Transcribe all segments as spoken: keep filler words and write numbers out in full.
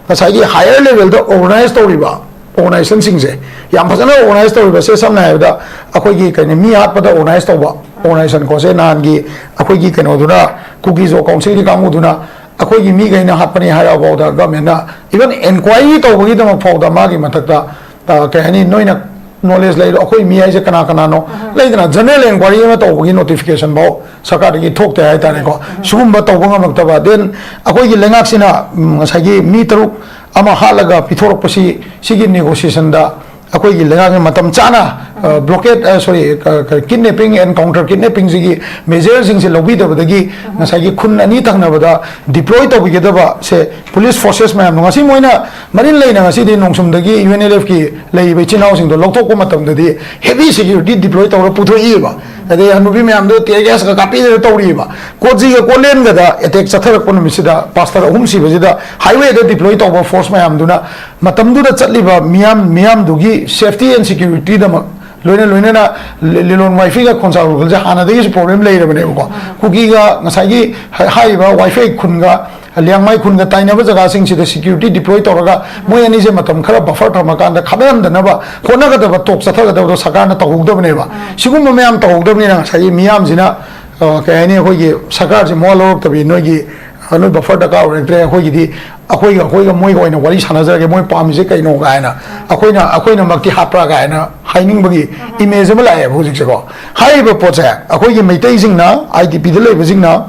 ꯉꯁꯥꯏꯒꯤ higher level ꯗ organize ꯇꯧꯔꯤꯕ organization ꯁꯤꯡꯁꯦ, ꯌꯥꯝ ꯐꯖꯅ organize ꯇꯧꯔꯤꯕꯁꯦ, ꯁꯝꯅ ꯍꯥꯏꯔꯕꯗ ꯑꯩꯈꯣꯏꯒꯤ ꯀꯩꯅꯣ, ꯃꯤ ꯍꯥꯠꯄꯗ organize ꯇꯧꯕ organization ꯀꯣ, ꯁꯦ ꯅꯍꯥꯟꯒꯤ ꯑꯩꯈꯣꯏꯒꯤ ꯀꯩꯅꯣꯗꯨꯅ, ꯀꯨꯀꯤ ꯖꯣ ꯀꯥꯎꯟꯁꯤꯜꯒꯤ ꯀꯥꯡꯕꯨꯗꯨꯅ ꯑꯩꯈꯣꯏꯒꯤ ꯃꯤꯈꯩꯅ ꯍꯥꯠꯄꯅꯤ ꯍꯥꯏꯔꯛꯑ ꯐꯥꯎꯗ, government ꯅ even enquiry ꯇꯧꯕꯒꯤꯗꯃꯛ ꯐꯥꯎꯗ ꯃꯥꯒꯤ ꯃꯊꯛꯇ, ꯑ, ꯀꯩ ꯍꯥꯏꯅꯤ, ꯅꯣꯏꯅ knowledge ꯂꯩꯔꯣ, ꯑꯩꯈꯣꯏ ꯃꯤ ꯍꯥꯏꯁꯦ ꯀꯅꯥ ꯀꯅꯥꯅꯣ, ꯂꯩꯗꯅ, general enquiry ꯑꯃ ꯇꯧꯕꯒꯤ notification ꯐꯥꯎ ꯁꯔꯀꯥꯔꯗꯒꯤ ꯊꯣꯛꯇꯦ ꯍꯥꯏꯇꯥꯔꯦꯀꯣ꯫ ꯁꯤꯒꯨꯝꯕ ꯇꯧꯕ ꯉꯝꯃꯛꯇꯕ, then ꯑꯩꯈꯣꯏꯒꯤ ꯂꯩꯉꯥꯛꯁꯤꯅ, ꯎꯝ, ꯉꯁꯥꯏꯒꯤ ꯃꯤ ꯇꯔꯨꯛ ꯑꯃ ꯍꯥꯠꯂꯒ ꯄꯤꯊꯣꯔꯛꯄꯁꯤ, ꯁꯤꯒꯤ negotiation ꯗ ꯑꯩꯈꯣꯏꯒꯤ ꯂꯩꯉꯥꯛꯅ ꯃꯇꯝ ꯆꯥꯅ, ꯑ, blockade, ꯑ, sorry, ꯀ-, ꯀ-, kidnapping and counter kidnapping ꯁꯤꯒꯤ measure ꯁꯤꯡꯁꯦ ꯂꯧꯕꯤꯗꯕꯗꯒꯤ, ꯉꯁꯥꯏꯒꯤ ꯈꯨꯟ ꯑꯅꯤ ꯊꯪꯅꯕꯗ deploy ꯇꯧꯕꯤꯒꯗꯕ ꯁꯦ, police forces ꯃꯌꯥꯝꯗꯣ ꯉꯁꯤ ꯃꯣꯏꯅ ꯃꯔꯤꯟ ꯂꯩꯅ ꯉꯁꯤꯗꯤ ꯅꯣꯡꯁꯨꯝꯗꯒꯤ U N L F ꯀꯤ ꯂꯩꯔꯤꯕ ꯏꯆꯤꯟ ꯏꯅꯥꯎꯁꯤꯡꯗꯣ ꯂꯧꯊꯣꯛꯄ ꯃꯇꯝꯗꯗꯤ heavy security deploy ꯇꯧꯔ ꯄꯨꯊꯣꯛꯏꯕ꯫ ꯑꯗꯩ ꯍꯅꯨꯕꯤ ꯃꯌꯥꯝꯗꯣ tear gas ꯀ ꯀꯥꯞꯄꯤꯗꯅ ꯇꯧꯔꯤꯕ꯫ ꯀꯣꯖꯤꯒ ꯀꯣꯂꯦꯟꯒꯗ attack ꯆꯠꯊꯔꯛꯄ ꯅꯨꯃꯤꯠꯁꯤꯗ pastor ꯑꯍꯨꯝ ꯁꯤꯕꯁꯤꯗ highway ꯗ deploy ꯇꯧꯕ force ꯃꯌꯥꯝꯗꯨꯅ ꯃꯇꯝꯗꯨꯗ ꯆꯠꯂꯤꯕ ꯃꯤꯌꯥꯝ, ꯃꯤꯌꯥꯝꯗꯨꯒꯤ safety and security ꯗꯃꯛ, ꯂꯣꯏꯅ ꯂꯣꯏꯅꯅ ꯂꯤ-, ꯂꯤꯂꯣꯡ ꯋꯥꯏꯐꯩꯒ ꯈꯣꯟꯁꯥ ꯎꯈ꯭ꯔꯨꯜꯁꯦ ꯍꯥꯟꯅꯗꯒꯤꯁꯨ problem ꯂꯩꯔꯕꯅꯦꯕꯀꯣ꯫ ꯀꯨꯀꯤꯒ ꯉꯁꯥꯏꯒꯤ ꯍꯥꯏ-, ꯍꯥꯏꯔꯤꯕ ꯋꯥꯏꯐꯩ ꯈꯨꯟꯒ ꯂꯤꯌꯥꯡꯃꯩ ꯈꯨꯟꯒ ꯇꯥꯏꯅꯕ ꯖꯒꯥꯁꯤꯡꯁꯤꯗ security deploy ꯇꯧꯔꯒ ꯃꯣꯏ ꯑꯅꯤꯁꯦ ꯃꯇꯝ ꯈꯔ buffer ꯊꯝꯃꯀꯥꯟꯗ ꯈꯠꯅꯍꯟꯗꯅꯕ ꯍꯣꯠꯅꯒꯗꯕ, ꯇꯣꯛ ꯆꯠꯊꯒꯗꯕꯗꯣ ꯁꯔꯀꯥꯔꯅ ꯇꯧꯍꯧꯗꯕꯅꯦꯕ꯫ ꯁꯤꯒꯨꯝꯕ ꯃꯌꯥꯝ ꯇꯧꯍꯧꯗꯕꯅꯤꯅ ꯉꯁꯥꯏꯒꯤ ꯃꯤꯌꯥꯝꯁꯤꯅ, ꯑ, ꯀꯩ ꯍꯥꯏꯅꯤ, ꯑꯩꯈꯣꯏꯒꯤ ꯁꯔꯀꯥꯔꯁꯤ ꯃꯋꯥ ꯂꯧꯔꯛꯇꯕꯤ, ꯅꯣꯏꯒꯤ, ꯑ, ꯅꯣꯏ buffer ꯗꯔꯀꯥꯔ ꯑꯣꯏꯔꯛꯇ꯭ꯔꯦ, ꯑꯩꯈꯣꯏꯒꯤꯗꯤ ꯑꯩꯈꯣꯏꯒ, ꯑꯩꯈꯣꯏꯒ ꯃꯣꯏꯒ ꯑꯣꯏꯅ ꯋꯥꯔꯤ ꯁꯥꯟꯅꯖꯔꯒꯦ, ꯃꯣꯏ ꯄꯥꯝꯃꯤꯁꯦ ꯀꯩꯅꯣ ꯀꯥꯏꯅ, ꯑꯩꯈꯣꯏꯅ, ꯑꯩꯈꯣꯏꯅꯃꯛꯇꯤ ꯍꯥꯠꯄ꯭ꯔꯥ ꯀꯥꯏꯅ ꯍꯥꯏꯅꯤꯡꯕꯒꯤ image ꯑꯃ ꯂꯥꯛꯑꯦꯕ ꯍꯧꯖꯤꯛꯁꯦꯀꯣ꯫ ꯍꯥꯏꯔꯤꯕ ꯄꯣꯠꯁꯦ ꯑꯩꯈꯣꯏꯒꯤ ꯃꯩꯇꯩꯁꯤꯡꯅ, I D P ꯗ ꯂꯩꯕꯁꯤꯡꯅ,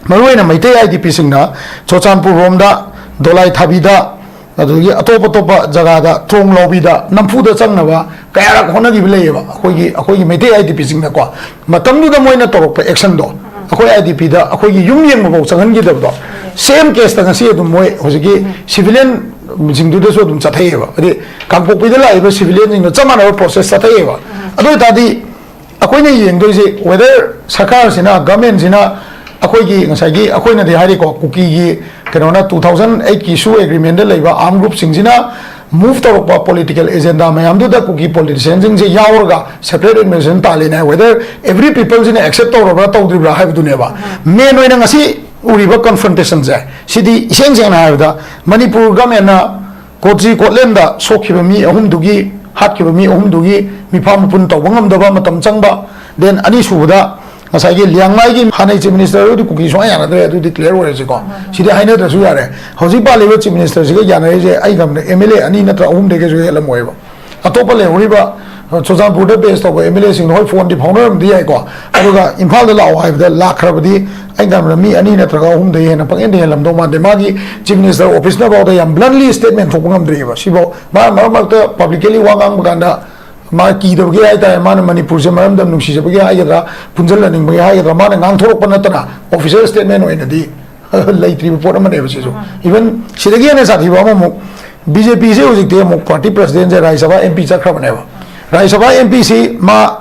ꯃꯔꯨꯑꯣꯏꯅ ꯃꯩꯇꯩ I D P ꯁꯤꯡꯅ ꯆꯨꯔꯆꯥꯟꯄꯨꯔ ꯔꯣꯝꯗ, ꯗꯣꯂꯥꯏ ꯊꯥꯕꯤꯗ, ꯑꯗꯨꯗꯒꯤ ꯑꯇꯣꯞ ꯑꯇꯣꯞꯄ ꯖꯒꯥꯗ, ꯊꯣꯡ ꯂꯥꯎꯕꯤꯗ ꯅꯝꯐꯨꯗ ꯆꯪꯅꯕ ꯀꯌꯥꯔꯛ ꯍꯣꯠꯅꯈꯤꯕ ꯂꯩꯌꯦꯕ, ꯑꯩꯈꯣꯏꯒꯤ, ꯑꯩꯈꯣꯏꯒꯤ ꯃꯩꯇꯩ I D P ꯁꯤꯡꯅꯀꯣ꯫ ꯃꯇꯝꯗꯨꯗ ꯃꯣꯏꯅ ꯇꯧꯔꯛꯄ action ꯗꯣ, ꯑꯩꯈꯣꯏ I D P ꯗ ꯑꯩꯈꯣꯏꯒꯤ ꯌꯨꯝ ꯌꯦꯡꯕꯐꯥꯎ ꯆꯪꯍꯟꯈꯤꯗꯕꯗꯣ, same case ꯇ ꯉꯁꯤ ꯑꯗꯨꯝ ꯃꯣꯏ ꯍꯧꯖꯤꯛꯀꯤ civilian ꯁꯤꯡꯗꯨꯗꯁꯨ ꯑꯗꯨꯝ ꯆꯠꯊꯩꯑꯕ꯫ ꯍꯥꯏꯗꯤ ꯀꯥꯡꯄꯣꯛꯄꯤꯗ ꯂꯥꯛꯏꯕ civilian ꯁꯤꯡꯗꯣ ꯆꯞ ꯃꯥꯟꯅꯕ process ꯆꯠꯊꯩꯑꯕ꯫ ꯑꯗꯨ ꯑꯣꯏ ꯇꯥꯔꯗꯤ ꯑꯩꯈꯣꯏꯅ ꯌꯦꯡꯗꯣꯏꯁꯦ whether ꯁꯔꯀꯥꯔꯁꯤꯅ, government ꯁꯤꯅ ꯑꯩꯈꯣꯏꯒꯤ ꯉꯁꯥꯏꯒꯤ ꯑꯩꯈꯣꯏꯅꯗꯤ ꯍꯥꯏꯔꯤꯀꯣ, ꯀꯨꯀꯤꯒꯤ ꯀꯩꯅꯣꯅ two thousand eight ꯀꯤ ꯁꯨ agreement ꯗ ꯂꯩꯕ armed group ꯁꯤꯡꯁꯤꯅ move ꯇꯧꯔꯛꯄ political agenda ꯃꯌꯥꯝꯗꯨꯗ ꯀꯨꯀꯤ politician ꯁꯤꯡꯁꯦ ꯌꯥꯎꯔꯒ separate administration ꯇꯥꯜꯂꯤꯅꯦ꯫ Whether every people ꯁꯤꯅ accept ꯇꯧꯔꯕ꯭ꯔꯥ ꯇꯧꯗ꯭ꯔꯤꯕ꯭ꯔꯥ ꯍꯥꯏꯕꯗꯨꯅꯦꯕ꯫ Main ꯑꯣꯏꯅ ꯉꯁꯤ ꯎꯔꯤꯕ ꯀꯟꯐ꯭ꯔꯟꯇꯦꯁꯟꯁꯦ, ꯁꯤꯗꯤ ꯏꯁꯦꯡ ꯁꯦꯡꯅ ꯍꯥꯏꯔꯕꯗ ꯃꯅꯤꯄꯨꯔ ꯒꯚꯔꯟꯃꯦꯟꯅ ꯀꯣꯆꯤ ꯀꯣꯠꯂꯦꯟꯗ ꯁꯣꯛꯈꯤꯕ ꯃꯤ ꯑꯍꯨꯝꯗꯨꯒꯤ, ꯍꯥꯠꯈꯤꯕ ꯃꯤ ꯑꯍꯨꯝꯗꯨꯒꯤ ꯃꯤꯐꯥ ꯃꯄꯨꯟ ꯇꯧꯕ ꯉꯝꯗꯕ, ꯃꯇꯝ ꯆꯪꯕ, then ꯑꯅꯤꯁꯨꯕꯗ ꯉꯁꯥꯏꯒꯤ ꯂꯤꯌꯥꯡꯃꯥꯏꯒꯤ ꯍꯥꯟꯅꯩ ꯆꯤꯐ ꯃꯤꯅꯤꯁꯇꯔꯗꯨꯗꯤ ꯀꯨꯀꯤ ꯁꯨꯡꯌꯥ ꯌꯥꯅꯗ꯭ꯔꯦ, ꯑꯗꯨꯗꯤ ꯀ꯭ꯂꯤꯌꯥꯔ ꯑꯣꯏꯔꯁꯤꯀꯣ꯫ ꯁꯤꯗꯤ ꯍꯥꯏꯅꯗ꯭ꯔꯁꯨ ꯌꯥꯔꯦ꯫ ꯍꯧꯖꯤꯛ ꯄꯥꯜꯂꯤꯕ ꯆꯤꯐ ꯃꯤꯅꯤꯁꯇꯔꯁꯤꯒ ꯌꯥꯅꯔꯤꯁꯦ ꯑꯩ ꯈꯪꯕꯗ ꯑꯦꯝ ꯑꯦꯜ ꯑꯦ ꯑꯅꯤ ꯅꯠꯇ꯭ꯔ ꯑꯍꯨꯝꯗꯒꯤꯁꯨ ꯍꯦꯜꯂꯝꯃꯣꯏꯕ꯫ ꯑꯇꯣꯞꯄ ꯂꯩꯍꯧꯔꯤꯕ, ꯑ, ꯆꯨꯔꯆꯥꯟꯄꯨꯔꯗ ꯕꯦꯁ ꯇꯧꯕ ꯑꯦꯝ ꯑꯦꯜ ꯑꯦꯁꯤꯡꯗꯣ ꯍꯣꯏ ꯐꯣꯟꯗꯤ ꯐꯥꯎꯅꯔꯝꯕꯗꯤ ꯌꯥꯏꯀꯣ, ꯑꯗꯨꯒ ꯏꯝꯐꯥꯜꯗ ꯂꯥꯛꯑꯣ ꯍꯥꯏꯕꯗ ꯂꯥꯛꯈ꯭ꯔꯕꯗꯤ ꯑꯩ ꯈꯟꯕꯗ ꯃꯤ ꯑꯅꯤ ꯅꯠꯇ꯭ꯔꯒ ꯑꯍꯨꯝꯗꯒꯤ ꯍꯦꯟꯅ ꯄꯪꯍꯦꯟꯗ ꯍꯦꯜꯂꯝꯗꯧ ꯃꯥꯟꯗꯦ꯫ ꯃꯥꯒꯤ ꯆꯤꯐ ꯃꯤꯅꯤꯁꯇꯔ ꯑꯣꯐꯤꯁꯅ ꯐꯥꯎꯗ ꯌꯥꯝ ꯕ꯭ꯂꯟꯂꯤ ꯁ꯭ꯇꯦꯠꯃꯦꯟ ꯊꯣꯛꯄ ꯉꯝꯗ꯭ꯔꯤꯑꯕ꯫ ꯁꯤꯐꯥꯎ ꯃꯥ ꯃꯔꯛ ꯃꯔꯛꯇ ꯄꯕ꯭ꯂꯤꯀꯦꯂꯤ ꯋꯥ ꯉꯥꯡꯕ ꯀꯥꯟꯗ ꯃꯥ ꯀꯤꯗꯕꯒꯤ ꯍꯥꯏꯇꯥꯔꯦ, ꯃꯥꯅ ꯃꯅꯤꯄꯨꯔꯁꯦ ꯃꯔꯝꯗꯝ ꯅꯨꯡꯁꯤꯖꯕꯒꯤ ꯍꯥꯏꯒꯗ꯭ꯔꯥ, ꯄꯨꯟꯁꯤꯜꯍꯟꯅꯤꯡꯕꯒꯤ ꯍꯥꯏꯒꯗ꯭ꯔꯥ, ꯃꯥꯅ ꯉꯥꯡꯊꯣꯔꯛꯄ ꯅꯠꯇꯅ ꯑꯣꯐꯤꯁꯤꯌꯦꯜ ꯁ꯭ꯇꯦꯠꯃꯦꯟ ꯑꯣꯏꯅꯗꯤ ꯂꯩꯇ꯭ꯔꯤꯕ ꯄꯣꯠ ꯑꯃꯅꯦꯕ ꯁꯤꯁꯨ꯫ ꯏꯚꯟ ꯁꯤꯗꯒꯤ ꯍꯦꯟꯅ ꯁꯥꯊꯤꯕ ꯑꯃꯃꯨꯛ, ꯕꯤ ꯖꯦ ꯄꯤꯁꯦ ꯍꯧꯖꯤꯛꯇꯤ ꯑꯃꯨꯛ ꯄꯥꯔꯇꯤ ꯄ꯭ꯔꯁꯤꯗꯦꯟꯁꯦ ꯔꯥꯖ꯭ꯌ ꯁꯚꯥ ꯑꯦꯝ ꯄꯤ ꯆꯠꯈ꯭ꯔꯕꯅꯦꯕ꯫ ꯔꯥꯖ꯭ꯌ ꯁꯚꯥ ꯑꯦꯝ ꯄꯤꯁꯤ ꯃꯥ,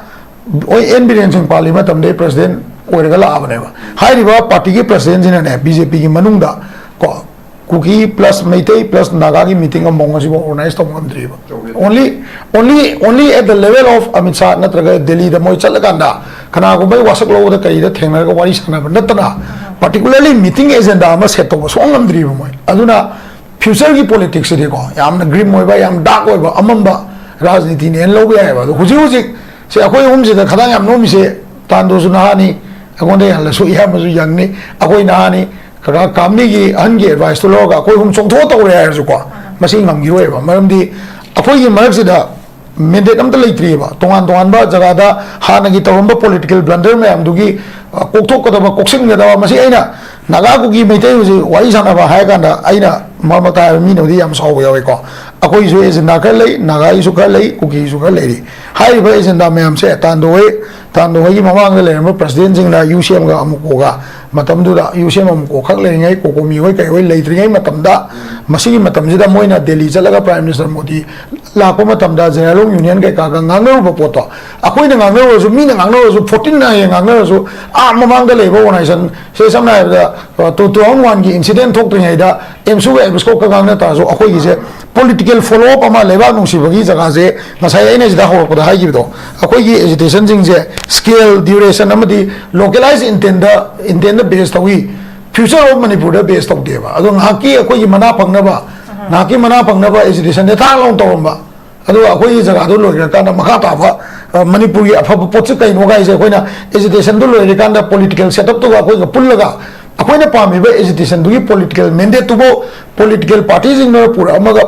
ꯍꯣꯏ, ꯑꯦꯟ ꯕꯤꯔꯦꯟ ꯁꯤꯡ ꯄꯥꯜꯂꯤ ꯃꯇꯝꯗꯩ ꯄ꯭ꯔꯁꯤꯗꯦꯟ ꯑꯣꯏꯔꯒ ꯂꯥꯛꯑꯕꯅꯦꯕ꯫ ꯍꯥꯏꯔꯤꯕ ꯄꯥꯔꯇꯤꯒꯤ ꯄ꯭ꯔꯁꯤꯗꯦꯟꯁꯤꯅꯅꯦ, ꯕꯤ ꯖꯦ ꯄꯤꯒꯤ ꯃꯅꯨꯡꯗ ꯀꯣ, ꯀꯨꯀꯤ ꯄ꯭ꯂꯁ ꯃꯩꯇꯩ ꯄ꯭ꯂꯁ ꯅꯥꯒꯥꯒꯤ ꯃꯤꯇꯤꯡ ꯑꯃꯐꯥꯎ ꯉꯁꯤꯐꯥꯎ ꯑꯣꯔꯒꯅꯥꯏꯖ ꯇꯧꯕ ꯉꯝꯗ꯭ꯔꯤꯕ꯫ Only, only, only at the level of Amit Shah ꯅꯠꯇ꯭ꯔꯒ ꯗꯦꯜꯂꯤꯗ ꯃꯣꯏ ꯆꯠꯂꯀꯥꯟꯗ ꯀꯅꯥꯒꯨꯝꯕ ꯋꯥꯁꯛ ꯂꯧꯕꯗ ꯀꯔꯤꯗ ꯊꯦꯡꯅꯔꯒ ꯋꯥꯔꯤ ꯁꯥꯟꯅꯕ ꯅꯠꯇꯅ, ꯄꯥꯔꯇꯤꯀꯨꯂꯔꯂꯤ ꯃꯤꯇꯤꯡ ꯑꯦꯖꯦꯟꯗꯥ ꯑꯃ ꯁꯦꯠ ꯇꯧꯕ ꯁꯨꯡꯉꯝ ꯉꯝꯗ꯭ꯔꯤꯕ ꯃꯣꯏ꯫ ꯑꯗꯨꯅ ꯐ꯭ꯌꯨꯆꯔꯒꯤ ꯄꯣꯂꯤꯇꯤꯛꯁꯁꯤꯗꯤꯀꯣ ꯌꯥꯝꯅ ꯒ꯭ꯔꯤꯝ ꯑꯣꯏꯕ, ꯌꯥꯝ ꯗꯥꯔꯛ ꯑꯣꯏꯕ, ꯑꯃꯝꯕ ꯔꯥꯖꯅꯤꯇꯤꯅꯦꯅ ꯂꯧꯕ ꯌꯥꯏꯑꯕ꯫ ꯑꯗꯣ ꯍꯧꯖꯤꯛ ꯍꯧꯖꯤꯛ ꯁꯦ ꯑꯩꯈꯣꯏ ꯑꯍꯨꯝꯁꯤꯗ ꯈꯗꯥꯡ ꯌꯥꯝ ꯅꯣꯝꯃꯤꯁꯦ, ꯇꯥꯟꯗꯣꯁꯨ ꯅꯍꯥꯅꯤ, ꯑꯩꯉꯣꯟꯗ ꯍꯜꯂꯁꯨ ꯏꯌꯥꯝꯕꯁꯨ ꯌꯪꯅꯤ, ꯑꯩꯈꯣꯏ ꯅꯍꯥꯅꯤ꯫ ꯀꯀꯥ ꯀꯥꯝꯅꯤꯒꯤ ꯑꯍꯟꯒꯤ ꯑꯦꯗꯚꯥꯏꯁꯇꯨ ꯂꯧꯔꯒ ꯑꯩꯈꯣꯏ ꯑꯍꯨꯝ ꯆꯣꯡꯊꯣꯛꯑ ꯇꯧꯔꯦ ꯍꯥꯏꯔꯁꯨꯀꯣ, ꯃꯁꯤ ꯉꯝꯈꯤꯔꯣꯏꯕ꯫ ꯃꯔꯝꯗꯤ ꯑꯩꯈꯣꯏꯒꯤ ꯃꯔꯛꯁꯤꯗ ꯃꯦꯟꯗꯦꯠ ꯑꯝꯇ ꯂꯩꯇ꯭ꯔꯤꯑꯕ꯫ ꯇꯣꯉꯥꯟ ꯇꯣꯉꯥꯟꯕ ꯖꯒꯥꯗ ꯍꯥꯟꯅꯒꯤ ꯇꯧꯔꯝꯕ ꯄꯣꯂꯤꯇꯤꯀꯦꯜ ꯕ꯭ꯂꯟꯗꯔ ꯃꯌꯥꯝꯗꯨꯒꯤ, ꯑ, ꯀꯣꯛꯊꯣꯛꯀꯗꯕ, ꯀꯣꯛꯁꯤꯟꯒꯗꯕ, ꯃꯁꯤ ꯑꯩꯅ ꯅꯥꯒꯥ ꯀꯨꯀꯤ ꯃꯩꯇꯩ ꯍꯧꯖꯤꯛ ꯋꯥꯔꯤ ꯁꯥꯟꯅꯕ ꯍꯥꯏꯔ ꯀꯥꯟꯗ ꯑꯩꯅ ꯃꯔꯛ ꯃꯔꯛꯇ ꯍꯥꯏꯕ ꯃꯤꯅꯕꯨꯗꯤ ꯌꯥꯝ ꯁꯥꯎꯕ ꯌꯥꯎꯋꯤꯀꯣ꯫ ꯑꯩꯈꯣꯏꯒꯤꯁꯨ ꯑꯦꯖꯦꯟꯗꯥ ꯈꯔ ꯂꯩ, ꯅꯥꯒꯥꯒꯤꯁꯨ ꯈꯔ ꯂꯩ, ꯀꯨꯀꯤꯒꯤꯁꯨ ꯈꯔ ꯂꯩꯔꯤ꯫ ꯍꯥꯏꯔꯤꯕ ꯑꯦꯖꯦꯟꯗꯥ ꯃꯌꯥꯝꯁꯦ ꯇꯥꯟꯗꯣ ꯍꯣꯏ, ꯇꯥꯟꯗꯣ ꯍꯣꯏꯒꯤ ꯃꯃꯥꯡꯗ ꯂꯩꯔꯝꯕ ꯄ꯭ꯔꯁꯤꯗꯦꯟꯁꯤꯡꯅ ꯌꯨ ꯁꯤ ꯑꯦꯝꯒ ꯑꯃꯨꯀꯣꯒ ꯃꯇꯝꯗꯨꯗ ꯌꯨ ꯁꯤ ꯑꯦꯝ ꯑꯃꯨꯀꯣ ꯈꯛ ꯂꯩꯔꯤꯉꯩ, ꯀꯣꯀꯣꯃꯤ ꯍꯣꯏ ꯀꯩ ꯍꯣꯏ ꯂꯩꯇ꯭ꯔꯤꯉꯩ ꯃꯇꯝꯗ, ꯃꯁꯤꯒꯤ ꯃꯇꯝꯁꯤꯗ ꯃꯣꯏꯅ ꯗꯦꯜꯂꯤ ꯆꯠꯂꯒ ꯄ꯭ꯔꯥꯏꯝ ꯃꯤꯅꯤꯁꯇꯔ ꯃꯣꯗꯤ ꯂꯥꯛꯄ ꯃꯇꯝꯗ ꯖꯦꯅꯔꯦꯜ ꯌꯨꯅꯤꯌꯟ ꯀꯩꯀꯥꯒ ꯉꯥꯡꯅꯔꯨꯕ ꯄꯣꯠꯇꯣ, ꯑꯩꯈꯣꯏꯅ ꯉꯥꯡꯅꯔꯨꯔꯁꯨ, ꯃꯤꯅ ꯉꯥꯡꯅꯔꯨꯔꯁꯨ, ꯐꯣꯔꯇꯤꯟꯅ ꯍꯌꯦꯡ ꯉꯥꯡꯅꯔꯁꯨ, ꯑꯥ ꯃꯃꯥꯡꯗ ꯂꯩꯕ ꯑꯣꯔꯒꯅꯥꯏꯖꯦꯁꯟ, ꯁꯦ ꯁꯝꯅ ꯍꯥꯏꯔꯕꯗ, ꯑ, ꯇꯨ ꯊꯥꯎꯖꯟ ꯋꯥꯟꯒꯤ ꯏꯟꯁꯤꯗꯦꯟ ꯊꯣꯛꯇ꯭ꯔꯤꯉꯩꯗ ꯑꯦꯝꯁꯨꯒ ꯑꯦꯕꯤꯁꯀꯣꯞꯀ ꯉꯥꯡꯅ ꯇꯥꯔꯁꯨ, ꯑꯩꯈꯣꯏꯒꯤꯁꯦ ꯄꯣꯂꯤꯇꯤꯀꯦꯜ ꯐꯣꯂꯣ ꯑꯞ ꯑꯃ, ꯂꯩꯕꯥꯛ ꯅꯨꯡꯁꯤꯕꯒꯤ ꯖꯒꯥꯁꯦ, ꯉꯁꯥꯏ ꯑꯩꯅ ꯁꯤꯗ ꯍꯧꯔꯛꯄꯗ ꯍꯥꯏꯈꯤꯕꯗꯣ, ꯑꯩꯈꯣꯏꯒꯤ ꯑꯦꯖꯤꯇꯦꯁꯟꯁꯤꯡꯁꯦ ꯁ꯭ꯀꯦꯜ, ꯗ꯭ꯌꯨꯔꯦꯁꯟ ꯑꯃꯗꯤ ꯂꯣꯀꯦꯂꯥꯏꯖ ꯏꯟꯇꯦꯟꯗ, ꯏꯟꯇꯦꯟꯗ ꯕꯦꯁ ꯇꯧꯏ꯫ Future of Manipur the base ꯇꯧꯗꯦꯕ꯫ ꯑꯗꯣ ꯉꯥꯏꯍꯥꯛꯀꯤ ꯑꯩꯈꯣꯏꯒꯤ ꯃꯅꯥ ꯐꯪꯅꯕ, ꯉꯥꯏꯍꯥꯛꯀꯤ ꯃꯅꯥ ꯐꯪꯅꯕ agitation ꯁꯦ ꯊꯥꯡ ꯂꯥꯎꯅ ꯇꯧꯔꯝꯕ, ꯑꯗꯨꯒ ꯑꯩꯈꯣꯏꯒꯤ ꯖꯒꯥꯗꯣ ꯂꯣꯏꯈ꯭ꯔꯀꯥꯟꯗ ꯃꯈꯥ ꯇꯥꯕ, ꯑ, ꯃꯅꯤꯄꯨꯔꯒꯤ ꯑꯐꯕ ꯄꯣꯠꯁꯤ ꯀꯩꯅꯣ ꯀꯥꯏꯁꯦ ꯑꯩꯈꯣꯏꯅ agitation ꯗꯨ ꯂꯣꯏꯔꯀꯥꯟꯗ political setup ꯇꯨꯒ ꯑꯩꯈꯣꯏꯒ ꯄꯨꯜꯂꯒ ꯑꯩꯈꯣꯏꯅ ꯄꯥꯝꯃꯤꯕ agitation ꯗꯨꯒꯤ political mandate ꯇꯨꯕꯨ political party ꯁꯤꯡꯅ ꯄꯨꯔꯛꯑꯝꯃꯒ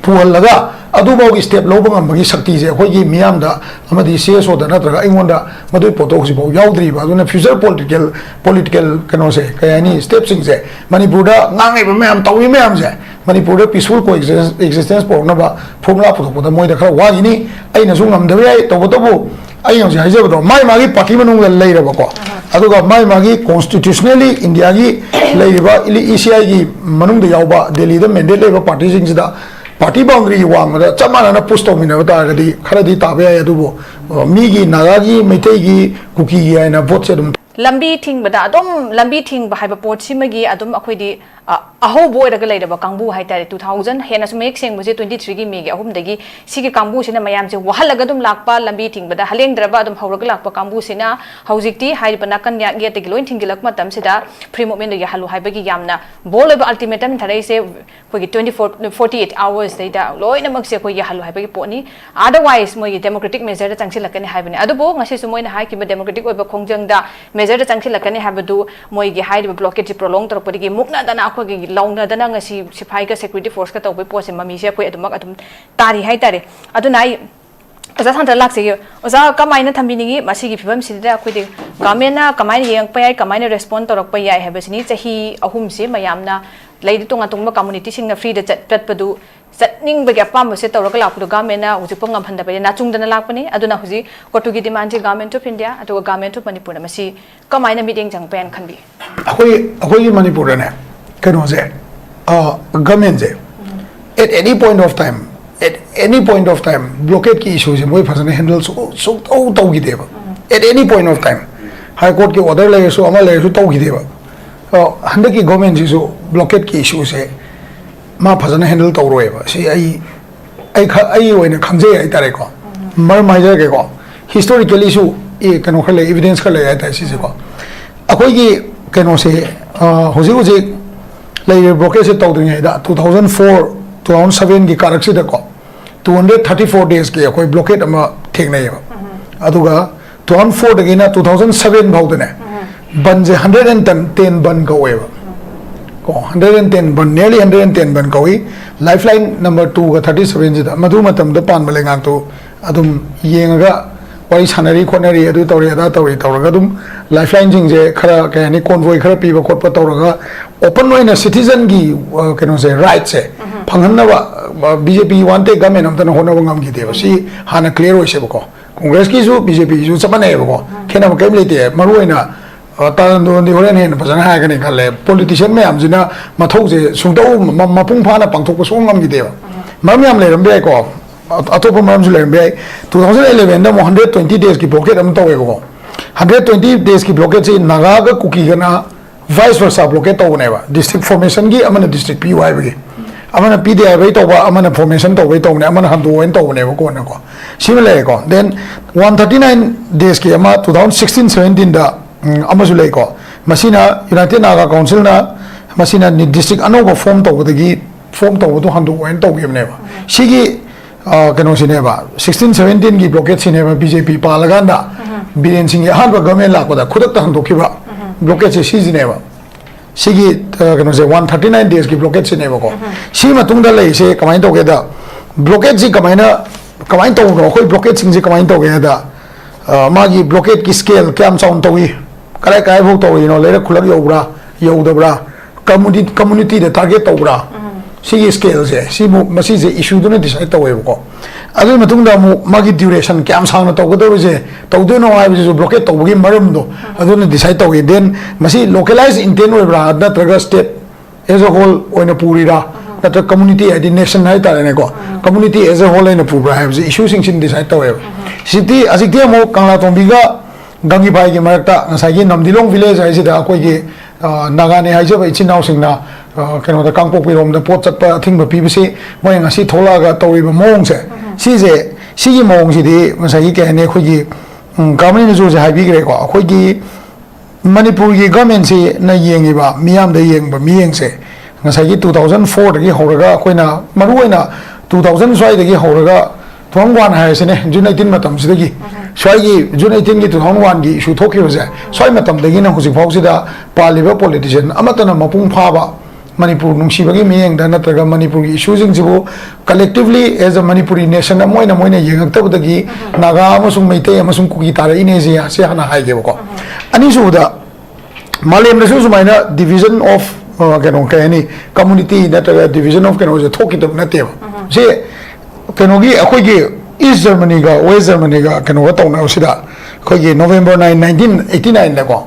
ꯄꯨꯍꯜꯂꯒ ꯑꯗꯨꯐꯥꯎꯒꯤ step ꯂꯧꯕ ꯉꯝꯕꯒꯤ ꯁꯛꯇꯤꯁꯦ ꯑꯩꯈꯣꯏꯒꯤ ꯃꯤꯌꯥꯝꯗ ꯑꯃꯗꯤ C S O ꯗ ꯅꯠꯇ꯭ꯔꯒ ꯑꯩꯉꯣꯟꯗ ꯃꯗꯨꯒꯤ ꯄꯣꯠꯇꯣ ꯍꯧꯖꯤꯛꯐꯥꯎ ꯌꯥꯎꯗ꯭ꯔꯤꯕ꯫ ꯑꯗꯨꯅ future political, political ꯀꯩꯅꯣꯁꯦ, ꯀꯩ ꯍꯥꯏꯅꯤ, step ꯁꯤꯡꯁꯦ, ꯃꯅꯤꯄꯨꯔꯗ ꯉꯥꯡꯉꯤꯕ ꯃꯌꯥꯝ, ꯇꯧꯔꯤ ꯃꯌꯥꯝꯁꯦ ꯃꯅꯤꯄꯨꯔꯗ peaceful coexistence, existence ꯄꯨꯔꯛꯅꯕ formula ꯄꯨꯊꯣꯛꯄꯗ ꯃꯣꯏꯗ ꯈꯔ ꯋꯥꯈꯤꯅꯤ꯫ ꯑꯩꯅꯁꯨ ꯉꯝꯗꯕ ꯌꯥꯏ꯫ ꯇꯧꯕꯇꯕꯨ ꯑꯩ ꯍꯧꯖꯤꯛ ꯍꯥꯏꯖꯕꯗꯣ, ꯃꯥꯏ ꯃꯥꯒꯤ party ꯃꯅꯨꯡꯗ ꯂꯩꯔꯕꯀꯣ, ꯑꯗꯨꯒ ꯃꯥꯏ ꯃꯥꯒꯤ constitutionally India ꯒꯤ ꯂꯩꯔꯤꯕ E C I ꯒꯤ ꯃꯅꯨꯡꯗ ꯌꯥꯎꯕ, ꯗꯦꯜꯂꯤꯗ mandate ꯂꯩꯕ party ꯁꯤꯡꯁꯤꯗ party boundary ꯋꯥꯡꯃꯗ ꯆꯞ ꯃꯥꯟꯅꯅ push ꯇꯧꯃꯤꯟꯅꯕ ꯇꯥꯔꯒꯗꯤ ꯈꯔꯗꯤ ꯇꯥꯕ ꯌꯥꯏ꯫ ꯑꯗꯨꯕꯨ, ꯑ, ꯃꯤꯒꯤ, ꯅꯥꯒꯥꯒꯤ, ꯃꯩꯇꯩꯒꯤ, ꯀꯨꯀꯤꯒꯤ ꯍꯥꯏꯅ vote ꯁꯦ ꯑꯗꯨꯝ ꯂꯝꯕꯤ ꯊꯤꯡꯕꯗ, ꯑꯗꯨꯝ ꯂꯝꯕꯤ ꯊꯤꯡꯕ ꯍꯥꯏꯕ ꯄꯣꯠꯁꯤꯃꯒꯤ ꯑꯗꯨꯝ ꯑꯩꯈꯣꯏꯗꯤ, ꯑ, ꯑꯍꯧꯕ ꯑꯣꯏꯔꯒ ꯂꯩꯔꯕ ꯀꯥꯡꯕꯨ ꯍꯥꯏꯇꯥꯔꯦ꯫ Two thousand, ꯍꯦꯟꯅꯁꯨ ꯃꯌꯦꯛ ꯁꯦꯡꯕꯁꯦ twenty three ꯒꯤ May ꯒꯤ ꯑꯍꯨꯝꯗꯒꯤ ꯁꯤꯒꯤ ꯀꯥꯡꯕꯨꯁꯤꯅ ꯃꯌꯥꯝꯁꯦ ꯋꯥꯍꯜꯂꯒ ꯑꯗꯨꯝ ꯂꯥꯛꯄ, ꯂꯝꯕꯤ ꯊꯤꯡꯕꯗ ꯍꯂꯦꯡꯗ꯭ꯔꯕ ꯑꯗꯨꯝ ꯍꯧꯔꯒ ꯂꯥꯛꯄ ꯀꯥꯡꯕꯨꯁꯤꯅ ꯍꯧꯖꯤꯛꯇꯤ ꯍꯥꯏꯔꯤꯕ ꯅꯥꯀꯟ ꯌꯥꯠ ꯌꯦꯠꯇꯒꯤ ꯂꯣꯏ ꯊꯤꯡꯖꯤꯜꯂꯛꯄ ꯃꯇꯝꯁꯤꯗ free movement ꯗꯣ ꯌꯥꯍꯜꯂꯨ ꯍꯥꯏꯕꯒꯤ ꯌꯥꯝꯅ bold ꯑꯣꯏꯕ ultimatum ꯊꯥꯔꯛꯏꯁꯦ꯫ ꯑꯩꯈꯣꯏꯒꯤ twenty four, forty eight hours ꯗꯩꯗ ꯂꯣꯏꯅꯃꯛꯁꯦ ꯑꯩꯈꯣꯏ ꯌꯥꯍꯜꯂꯨ ꯍꯥꯏꯕꯒꯤ ꯄꯣꯠꯅꯤ꯫ Otherwise ꯃꯣꯏꯒꯤ democratic measure ꯗ ꯆꯪꯁꯤꯜꯂꯛꯀꯅꯤ ꯍꯥꯏꯕꯅꯤ꯫ ꯑꯗꯨꯕꯨ ꯉꯁꯤꯁꯨ ꯃꯣꯏꯅ ꯍꯥꯏꯈꯤꯕ democratic ꯑꯣꯏꯕ ꯈꯣꯡꯖꯪꯗ measure ꯗ ꯆꯪꯁꯤꯜꯂꯛꯀꯅꯤ ꯍꯥꯏꯕꯗꯨ ꯃꯣꯏꯒꯤ ꯍꯥꯏꯔꯤꯕ blockade ꯁꯤ prolong ꯇꯧꯔꯛꯄꯗꯒꯤ ꯃꯨꯛꯅꯗꯅ, ꯑꯩꯈꯣꯏꯒꯤ ꯂꯥꯎꯅꯗꯅ ꯉꯁꯤ ꯁꯤꯐꯥꯏꯒ security force ꯀ ꯇꯧꯕꯒꯤ ꯄꯣꯠꯁꯦ ꯃꯃꯤꯁꯦ ꯑꯩꯈꯣꯏ ꯑꯗꯨꯃꯛ ꯑꯗꯨꯝ ꯇꯥꯔꯤ ꯍꯥꯏꯇꯥꯔꯦ꯫ ꯑꯗꯨꯅ ꯑꯩ ꯑꯣꯖꯥ ꯁꯥꯟꯇ ꯂꯥꯛꯆꯒꯦ꯫ ꯑꯣꯖꯥ, ꯀꯃꯥꯏꯅ ꯊꯝꯕꯤꯅꯤꯡꯉꯤ ꯃꯁꯤꯒꯤ ꯐꯤꯕꯝꯁꯤꯗ? ꯑꯩꯈꯣꯏꯗꯤ government ꯅ ꯀꯃꯥꯏꯅ ꯌꯦꯡꯉꯛꯄ ꯌꯥꯏ, ꯀꯃꯥꯏꯅ respond ꯇꯧꯔꯛꯄ ꯌꯥꯏ ꯍꯥꯏꯕꯁꯤꯅꯤ꯫ ꯆꯍꯤ ꯑꯍꯨꯝꯁꯤ ꯃꯌꯥꯝꯅ ꯂꯩꯔꯤ ꯇꯣꯉꯥꯟ ꯇꯣꯉꯥꯟꯕ community ꯁꯤꯡꯅ free ꯗ ꯆꯠ-, ꯆꯠꯄꯗꯨ, ꯆꯠꯅꯤꯡꯕꯒꯤ ꯑꯄꯥꯝꯕꯁꯦ ꯇꯧꯔꯒ ꯂꯥꯛꯄꯗꯨ government ꯅ ꯍꯧꯖꯤꯛꯐꯥꯎ ꯉꯝꯍꯟꯗꯕ ꯅꯥꯆꯨꯡꯗꯅ ꯂꯥꯛꯄꯅꯤ꯫ ꯑꯗꯨꯅ ꯍꯧꯖꯤꯛ ꯀꯣꯇꯨꯒꯤ demand ꯁꯤ Government of India ꯑꯗꯨꯒ Government of ꯃꯅꯤꯄꯨꯔꯅ ꯃꯁꯤ ꯀꯃꯥꯏꯅ ꯃꯤꯠꯌꯦꯡ ꯆꯪꯕ ꯌꯥꯏꯅ ꯈꯟꯕꯤ? ꯑꯩꯈꯣꯏ, ꯑꯩꯈꯣꯏꯒꯤ ꯃꯅꯤꯄꯨꯔꯗꯅꯦ, ꯀꯩꯅꯣꯁꯦ, ꯑ, government say at any point of time, at any point of time blockade ꯀꯤ issue ꯁꯦ ꯃꯣꯏ ꯐꯖꯅ handle ꯁꯨ-, ꯁꯨꯡꯇꯧ ꯇꯧꯈꯤꯗꯦꯕ꯫ At any point of time, High Court ꯀꯤ order ꯂꯩꯔꯁꯨ ꯑꯃ ꯂꯩꯔꯁꯨ ꯇꯧꯈꯤꯗꯦꯕ꯫ ꯑ, ꯍꯟꯗꯛꯀꯤ government ꯁꯤꯁꯨ blockade ꯀꯤ issue ꯁꯦ ꯃꯥ ꯐꯖꯅ handle ꯇꯧꯔꯣꯏꯕ꯫ ꯁꯤ ꯑꯩ, ꯑꯩ ꯈ-, ꯑꯩ ꯑꯣꯏꯅ ꯈꯪꯖꯩ ꯍꯥꯏꯇꯥꯔꯦꯀꯣ꯫ ꯃꯔꯝ ꯍꯥꯏꯖꯔꯒꯦꯀꯣ꯫ Historically ꯁꯨ, ꯑꯦ, ꯀꯩꯅꯣ ꯈꯔ ꯂꯩ, evidence ꯈꯔ ꯂꯩ ꯍꯥꯏꯇꯥꯔꯦ ꯁꯤꯁꯦꯀꯣ꯫ ꯑꯩꯈꯣꯏꯒꯤ ꯀꯩꯅꯣꯁꯦ, ꯑ, ꯍꯧꯖꯤꯛ ꯍꯧꯖꯤꯛ ꯂꯩꯔꯤꯕ blockade ꯁꯦ ꯇꯧꯗ꯭ꯔꯤꯉꯩꯗ two thousand four, two thousand seven ꯒꯤ ꯀꯥꯔꯛꯁꯤꯗꯀꯣ, two hundred thirty four days ꯀꯤ ꯑꯩꯈꯣꯏ blockade ꯑꯃ ꯊꯦꯡꯅꯩꯌꯦꯕ꯫ ꯑꯗꯨꯒ two thousand four ꯗꯒꯤꯅ two thousand seven ꯐꯥꯎꯗꯅꯦ, ꯕꯟꯁꯦ hundred and ten ꯕꯟ ꯀꯧꯋꯦꯕ꯫ ꯀꯣ, hundred and ten ban, nearly hundred and ten ꯕꯟ ꯀꯧꯏ꯫ Lifeline number two ꯒ thirty seven ꯁꯤꯗ, ꯃꯗꯨ ꯃꯇꯝꯗ ꯄꯥꯟꯕ ꯂꯩꯉꯥꯛꯇꯨ ꯑꯗꯨꯝ ꯌꯦꯡꯉꯒ ꯋꯥꯔꯤ ꯁꯥꯟꯅꯔꯤ ꯈꯣꯠꯅꯔꯤ, ꯑꯗꯨ ꯇꯧꯔꯤ ꯑꯗꯥ ꯇꯧꯔꯤ ꯇꯧꯔꯒ ꯑꯗꯨꯝ lifeline ꯁꯤꯡꯁꯦ ꯈꯔ, ꯀꯩ ꯍꯥꯏꯅꯤ, convoy ꯈꯔ ꯄꯤꯕ ꯈꯣꯠꯄ ꯇꯧꯔꯒ open ꯑꯣꯏꯅ citizen ꯒꯤ, ꯑ, ꯀꯩꯅꯣꯁꯦ, right ꯁꯦ ꯐꯪꯍꯟꯅꯕ, ꯑ, B J P one ꯇꯦ government ꯑꯝꯇꯅ ꯍꯣꯠꯅꯕ ꯉꯝꯈꯤꯗꯦꯕ꯫ ꯁꯤ ꯍꯥꯟꯅ clear ꯑꯣꯏꯁꯦꯕꯀꯣ꯫ Congress ꯀꯤꯁꯨ B J P ꯒꯤꯁꯨ ꯆꯞ ꯃꯥꯟꯅꯩꯌꯦꯕꯀꯣ꯫ ꯈꯦꯠꯅꯕ ꯀꯔꯤꯝ ꯂꯩꯇꯦ꯫ ꯃꯔꯨ ꯑꯣꯏꯅ, ꯑ, ꯇꯥꯔꯟꯗꯣꯟꯗꯤ ꯍꯣꯔꯦꯟ ꯍꯦꯟꯅ ꯐꯖꯅ ꯍꯥꯏꯔꯒꯅꯤ ꯈꯜꯂꯦ꯫ Politician ꯃꯌꯥꯝꯁꯤꯅ ꯃꯊꯧꯁꯦ ꯁꯨꯡꯇꯧ ꯃ-, ꯃꯄꯨꯡ ꯐꯥꯅ ꯄꯥꯡꯊꯣꯛꯄ ꯁꯨꯡꯉꯝ ꯉꯝꯈꯤꯗꯦꯕ꯫ ꯃꯔꯝ ꯌꯥꯝ ꯂꯩꯔꯝꯕ ꯌꯥꯏꯀꯣ꯫ ꯑ-, ꯑꯇꯣꯞꯄ ꯃꯔꯝꯁꯨ ꯂꯩꯔꯝꯕ ꯌꯥꯏ꯫ Two thousand eleven ꯗ ꯑꯃꯨꯛ hundred twenty days ꯀꯤ blockade ꯑꯃ ꯇꯧꯋꯦꯕꯀꯣ꯫ Hundred twenty days ꯀꯤ blockade ꯁꯤ ꯅꯥꯒꯥꯒ ꯀꯨꯀꯤꯒꯅ vice versa blockade ꯇꯧꯕꯅꯦꯕ꯫ District formation ꯒꯤ, ꯑꯃꯅ district ꯄꯤꯌꯨ ꯍꯥꯏꯕꯒꯤ, ꯑꯃꯅ ꯄꯤꯗꯦ ꯍꯥꯏꯕꯒꯤ ꯇꯧꯕ, ꯑꯃꯅ formation ꯇꯧꯕꯒꯤ ꯇꯧꯕꯅꯦ, ꯑꯃꯅ ꯍꯟꯗꯣꯛꯑꯣꯅ ꯇꯧꯕꯅꯦꯕ ꯀꯣꯟꯅꯀꯣ꯫ ꯁꯤꯃ ꯂꯩꯔꯦꯀꯣ꯫ Then one thirty nine days ꯀꯤ ꯑꯃ two thousand sixteen seventeen ꯗ, ꯎꯝ, ꯑꯃꯁꯨ ꯂꯩꯀꯣ꯫ ꯃꯁꯤꯅ United Naga Council ꯅ, ꯃꯁꯤꯅ ꯅꯤ-, district ꯑꯅꯧꯕ form ꯇꯧꯕꯗꯒꯤ, form ꯇꯧꯕꯗꯣ ꯍꯟꯗꯣꯛꯑꯣꯅ ꯇꯧꯈꯤꯕꯅꯦꯕ꯫ ꯁꯤꯒꯤ, ꯑ, ꯀꯩꯅꯣꯁꯤꯅꯦꯕ, sixteen seventeen ꯒꯤ blockade ꯁꯤꯅꯦꯕ, B J P ꯄꯥꯜꯂꯀꯥꯟꯗ ꯕꯤꯔꯦꯟ ꯁꯤꯡꯒꯤ ꯑꯍꯥꯟꯕ government ꯂꯥꯛꯄꯗ ꯈꯨꯗꯛꯇ ꯍꯟꯗꯣꯛꯈꯤꯕ blockade ꯁꯦ ꯁꯤꯁꯤꯅꯦꯕ꯫ ꯁꯤꯒꯤ, ꯑ, ꯀꯩꯅꯣꯁꯦ, one thirty nine days ꯀꯤ blockade ꯁꯤꯅꯦꯕꯀꯣ꯫ ꯁꯤ ꯃꯇꯨꯡꯗ ꯂꯩꯔꯤꯁꯦ ꯀꯃꯥꯏꯅ ꯇꯧꯒꯦꯗ, blockade ꯁꯤ ꯀꯃꯥꯏꯅ, ꯀꯃꯥꯏꯅ ꯇꯧꯕꯅꯣ? ꯑꯩꯈꯣꯏ blockade ꯁꯤꯡꯁꯦ ꯀꯃꯥꯏꯅ ꯇꯧꯒꯦ ꯍꯥꯏꯗ, ꯑ, ꯃꯥꯒꯤ blockade ꯀꯤ scale ꯀꯌꯥꯝ ꯆꯥꯎꯅ ꯇꯧꯏ, ꯀꯗꯥꯏ ꯀꯗꯥꯏꯐꯥꯎ ꯇꯧꯔꯤꯅꯣ, ꯂꯩꯔꯛ ꯈꯨꯜꯂꯛ ꯌꯧꯕ꯭ꯔꯥ, ꯌꯧꯗꯕ꯭ꯔꯥ, community, community ꯗ target ꯇꯧꯕ꯭ꯔꯥ? ꯁꯤꯒꯤ scale ꯁꯦ, ꯁꯤꯕꯨ, ꯃꯁꯤꯁꯦ issue ꯗꯨꯅ decide ꯇꯧꯋꯦꯕꯀꯣ꯫ ꯑꯗꯨꯒꯤ ꯃꯇꯨꯡꯗ ꯑꯃꯨꯛ ꯃꯥꯒꯤ duration ꯀꯌꯥꯝ ꯁꯥꯡꯅ ꯇꯧꯒꯗꯧꯔꯤꯁꯦ, ꯇꯧꯗꯣꯏꯅꯣ ꯍꯥꯏꯕꯁꯤꯁꯨ blockade ꯇꯧꯕꯒꯤ ꯃꯔꯝꯗꯣ ꯑꯗꯨꯅ decide ꯇꯧꯏ꯫ Then ꯃꯁꯤ localized intent ꯑꯣꯏꯕ꯭ꯔꯥ, ꯅꯠꯇ꯭ꯔꯒ state as a whole ꯑꯣꯏꯅ ꯄꯨꯔꯤꯔꯥ, ꯅꯠꯇ꯭ꯔꯒ community, ꯍꯥꯏꯗꯤ nation ꯍꯥꯏꯇꯥꯔꯦꯅꯦꯀꯣ, community as a whole ꯑꯣꯏꯅ ꯄꯨꯕ꯭ꯔꯥ ꯍꯥꯏꯕꯁꯤ issue ꯁꯤꯡꯁꯤꯅ decide ꯇꯧꯋꯦꯕ꯫ ꯍꯧꯖꯤꯛꯇꯤ, ꯍꯧꯖꯤꯛꯇꯤ ꯑꯃꯨꯛ ꯀꯪꯂꯥꯇꯣꯡꯕꯤꯒ ꯒꯪꯒꯤꯐꯥꯏꯒꯤ ꯃꯔꯛꯇ ꯉꯁꯥꯏꯒꯤ ꯅꯝꯗꯤꯂꯣꯡ village ꯍꯥꯏꯁꯤꯗ ꯑꯩꯈꯣꯏꯒꯤ, ꯑ, ꯅꯥꯒꯥꯅꯦ ꯍꯥꯏꯖꯕ ꯏꯆꯤꯟ ꯏꯅꯥꯎꯁꯤꯡꯅ, ꯑ, ꯀꯩꯅꯣꯗ, ꯀꯥꯡꯄꯣꯛꯄꯤꯔꯣꯝꯗ ꯄꯣꯠ ꯆꯠꯄ ꯑꯊꯤꯡꯕ ꯄꯤꯕꯁꯤ ꯃꯣꯏ ꯉꯁꯤ ꯊꯣꯛꯂꯛꯑꯒ ꯇꯧꯔꯤꯕ ꯃꯑꯣꯡꯁꯦ, ꯁꯤꯁꯦ, ꯁꯤꯒꯤ ꯃꯑꯣꯡꯁꯤꯗꯤ ꯉꯁꯥꯏꯒꯤ, ꯀꯩ ꯍꯥꯏꯅꯤ, ꯑꯩꯈꯣꯏꯒꯤ, ꯎꯝ, ꯀꯥꯃꯅꯤꯅꯁꯨ ꯍꯧꯖꯤꯛ ꯍꯥꯏꯕꯤꯈ꯭ꯔꯦꯀꯣ, ꯑꯩꯈꯣꯏꯒꯤ ꯃꯅꯤꯄꯨꯔꯒꯤ ꯒꯚꯔꯟꯃꯦꯟꯁꯤꯅ ꯌꯦꯡꯉꯤꯕ, ꯃꯤꯌꯥꯝꯗ ꯌꯦꯡꯕ ꯃꯤꯠꯌꯦꯡꯁꯦ, ꯉꯁꯥꯏꯒꯤ ꯇꯨ ꯊꯥꯎꯖꯟ ꯐꯣꯔꯗꯒꯤ ꯍꯧꯔꯒ, ꯑꯩꯈꯣꯏꯅ ꯃꯔꯨꯑꯣꯏꯅ ꯇꯨ ꯊꯥꯎꯖꯟ ꯁ꯭ꯋꯥꯏꯗꯒꯤ ꯍꯧꯔꯒ, ꯇꯨ ꯊꯥꯎꯖꯟ ꯋꯥꯟ ꯍꯥꯏꯔꯁꯤꯅꯦ, ꯖꯨꯟ ꯑꯩꯠꯇꯤꯟ ꯃꯇꯝꯁꯤꯗꯒꯤ, ꯁ꯭ꯋꯥꯏꯒꯤ ꯖꯨꯟ ꯑꯩꯠꯇꯤꯟꯒꯤ ꯇꯨ ꯊꯥꯎꯖꯟ ꯋꯥꯟꯒꯤ ꯏꯁꯨ ꯊꯣꯛꯈꯤꯕꯁꯦ, ꯁ꯭ꯋꯥꯏ ꯃꯇꯝꯗꯒꯤꯅ ꯍꯧꯖꯤꯛ ꯐꯥꯎꯁꯤꯗ ꯄꯥꯜꯂꯤꯕ ꯄꯣꯂꯤꯇꯤꯁꯤꯌꯟ ꯑꯃꯠꯇꯅ ꯃꯄꯨꯡ ꯐꯥꯕ ꯃꯅꯤꯄꯨꯔ ꯅꯨꯡꯁꯤꯕꯒꯤ ꯃꯤꯠꯌꯦꯡꯗ ꯅꯠꯇ꯭ꯔꯒ ꯃꯅꯤꯄꯨꯔꯒꯤ ꯏꯁꯨꯁꯤꯡꯁꯤꯕꯨ collectively as a Manipuri nation ꯑꯃ ꯑꯣꯏꯅ ꯃꯣꯏꯅ ꯌꯦꯡꯉꯛꯇꯕꯗꯒꯤ ꯅꯥꯒꯥ ꯑꯃꯁꯨꯡ ꯃꯩꯇꯩ ꯑꯃꯁꯨꯡ ꯀꯨꯀꯤ ꯇꯥꯔꯛꯏꯅꯦ ꯁꯤ, ꯁꯤ ꯍꯥꯟꯅ ꯍꯥꯏꯒꯦꯕꯀꯣ꯫ ꯑꯅꯤꯁꯨꯕꯗ, ꯃꯥꯂꯦꯝꯗꯁꯨ ꯁꯨꯃꯥꯏꯅ division of, ꯑ, ꯀꯩꯅꯣ, ꯀꯩ ꯍꯥꯏꯅꯤ, community ꯅꯠꯇ꯭ꯔꯒ division of ꯀꯩꯅꯣꯁꯦ ꯊꯣꯛꯈꯤꯗꯕ ꯅꯠꯇꯦꯕ꯫ ꯁꯤ ꯀꯩꯅꯣꯒꯤ, ꯑꯩꯈꯣꯏꯒꯤ East Germanyꯒ West Germanyꯒ ꯀꯩꯅꯣꯒ ꯇꯧꯅꯕꯁꯤꯗ, ꯑꯩꯈꯣꯏꯒꯤ November nine, nineteen eighty nineꯗꯀꯣ,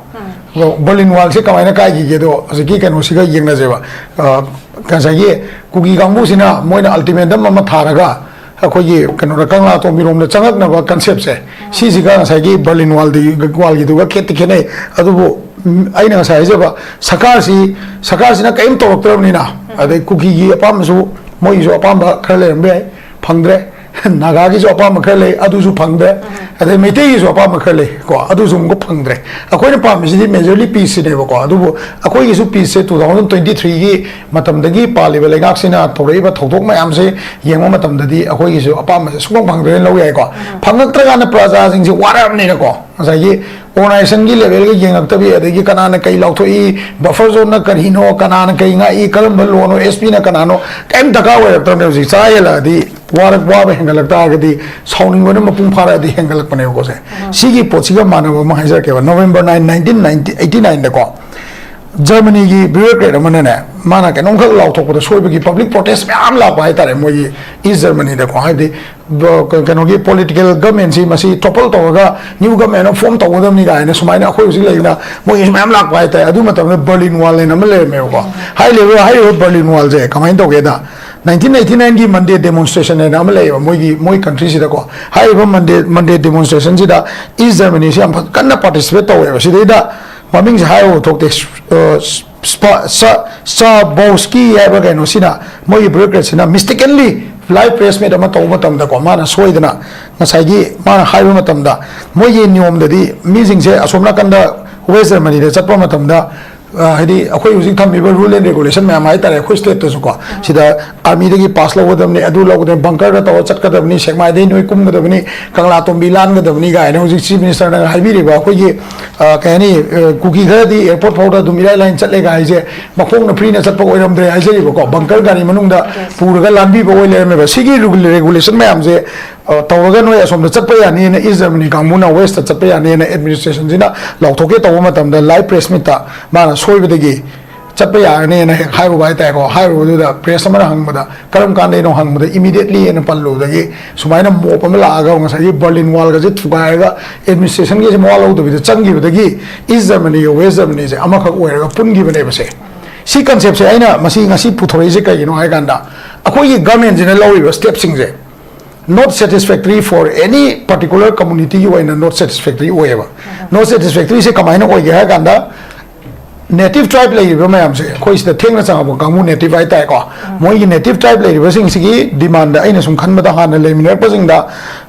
Berlin Wallꯁꯦ ꯀꯃꯥꯏꯅ ꯀꯥꯏꯈꯤꯒꯦꯗꯣ ꯍꯧꯖꯤꯛꯀꯤ ꯀꯩꯅꯣꯁꯤꯒ ꯌꯦꯡꯅꯁꯦꯕ꯫ ꯑ, ꯉꯁꯥꯏꯒꯤ ꯀꯨꯀꯤ ꯀꯥꯡꯕꯨꯁꯤꯅ ꯃꯣꯏꯅ ultimatum ꯑꯃ ꯊꯥꯔꯒ, ꯑꯩꯈꯣꯏꯒꯤ ꯀꯩꯅꯣꯗ, ꯀꯪꯂꯥꯇꯣꯡꯕꯤꯔꯣꯝꯗ ꯆꯪꯉꯛꯅꯕ conceptꯁꯦ, ꯁꯤꯁꯤꯒ ꯉꯁꯥꯏꯒꯤ Berlin Wallꯗꯤ, Wallꯒꯤꯗꯨꯒ ꯈꯦꯠꯇꯤ ꯈꯦꯠꯅꯩ꯫ ꯑꯗꯨꯕꯨ, ꯎꯝ, ꯑꯩꯅ ꯉꯁꯥꯏ ꯍꯥꯏꯖꯕ ꯁꯔꯀꯥꯔꯁꯤ, ꯁꯔꯀꯥꯔꯁꯤꯅ ꯀꯔꯤꯝ ꯇꯧꯔꯛꯇ꯭ꯔꯕꯅꯤꯅ, ꯑꯗꯩ ꯀꯨꯀꯤꯒꯤ ꯑꯄꯥꯝꯕꯁꯨ, ꯃꯣꯏꯒꯤꯁꯨ ꯑꯄꯥꯝꯕ ꯈꯔ ꯂꯩꯔꯝꯕ ꯌꯥꯏ, ꯐꯪꯗ꯭ꯔꯦ꯫ ꯅꯥꯒꯥꯒꯤꯁꯨ ꯑꯄꯥꯝꯕ ꯈꯔ ꯂꯩ, ꯑꯗꯨꯁꯨ ꯐꯪꯗ꯭ꯔꯦ꯫ ꯑꯗꯩ ꯃꯩꯇꯩꯒꯤꯁꯨ ꯑꯄꯥꯝꯕ ꯈꯔ ꯂꯩ ꯀꯣ, ꯑꯗꯨꯁꯨ ꯑꯃꯨꯛꯀ ꯐꯪꯗ꯭ꯔꯦ꯫ ꯑꯩꯈꯣꯏꯅ ꯄꯥꯝꯃꯤꯁꯤꯗꯤ majorly peaceꯁꯤꯅꯦꯕꯀꯣ, ꯑꯗꯨꯕꯨ ꯑꯩꯈꯣꯏꯒꯤꯁꯨ peaceꯁꯦ two thousand twenty threeꯒꯤ ꯃꯇꯝꯗꯒꯤ ꯄꯥꯜꯂꯤꯕ ꯂꯩꯉꯥꯛꯁꯤꯅ ꯇꯧꯔꯛꯏꯕ ꯊꯧꯗꯣꯛ ꯃꯌꯥꯝꯁꯦ ꯌꯦꯡꯕ ꯃꯇꯝꯗꯗꯤ ꯑꯩꯈꯣꯏꯒꯤꯁꯨ ꯑꯄꯥꯝꯕꯁꯦ ꯁꯨꯡꯐꯪ ꯐꯪꯗ꯭ꯔꯦꯅ ꯂꯧ ꯌꯥꯏꯀꯣ꯫ ꯐꯪꯉꯛꯇ꯭ꯔꯀꯥꯟꯗ ꯄ꯭ꯔꯖꯥꯁꯤꯡꯁꯦ ꯋꯥꯔꯛꯑꯕꯅꯤꯅꯀꯣ, ꯉꯁꯥꯏꯒꯤ organisationꯒꯤ levelꯒ ꯌꯦꯡꯉꯛꯇꯕꯤ, ꯑꯗꯒꯤ ꯀꯅꯥꯅ ꯀꯩ ꯂꯥꯎꯊꯣꯛꯏ, buffer zoneꯅ ꯀꯔꯤꯅꯣ, ꯀꯅꯥꯅ ꯀꯩ ꯉꯥꯛꯏ, ꯀꯔꯝꯕ lawꯅꯣ, SPꯅ ꯀꯅꯥꯅꯣ, ꯀꯩꯝ ꯗꯔꯀꯥꯔ ꯑꯣꯏꯔꯛꯇ꯭ꯔꯕꯅꯦ ꯍꯧꯖꯤꯛ꯫ ꯆꯔꯥ ꯍꯦꯜꯂꯛꯑꯗꯤ, ꯋꯥꯔꯛ-, ꯋꯥꯕ ꯍꯦꯟꯒꯠꯂꯛ ꯇꯥꯔꯒꯗꯤ, ꯁꯥꯎꯅꯤꯡꯕꯅ ꯃꯄꯨꯡ ꯐꯥꯔꯛꯑꯗꯤ ꯍꯦꯟꯒꯠꯂꯛꯄꯅꯦꯕꯀꯣ ꯁꯦ꯫ ꯁꯤꯒꯤ ꯄꯣꯠꯁꯤꯒ ꯃꯥꯟꯅꯕ ꯑꯃ ꯍꯥꯏꯖꯔꯛꯀꯦꯕ꯫ November nine, nineteen ninety, eighty nineꯗꯀꯣ, Germanyꯒꯤ bureaucratꯑꯃꯅꯅꯦ, ꯃꯥꯅ ꯀꯩꯅꯣꯝꯈꯛ ꯂꯥꯎꯊꯣꯛꯄꯗ ꯁꯣꯏꯕꯒꯤ public protest ꯃꯌꯥꯝ ꯂꯥꯛꯄ ꯍꯥꯏꯇꯥꯔꯦ, ꯃꯣꯏꯒꯤ East Germanyꯗꯀꯣ꯫ ꯍꯥꯏꯕꯗꯤ, ꯕ-, ꯀ-, ꯀꯩꯅꯣꯒꯤ political governmentꯁꯤ ꯃꯁꯤ topple ꯇꯧꯔꯒ new government ꯑꯃ form ꯇꯧꯒꯗꯕꯅꯤ ꯀꯥꯏꯅ ꯁꯨꯃꯥꯏꯅ ꯑꯩꯈꯣꯏ ꯍꯧꯖꯤꯛ ꯂꯩꯔꯤꯅ ꯃꯣꯏꯒꯤꯁꯨ ꯃꯌꯥꯝ ꯂꯥꯛꯄ ꯍꯥꯏꯇꯥꯔꯦ꯫ ꯑꯗꯨ ꯃꯇꯝꯗ Berlin Wall ꯍꯥꯏꯅ ꯑꯃ ꯂꯩꯔꯝꯃꯦꯕꯀꯣ꯫ ꯍꯥꯏꯔꯤꯕ, ꯍꯥꯏꯔꯤꯕ Berlin Wallꯁꯦ ꯀꯃꯥꯏꯅ ꯇꯧꯒꯦꯗ, nineteen eighty nineꯒꯤ Monday demonstration ꯍꯥꯏꯅ ꯑꯃ ꯂꯩꯌꯦꯕ ꯃꯣꯏꯒꯤ, ꯃꯣꯏ countryꯁꯤꯗꯀꯣ꯫ ꯍꯥꯏꯔꯤꯕ Monday, Monday demonstrationꯁꯤꯗ East Germanyꯁꯤ ꯌꯥꯝ ꯐ-, ꯀꯟꯅ participate ꯇꯧꯋꯦꯕ꯫ ꯁꯤꯗꯩꯗ ꯃꯃꯤꯡꯁꯦ ꯍꯥꯏꯕ ꯊꯣꯛꯇꯦ꯫ ꯑ, ꯁ꯭ꯄ-, ꯁ-, ꯁ꯭ꯇꯥꯕꯣꯁꯀꯤ ꯍꯥꯏꯕ ꯀꯩꯅꯣꯁꯤꯅ, ꯃꯣꯏꯒꯤ bureaucratꯁꯤꯅ mistakenly live press meet ꯑꯃ ꯇꯧꯕ ꯃꯇꯝꯗꯀꯣ, ꯃꯥꯅ ꯁꯣꯏꯗꯅ ꯉꯁꯥꯏꯒꯤ ꯃꯥꯅ ꯍꯥꯏꯕ ꯃꯇꯝꯗ, ꯃꯣꯏꯒꯤ ꯅꯤꯌꯣꯝꯗꯗꯤ ꯃꯤꯁꯤꯡꯁꯦ ꯑꯁꯣꯝ ꯅꯥꯀꯟꯗ ꯋꯦꯁ ꯖꯔꯃꯅꯤꯗ ꯆꯠꯄ ꯃꯇꯝꯗ, ꯑ, ꯍꯥꯏꯗꯤ ꯑꯩꯈꯣꯏ ꯍꯧꯖꯤꯛ ꯊꯝꯃꯤꯕ ꯔꯨꯜ ꯑꯦꯟ ꯔꯦꯒꯨꯂꯦꯁꯟ ꯃꯌꯥꯝ ꯍꯥꯏꯇꯥꯔꯦ, ꯑꯩꯈꯣꯏ ꯁ꯭ꯇꯦꯠꯇꯁꯨꯀꯣ, ꯁꯤꯗ ꯑꯥꯔꯃꯤꯗꯒꯤ ꯄꯥꯁ ꯂꯧꯒꯗꯕꯅꯤ, ꯑꯗꯨ ꯂꯧꯒꯗꯕꯅꯤ, ꯕꯪꯀꯔꯗ ꯇꯧꯔ ꯆꯠꯀꯗꯕꯅꯤ, ꯁꯦꯛꯃꯥꯏꯗꯩ ꯅꯣꯏ ꯀꯨꯝꯒꯗꯕꯅꯤ, ꯀꯪꯂꯥ ꯇꯣꯝꯕꯤ ꯂꯥꯟꯒꯗꯕꯅꯤ ꯀꯥꯏꯅ ꯍꯧꯖꯤꯛ ꯆꯤꯐ ꯃꯤꯅꯤꯁꯇꯔꯅ ꯍꯥꯏꯕꯤꯔꯤꯕ ꯑꯩꯈꯣꯏꯒꯤ, ꯑ, ꯀꯩ ꯍꯥꯏꯅꯤ, ꯑ, ꯀꯨꯀꯤ ꯈꯔꯗꯤ ꯑꯦꯌꯔꯄꯣꯔꯠ ꯐꯥꯎꯗ ꯑꯗꯨꯝ ꯏꯔꯥꯏ ꯂꯥꯏꯅ ꯆꯠꯂꯦꯒ ꯍꯥꯏꯁꯦ, ꯃꯈꯣꯡꯅ ꯐ꯭ꯔꯤꯅ ꯆꯠꯄ ꯑꯣꯏꯔꯝꯗ꯭ꯔꯦ ꯍꯥꯏꯖꯔꯤꯕꯀꯣ, ꯕꯪꯀꯔ ꯒꯥꯔꯤ ꯃꯅꯨꯡꯗ ꯄꯨꯔꯒ ꯂꯥꯟꯕꯤꯕ ꯑꯣꯏ ꯂꯩꯔꯝꯃꯦꯕ꯫ ꯁꯤꯒꯤ ꯔꯨꯜ ꯔꯦꯒꯨꯂꯦꯁꯟ ꯃꯌꯥꯝꯁꯦ, ꯑ, ꯇꯧꯔꯒ ꯅꯣꯏ ꯑꯁꯣꯝꯗ ꯆꯠꯄ ꯌꯥꯅꯤꯅ, ꯏꯁ ꯖꯔꯃꯅꯤ ꯀꯥꯡꯕꯨꯅ ꯋꯦꯁꯇ ꯆꯠꯄ ꯌꯥꯅꯤꯅ ꯑꯦꯗꯃꯤꯅꯤꯁꯇ꯭ꯔꯦꯁꯟꯁꯤꯅ ꯂꯥꯎꯊꯣꯛꯀꯦ ꯇꯧꯕ ꯃꯇꯝꯗ, ꯂꯥꯏꯚ ꯄ꯭ꯔꯦꯁ ꯃꯤꯠꯇ ꯃꯥꯅ ꯁꯣꯏꯕꯗꯒꯤ ꯆꯠꯄ ꯌꯥꯒꯅꯤꯅ ꯍꯦꯛ ꯍꯥꯏꯔꯨꯕ ꯍꯥꯏꯇꯥꯔꯦꯀꯣ꯫ ꯍꯥꯏꯔꯨꯕꯗꯨꯗ ꯄ꯭ꯔꯦꯁ ꯑꯃꯅ ꯍꯪꯕꯗ, "ꯀꯔꯝ ꯀꯥꯟꯗꯩꯅꯣ?" ꯍꯪꯕꯗ, "ꯏꯃꯤꯗꯤꯌꯦꯠꯂꯤ" ꯍꯥꯏꯅ ꯄꯜꯂꯨꯕꯗꯒꯤ ꯁꯨꯃꯥꯏꯅ ꯃꯣꯞ ꯑꯃ ꯂꯥꯛꯑꯒ ꯉꯁꯥꯏꯒꯤ ꯕꯔꯂꯤꯟ ꯋꯥꯜꯒꯁꯦ ꯊꯨꯒꯥꯏꯔꯒ ꯑꯦꯗꯃꯤꯅꯤꯁꯇ꯭ꯔꯦꯁꯟꯒꯤꯁꯦ ꯃꯋꯥ ꯂꯧꯗꯕꯤꯗ ꯆꯪꯈꯤꯕꯗꯒꯤ ꯏꯁ ꯖꯔꯃꯅꯤꯒ ꯋꯦꯁ ꯖꯔꯃꯅꯤꯁꯦ ꯑꯃꯈꯛ ꯑꯣꯏꯔꯒ ꯄꯨꯟꯈꯤꯕꯅꯦꯕꯁꯦ꯫ ꯁꯤ ꯀꯟꯁꯦꯞꯁꯦ ꯑꯩꯅ ꯃꯁꯤ ꯉꯁꯤ ꯄꯨꯊꯣꯔꯛꯏꯁꯦ ꯀꯩꯒꯤꯅꯣ ꯍꯥꯏ ꯀꯥꯟꯗ, ꯑꯩꯈꯣꯏꯒꯤ ꯒꯃꯦꯟꯁꯤꯅ ꯂꯧꯔꯤꯕ ꯁ꯭ꯇꯦꯞꯁꯤꯡꯁꯦ not satisfactory for any particular communityꯒꯤ ꯑꯣꯏꯅ not satisfactory ꯑꯣꯏꯌꯦꯕ꯫ Not satisfactoryꯁꯦ ꯀꯃꯥꯏꯅ ꯑꯣꯏꯒꯦ ꯍꯥꯏ ꯀꯥꯟꯗ, ꯅꯦꯇꯤꯚ ꯇ꯭ꯔꯥꯏꯕ ꯂꯩꯔꯤꯕ ꯃꯌꯥꯝꯁꯦ, ꯑꯩꯈꯣꯏ ꯁꯤꯗ ꯊꯦꯡꯅ ꯆꯪꯉꯛꯄ ꯀꯥꯡꯕꯨ ꯅꯦꯇꯤꯚ ꯍꯥꯏꯇꯥꯔꯦꯀꯣ, ꯃꯣꯏꯒꯤ ꯅꯦꯇꯤꯚ ꯇ꯭ꯔꯥꯏꯕ ꯂꯩꯔꯤꯕꯁꯤꯡꯁꯤꯒꯤ ꯗꯤꯃꯥꯟꯗ, ꯑꯩꯅ ꯁꯨꯝ ꯈꯟꯕꯗ, ꯍꯥꯟꯅ ꯂꯩꯃꯤꯟꯅꯔꯛꯄꯁꯤꯡꯗ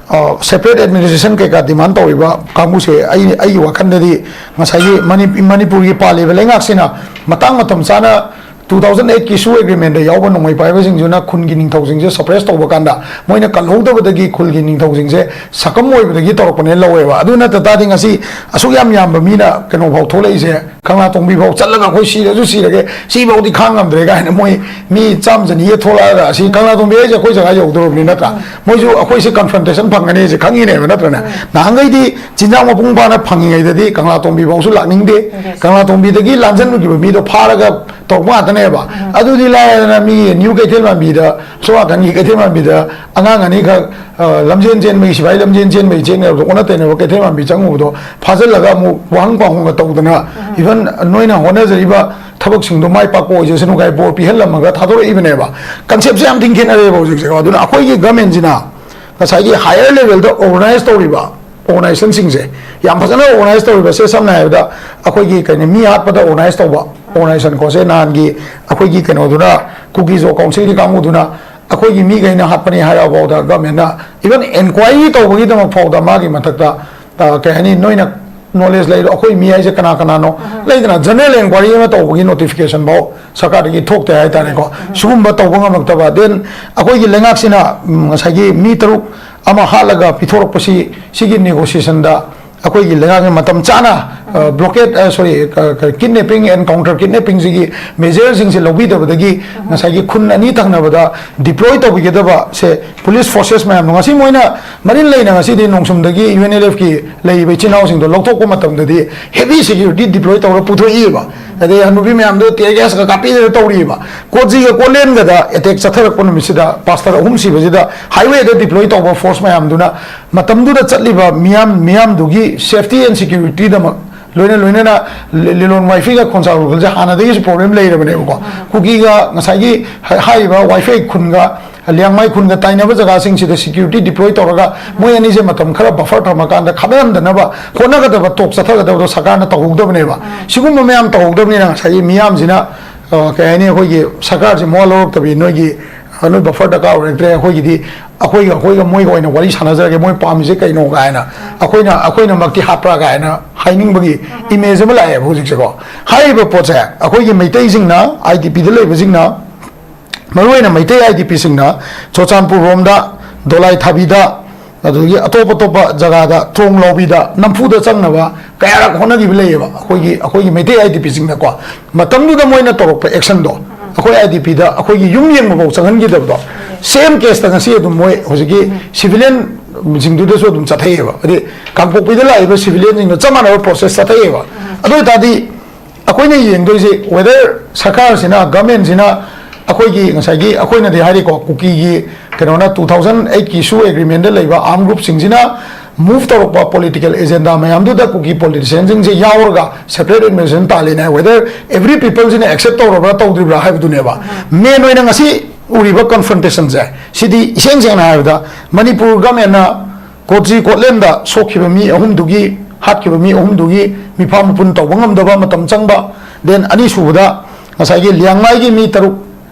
ꯁꯦꯄꯔꯦꯠ ꯑꯦꯗꯃꯤꯅꯤꯁꯇ꯭ꯔꯦꯁꯟ ꯀꯩꯀꯥ ꯗꯤꯃꯥꯟ ꯇꯧꯔꯤꯕ ꯀꯥꯡꯕꯨꯁꯦ, ꯑꯩ, ꯑꯩꯒꯤ ꯋꯥꯈꯜꯗꯗꯤ ꯉꯁꯥꯏꯒꯤ ꯃꯅꯤ-, ꯃꯅꯤꯄꯨꯔꯒꯤ ꯄꯥꯜꯂꯤꯕ ꯂꯩꯉꯥꯛꯁꯤꯅ ꯃꯇꯥꯡ ꯃꯇꯝ ꯆꯥꯅ two thousand eightꯀꯤ ꯁꯨ ꯑꯦꯒ꯭ꯔꯤꯃꯦꯟꯗ ꯌꯥꯎꯕ ꯅꯣꯡꯃꯩ ꯄꯥꯏꯕꯁꯤꯡꯗꯨꯅ ꯈꯨꯟꯒꯤ ꯅꯤꯡꯊꯧꯁꯤꯡꯁꯦ ꯁꯄ꯭ꯔꯦꯁ ꯇꯧꯕ ꯀꯥꯟꯗ, ꯃꯣꯏꯅ ꯀꯜꯍꯧꯗꯕꯗꯒꯤ ꯈꯨꯜꯒꯤ ꯅꯤꯡꯊꯧꯁꯤꯡꯁꯦ ꯁꯛꯀꯝ ꯑꯣꯏꯕꯗꯒꯤ ꯇꯧꯔꯛꯄꯅꯦ ꯂꯧꯋꯦꯕ꯫ ꯑꯗꯨ ꯅꯠꯇ ꯇꯥꯔꯗꯤ ꯉꯁꯤ ꯑꯁꯨꯛ ꯌꯥꯝ ꯌꯥꯝꯕ ꯃꯤꯅ ꯀꯩꯅꯣ ꯐꯥꯎ ꯊꯣꯛꯂꯛꯏꯁꯦ, ꯀꯪꯂꯥ ꯇꯣꯡꯕꯤ ꯐꯥꯎ ꯆꯠꯂꯒ "ꯑꯩꯈꯣꯏ ꯁꯤꯔꯁꯨ ꯁꯤꯔꯒꯦ, ꯁꯤꯐꯥꯎꯗꯤ ꯈꯥꯡ ꯉꯝꯗ꯭ꯔꯦ" ꯀꯥꯏꯅ ꯃꯣꯏ ꯃꯤ ꯆꯥꯝꯃ ꯆꯅꯤꯒ ꯊꯣꯛꯂꯛꯑꯒ, ꯑꯁꯤ ꯀꯪꯂꯥ ꯇꯣꯡꯕꯤ ꯍꯥꯏꯁꯦ ꯑꯩꯈꯣꯏ ꯖꯒꯥ ꯌꯧꯗꯧꯔꯕꯅꯤ ꯅꯠꯇ꯭ꯔꯥ? ꯃꯣꯏꯁꯨ ꯑꯩꯈꯣꯏꯁꯦ ꯀꯟꯐ꯭ꯔꯟꯇꯦꯁꯟ ꯐꯪꯒꯅꯤꯁꯦ ꯈꯪꯉꯤꯅꯦꯕ, ꯅꯠꯇ꯭ꯔꯅꯦ? ꯅꯍꯥꯟꯈꯩꯗꯤ ꯆꯤꯟꯖꯥꯛ ꯃꯄꯨꯡ ꯐꯥꯅ ꯐꯪꯉꯤꯉꯩꯗꯗꯤ ꯀꯪꯂꯥ ꯇꯣꯡꯕꯤ ꯐꯥꯎꯁꯨ ꯂꯥꯛꯅꯤꯡꯗꯦ꯫ ꯀꯪꯂꯥ ꯇꯣꯡꯕꯤꯗꯒꯤ ꯂꯥꯟꯖꯟꯈꯤꯕ ꯃꯤꯗꯣ ꯐꯥꯔꯒ ꯇꯧꯕ ꯉꯥꯛꯇꯅꯦꯕ꯫ ꯑꯗꯨꯗꯤ ꯂꯥꯏꯔꯗꯅ ꯃꯤ ꯅ꯭ꯌꯨ ꯀꯩꯊꯦꯜ ꯃꯥꯟꯕꯤꯗ, ꯁꯣꯝ ꯅꯥꯀꯟꯒꯤ ꯀꯩꯊꯦꯜ ꯃꯥꯟꯕꯤꯗ ꯑꯉꯥꯡ ꯑꯅꯤꯈꯛ, ꯑ, ꯂꯝꯖꯦꯟ ꯆꯦꯟꯕꯒꯤ, ꯁꯤꯐꯥꯏ ꯂꯝꯖꯦꯟ ꯆꯦꯟꯕꯒꯤ ꯆꯦꯟꯒꯗꯕꯗꯣ ꯑꯣꯟꯅ ꯇꯩꯅꯕ ꯀꯩꯊꯦꯜ ꯃꯥꯟꯕꯤ ꯆꯪꯉꯨꯕꯗꯣ ꯐꯥꯖꯤꯜꯂꯒ ꯑꯃꯨꯛ ꯋꯥꯍꯪ ꯄꯥꯎꯍꯪꯒ ꯇꯧꯗꯅ, ꯏꯚꯟ ꯅꯣꯏꯅ ꯍꯣꯠꯅꯖꯔꯤꯕ ꯊꯕꯛꯁꯤꯡꯗꯣ ꯃꯥꯏ ꯄꯥꯛꯄ ꯑꯣꯏꯖꯁꯅꯨ ꯀꯥꯏ ꯕꯣꯔ ꯄꯤꯍꯜꯂꯝꯃꯒ ꯊꯥꯗꯣꯔꯛꯏꯕꯅꯦꯕ꯫ ꯀꯟꯁꯦꯞꯁꯦ ꯌꯥꯝ ꯊꯤꯅ ꯈꯦꯠꯅꯔꯦꯕ ꯍꯧꯖꯤꯛꯁꯦ꯫ ꯑꯗꯨꯅ ꯑꯩꯈꯣꯏꯒꯤ ꯒꯃꯦꯟꯁꯤꯅ ꯉꯁꯥꯏꯒꯤ ꯍꯥꯌꯔ ꯂꯦꯚꯦꯜꯗ ꯑꯣꯔꯒꯅꯥꯏꯁ ꯇꯧꯔꯤꯕ ꯑꯣꯔꯒꯅꯥꯏꯖꯦꯁꯟꯁꯤꯡꯁꯦ ꯌꯥꯝ ꯐꯖꯅ ꯑꯣꯔꯒꯅꯥꯏꯁ ꯇꯧꯔꯤꯕꯁꯦ, ꯁꯝꯅ ꯍꯥꯏꯔꯕꯗ ꯑꯩꯈꯣꯏꯒꯤ ꯀꯩꯅꯣ, ꯃꯤ ꯍꯥꯠꯄꯗ ꯑꯣꯔꯒꯅꯥꯏꯁ ꯇꯧꯕ ꯑꯣꯔꯒꯅꯥꯏꯖꯦꯁꯟ ꯀꯣꯁꯦ, ꯅꯍꯥꯟꯒꯤ ꯑꯩꯈꯣꯏꯒꯤ ꯀꯩꯅꯣꯗꯨꯅ, ꯀꯨꯀꯤ ꯖꯣ ꯀꯥꯎꯟꯁꯤꯜꯒꯤ ꯀꯥꯡꯕꯨꯗꯨꯅ ꯑꯩꯈꯣꯏꯒꯤ ꯃꯤꯈꯩꯅ ꯍꯥꯠꯄꯅꯤ ꯍꯥꯏꯔꯛꯑ ꯐꯥꯎꯗ ꯒꯃꯦꯟꯅ ꯏꯚꯟ ꯑꯦꯟꯀ꯭ꯋꯥꯏꯔꯤ ꯇꯧꯕꯒꯤꯗꯃꯛ ꯐꯥꯎꯗ ꯃꯥꯒꯤ ꯃꯊꯛꯇ, ꯑ, ꯀꯩ ꯍꯥꯏꯅꯤ, ꯅꯣꯏꯅ ꯅꯣꯂꯦꯖ ꯂꯩꯔꯣ, ꯑꯩꯈꯣꯏ ꯃꯤ ꯍꯥꯏꯁꯦ ꯀꯅꯥ ꯀꯅꯥꯅꯣ? ꯂꯩꯗꯅ, ꯖꯦꯅꯔꯦꯜ ꯏꯟꯀ꯭ꯋꯥꯏꯔꯤ ꯑꯃ ꯇꯧꯕꯒꯤ ꯅꯣꯇꯤꯐꯤꯀꯦꯁꯟ ꯐꯥꯎ ꯁꯔꯀꯥꯔꯗꯒꯤ ꯊꯣꯛꯇꯦ ꯍꯥꯏꯇꯥꯔꯦꯀꯣ꯫ ꯁꯤꯒꯨꯝꯕ ꯇꯧꯕ ꯉꯝꯃꯛꯇꯕ, ꯗꯦꯟ ꯑꯩꯈꯣꯏꯒꯤ ꯂꯩꯉꯥꯛꯁꯤꯅ, ꯎꯝ, ꯉꯁꯥꯏꯒꯤ ꯃꯤ ꯇꯔꯨꯛ ꯑꯃ ꯍꯥꯠꯂꯒ ꯄꯤꯊꯣꯔꯛꯄꯁꯤ, ꯁꯤꯒꯤ ꯅꯦꯒꯣꯁꯤꯌꯦꯁꯟꯗ ꯑꯩꯈꯣꯏꯒꯤ ꯂꯩꯉꯥꯛꯅ ꯃꯇꯝ ꯆꯥꯅ, ꯑ, ꯕ꯭ꯂꯣꯀꯦꯠ, ꯑ, ꯁꯣꯔꯤ, ꯀ-, ꯀ-, ꯀꯤꯗꯅꯦꯄꯤꯡ ꯑꯦꯟ ꯀꯥꯎꯟꯇꯔ ꯀꯤꯗꯅꯦꯄꯤꯡꯁꯤꯒꯤ ꯃꯦꯖꯔꯁꯤꯡꯁꯦ ꯂꯧꯕꯤꯗꯕꯗꯒꯤ ꯉꯁꯥꯏꯒꯤ ꯈꯨꯟ ꯑꯅꯤ ꯊꯪꯅꯕꯗ ꯗꯤꯄ꯭ꯂꯣꯏ ꯇꯧꯕꯤꯒꯗꯕꯁꯦ ꯄꯨꯂꯤꯁ ꯐꯣꯔꯁꯦꯁ ꯃꯌꯥꯝꯗꯣ ꯉꯁꯤ ꯃꯣꯏꯅ ꯃꯔꯤꯟ ꯂꯩꯅ ꯉꯁꯤꯗꯤ ꯅꯣꯡꯁꯨꯝꯗꯒꯤ ꯌꯨ ꯑꯦꯟ ꯑꯦꯜ ꯑꯦꯐꯀꯤ ꯂꯩꯔꯤꯕ ꯏꯆꯤꯜ ꯏꯅꯥꯎꯁꯤꯡꯗꯣ ꯂꯧꯊꯣꯛꯄ ꯃꯇꯝꯗꯗꯤ ꯍꯦꯚꯤ ꯁꯦꯀ꯭ꯌꯨꯔꯤꯇꯤ ꯗꯤꯄ꯭ꯂꯣꯏ ꯇꯧꯔ ꯄꯨꯊꯣꯛꯏꯕ꯫ ꯑꯗꯩ ꯍꯅꯨꯕꯤ ꯃꯌꯥꯝꯗꯣ ꯇꯤꯌꯔ ꯒ꯭ꯌꯥꯁꯀ ꯀꯥꯞꯄꯤꯗꯅ ꯇꯧꯔꯤꯕ꯫ ꯀꯣꯖꯤꯒ ꯀꯣꯂꯦꯟꯒꯗ ꯑꯦꯇꯦꯛ ꯆꯠꯊꯔꯛꯄ ꯅꯨꯃꯤꯠꯁꯤꯗ ꯄꯥꯁꯇꯔ ꯑꯍꯨꯝ ꯁꯤꯕꯁꯤꯗ ꯍꯥꯏꯋꯦꯗ ꯗꯤꯄ꯭ꯂꯣꯏ ꯇꯧꯕ ꯐꯣꯔꯁ ꯃꯌꯥꯝꯗꯨꯅ ꯃꯇꯝꯗꯨꯗ ꯆꯠꯂꯤꯕ ꯃꯤꯌꯥꯝ, ꯃꯤꯌꯥꯝꯗꯨꯒꯤ ꯁꯦꯐꯇꯤ ꯑꯦꯟ ꯁꯦꯀ꯭ꯌꯨꯔꯤꯇꯤꯗꯃꯛ ꯂꯣꯏꯅ ꯂꯣꯏꯅꯅ ꯂꯤ-, ꯂꯤꯂꯣꯡ ꯋꯥꯏꯐꯩꯒ ꯈꯣꯟꯁꯥ ꯈꯨꯜꯁꯦ ꯍꯥꯟꯅꯗꯒꯤꯁꯨ ꯄ꯭ꯔꯣꯕ꯭ꯂꯦꯝ ꯂꯩꯔꯕꯅꯦꯕꯀꯣ꯫ ꯀꯨꯀꯤꯒ ꯉꯁꯥꯏꯒꯤ ꯍꯥꯏ-, ꯍꯥꯏꯔꯤꯕ ꯋꯥꯏꯐꯩ ꯈꯨꯟꯒ ꯂꯤꯌꯥꯡꯃꯩ ꯈꯨꯟꯒ ꯇꯥꯏꯅꯕ ꯖꯒꯥꯁꯤꯡꯁꯤꯗ ꯁꯦꯀ꯭ꯌꯨꯔꯤꯇꯤ ꯗꯤꯄ꯭ꯂꯣꯏ ꯇꯧꯔꯒ ꯃꯣꯏ ꯑꯅꯤꯁꯦ ꯃꯇꯝ ꯈꯔ ꯕꯐꯔ ꯊꯝꯃꯀꯥꯟꯗ ꯈꯠꯅꯔꯝꯗꯅꯕ ꯍꯣꯠꯅꯒꯗꯕ, ꯇꯣꯛ ꯆꯠꯊꯒꯗꯕꯗꯣ ꯁꯔꯀꯥꯔꯅ ꯇꯧꯍꯧꯗꯕꯅꯦꯕ꯫ ꯁꯤꯒꯨꯝꯕ ꯃꯌꯥꯝ ꯇꯧꯍꯧꯗꯕꯅꯤꯅ ꯉꯁꯥꯏꯒꯤ ꯃꯤꯌꯥꯝꯁꯤꯅ, ꯑ, ꯀꯩ ꯍꯥꯏꯅꯤ, ꯑꯩꯈꯣꯏꯒꯤ ꯁꯔꯀꯥꯔꯁꯤ ꯃꯋꯥ ꯂꯧꯔꯛꯇꯕꯤ, ꯅꯣꯏꯒꯤ, ꯑ, ꯅꯣꯏ ꯕꯐꯔ ꯗꯔꯀꯥꯔ ꯑꯣꯏꯔꯛꯇ꯭ꯔꯦ, ꯑꯩꯈꯣꯏꯒꯤꯗꯤ, ꯑꯩꯈꯣꯏꯒ, ꯑꯩꯈꯣꯏꯒ ꯃꯣꯏꯒ ꯑꯣꯏꯅ ꯋꯥꯔꯤ ꯁꯥꯟꯅꯖꯔꯒꯦ, ꯃꯣꯏ ꯄꯥꯝꯃꯤꯁꯦ ꯀꯩꯅꯣ ꯀꯥꯏꯅ, ꯑꯩꯈꯣꯏꯅ, ꯑꯩꯈꯣꯏꯅꯃꯛꯇꯤ ꯍꯥꯠꯄ꯭ꯔꯥ ꯀꯥꯏꯅ ꯍꯥꯏꯅꯤꯡꯕꯒꯤ ꯏꯃꯦꯖ ꯑꯃ ꯂꯥꯛꯑꯦꯕ ꯍꯧꯖꯤꯛꯁꯦꯀꯣ꯫ ꯍꯥꯏꯔꯤꯕ ꯄꯣꯠꯁꯦ ꯑꯩꯈꯣꯏꯒꯤ ꯃꯩꯇꯩꯁꯤꯡꯅ, ꯑꯥꯏ ꯗꯤ ꯄꯤꯗ ꯂꯩꯕꯁꯤꯡꯅ, ꯃꯔꯨꯑꯣꯏꯅ ꯃꯩꯇꯩ ꯑꯥꯏ ꯗꯤ ꯄꯤꯁꯤꯡꯅ ꯆꯨꯔꯆꯥꯟꯄꯨꯔ ꯔꯣꯝꯗ, ꯗꯣꯂꯥꯏ ꯊꯥꯕꯤꯗ, ꯑꯗꯨꯗꯒꯤ ꯑꯇꯣꯞ ꯑꯇꯣꯞꯄ ꯖꯒꯥꯗ ꯊꯣꯡ ꯂꯧꯕꯤꯗ ꯅꯝꯐꯨꯗ ꯆꯪꯅꯕ ꯀꯌꯥꯔꯛ ꯍꯣꯠꯅꯈꯤꯕ ꯂꯩꯌꯦꯕ, ꯑꯩꯈꯣꯏꯒꯤ, ꯑꯩꯈꯣꯏꯒꯤ ꯃꯩꯇꯩ ꯑꯥꯏ ꯗꯤ ꯄꯤꯁꯤꯡꯅꯀꯣ꯫ ꯃꯇꯝꯗꯨꯗ ꯃꯣꯏꯅ ꯇꯧꯔꯛꯄ ꯑꯦꯛꯁꯟꯗꯣ, ꯑꯩꯈꯣꯏ ꯑꯥꯏ ꯗꯤ ꯄꯤꯗ ꯑꯩꯈꯣꯏꯒꯤ ꯌꯨꯝ ꯌꯦꯡꯕꯐꯥꯎ ꯆꯪꯍꯟꯈꯤꯗꯕꯗꯣ, ꯁꯦꯝ ꯀꯦꯁꯇ ꯉꯁꯤ ꯑꯗꯨꯝ ꯃꯣꯏ ꯍꯧꯖꯤꯛꯀꯤ ꯁꯤꯚꯤꯂꯤꯌꯟꯁꯤꯡꯗꯨꯗꯁꯨ ꯑꯗꯨꯝ ꯆꯠꯊꯩꯑꯕ, ꯍꯥꯏꯗꯤ ꯀꯥꯡꯄꯣꯛꯄꯤꯗ ꯂꯥꯛꯏꯕ ꯁꯤꯚꯤꯂꯤꯌꯟꯁꯤꯡꯗꯣ ꯆꯞ ꯃꯥꯟꯅꯕ ꯄ꯭ꯔꯣꯁꯦꯁ ꯆꯠꯊꯩꯑꯕ꯫ ꯑꯗꯨ ꯑꯣꯏ ꯇꯥꯔꯗꯤ ꯑꯩꯈꯣꯏꯅ ꯌꯦꯡꯗꯣꯏꯁꯦ whether ꯁꯔꯀꯥꯔꯁꯤꯅ, ꯒꯚꯔꯟꯃꯦꯟꯁꯤꯅ ꯑꯩꯈꯣꯏꯒꯤ ꯉꯁꯥꯏꯒꯤ ꯑꯩꯈꯣꯏꯅꯗꯤ ꯍꯥꯏꯔꯤꯀꯣ, ꯀꯨꯀꯤꯒꯤ ꯀꯩꯅꯣꯅ two thousand eight ꯀꯤ ꯁꯨ ꯑꯦꯒ꯭ꯔꯤꯃꯦꯟꯗ ꯂꯩꯕ ꯑꯥꯔꯝ ꯒ꯭ꯔꯨꯞꯁꯤꯡꯁꯤꯅ ꯃꯨꯚ ꯇꯧꯔꯛꯄ ꯄꯣꯂꯤꯇꯤꯀꯦꯜ ꯑꯦꯖꯦꯟꯗꯥ ꯃꯌꯥꯝꯗꯨꯗ ꯀꯨꯀꯤ ꯄꯣꯂꯤꯇꯤꯁꯤꯌꯟꯁꯤꯡꯁꯦ ꯌꯥꯎꯔꯒ ꯁꯦꯄꯔꯦꯠ ꯑꯦꯗꯃꯤꯅꯤꯁꯇ꯭ꯔꯦꯁꯟ ꯇꯥꯜꯂꯤꯅꯦ꯫ Whether every peopleꯁꯤꯅ ꯑꯦꯛꯁꯦꯞ ꯇꯧꯔꯕ꯭ꯔꯥ ꯇꯧꯗ꯭ꯔꯤꯕ꯭ꯔꯥ ꯍꯥꯏꯕꯗꯨꯅꯦꯕ꯫ ꯃꯦꯟ ꯑꯣꯏꯅ ꯉꯁꯤ ꯎꯔꯤꯕ ꯀꯟꯐ꯭ꯔꯟꯇꯦꯁꯟꯁꯦ ꯁꯤꯗꯤ ꯏꯁꯦꯡ ꯁꯦꯡꯅ ꯍꯥꯏꯔꯕꯗ ꯃꯅꯤꯄꯨꯔ ꯒꯚꯔꯟꯃꯦꯟꯅ ꯀꯣꯆꯤ ꯀꯣꯠꯂꯦꯟꯗ ꯁꯣꯛꯈꯤꯕ ꯃꯤ ꯑꯍꯨꯝꯗꯨꯒꯤ, ꯍꯥꯠꯈꯤꯕ ꯃꯤ ꯑꯍꯨꯝꯗꯨꯒꯤ ꯃꯤꯐꯥ ꯃꯄꯨꯟ ꯇꯧꯕ ꯉꯝꯗꯕ ꯃꯇꯝ ꯆꯪꯕ, ꯗꯦꯟ ꯑꯅꯤꯁꯨꯕꯗ ꯉꯁꯥꯏꯒꯤ ꯂꯤꯌꯥꯡꯃꯥꯏꯒꯤ ꯃꯤ ꯇꯔꯨꯛ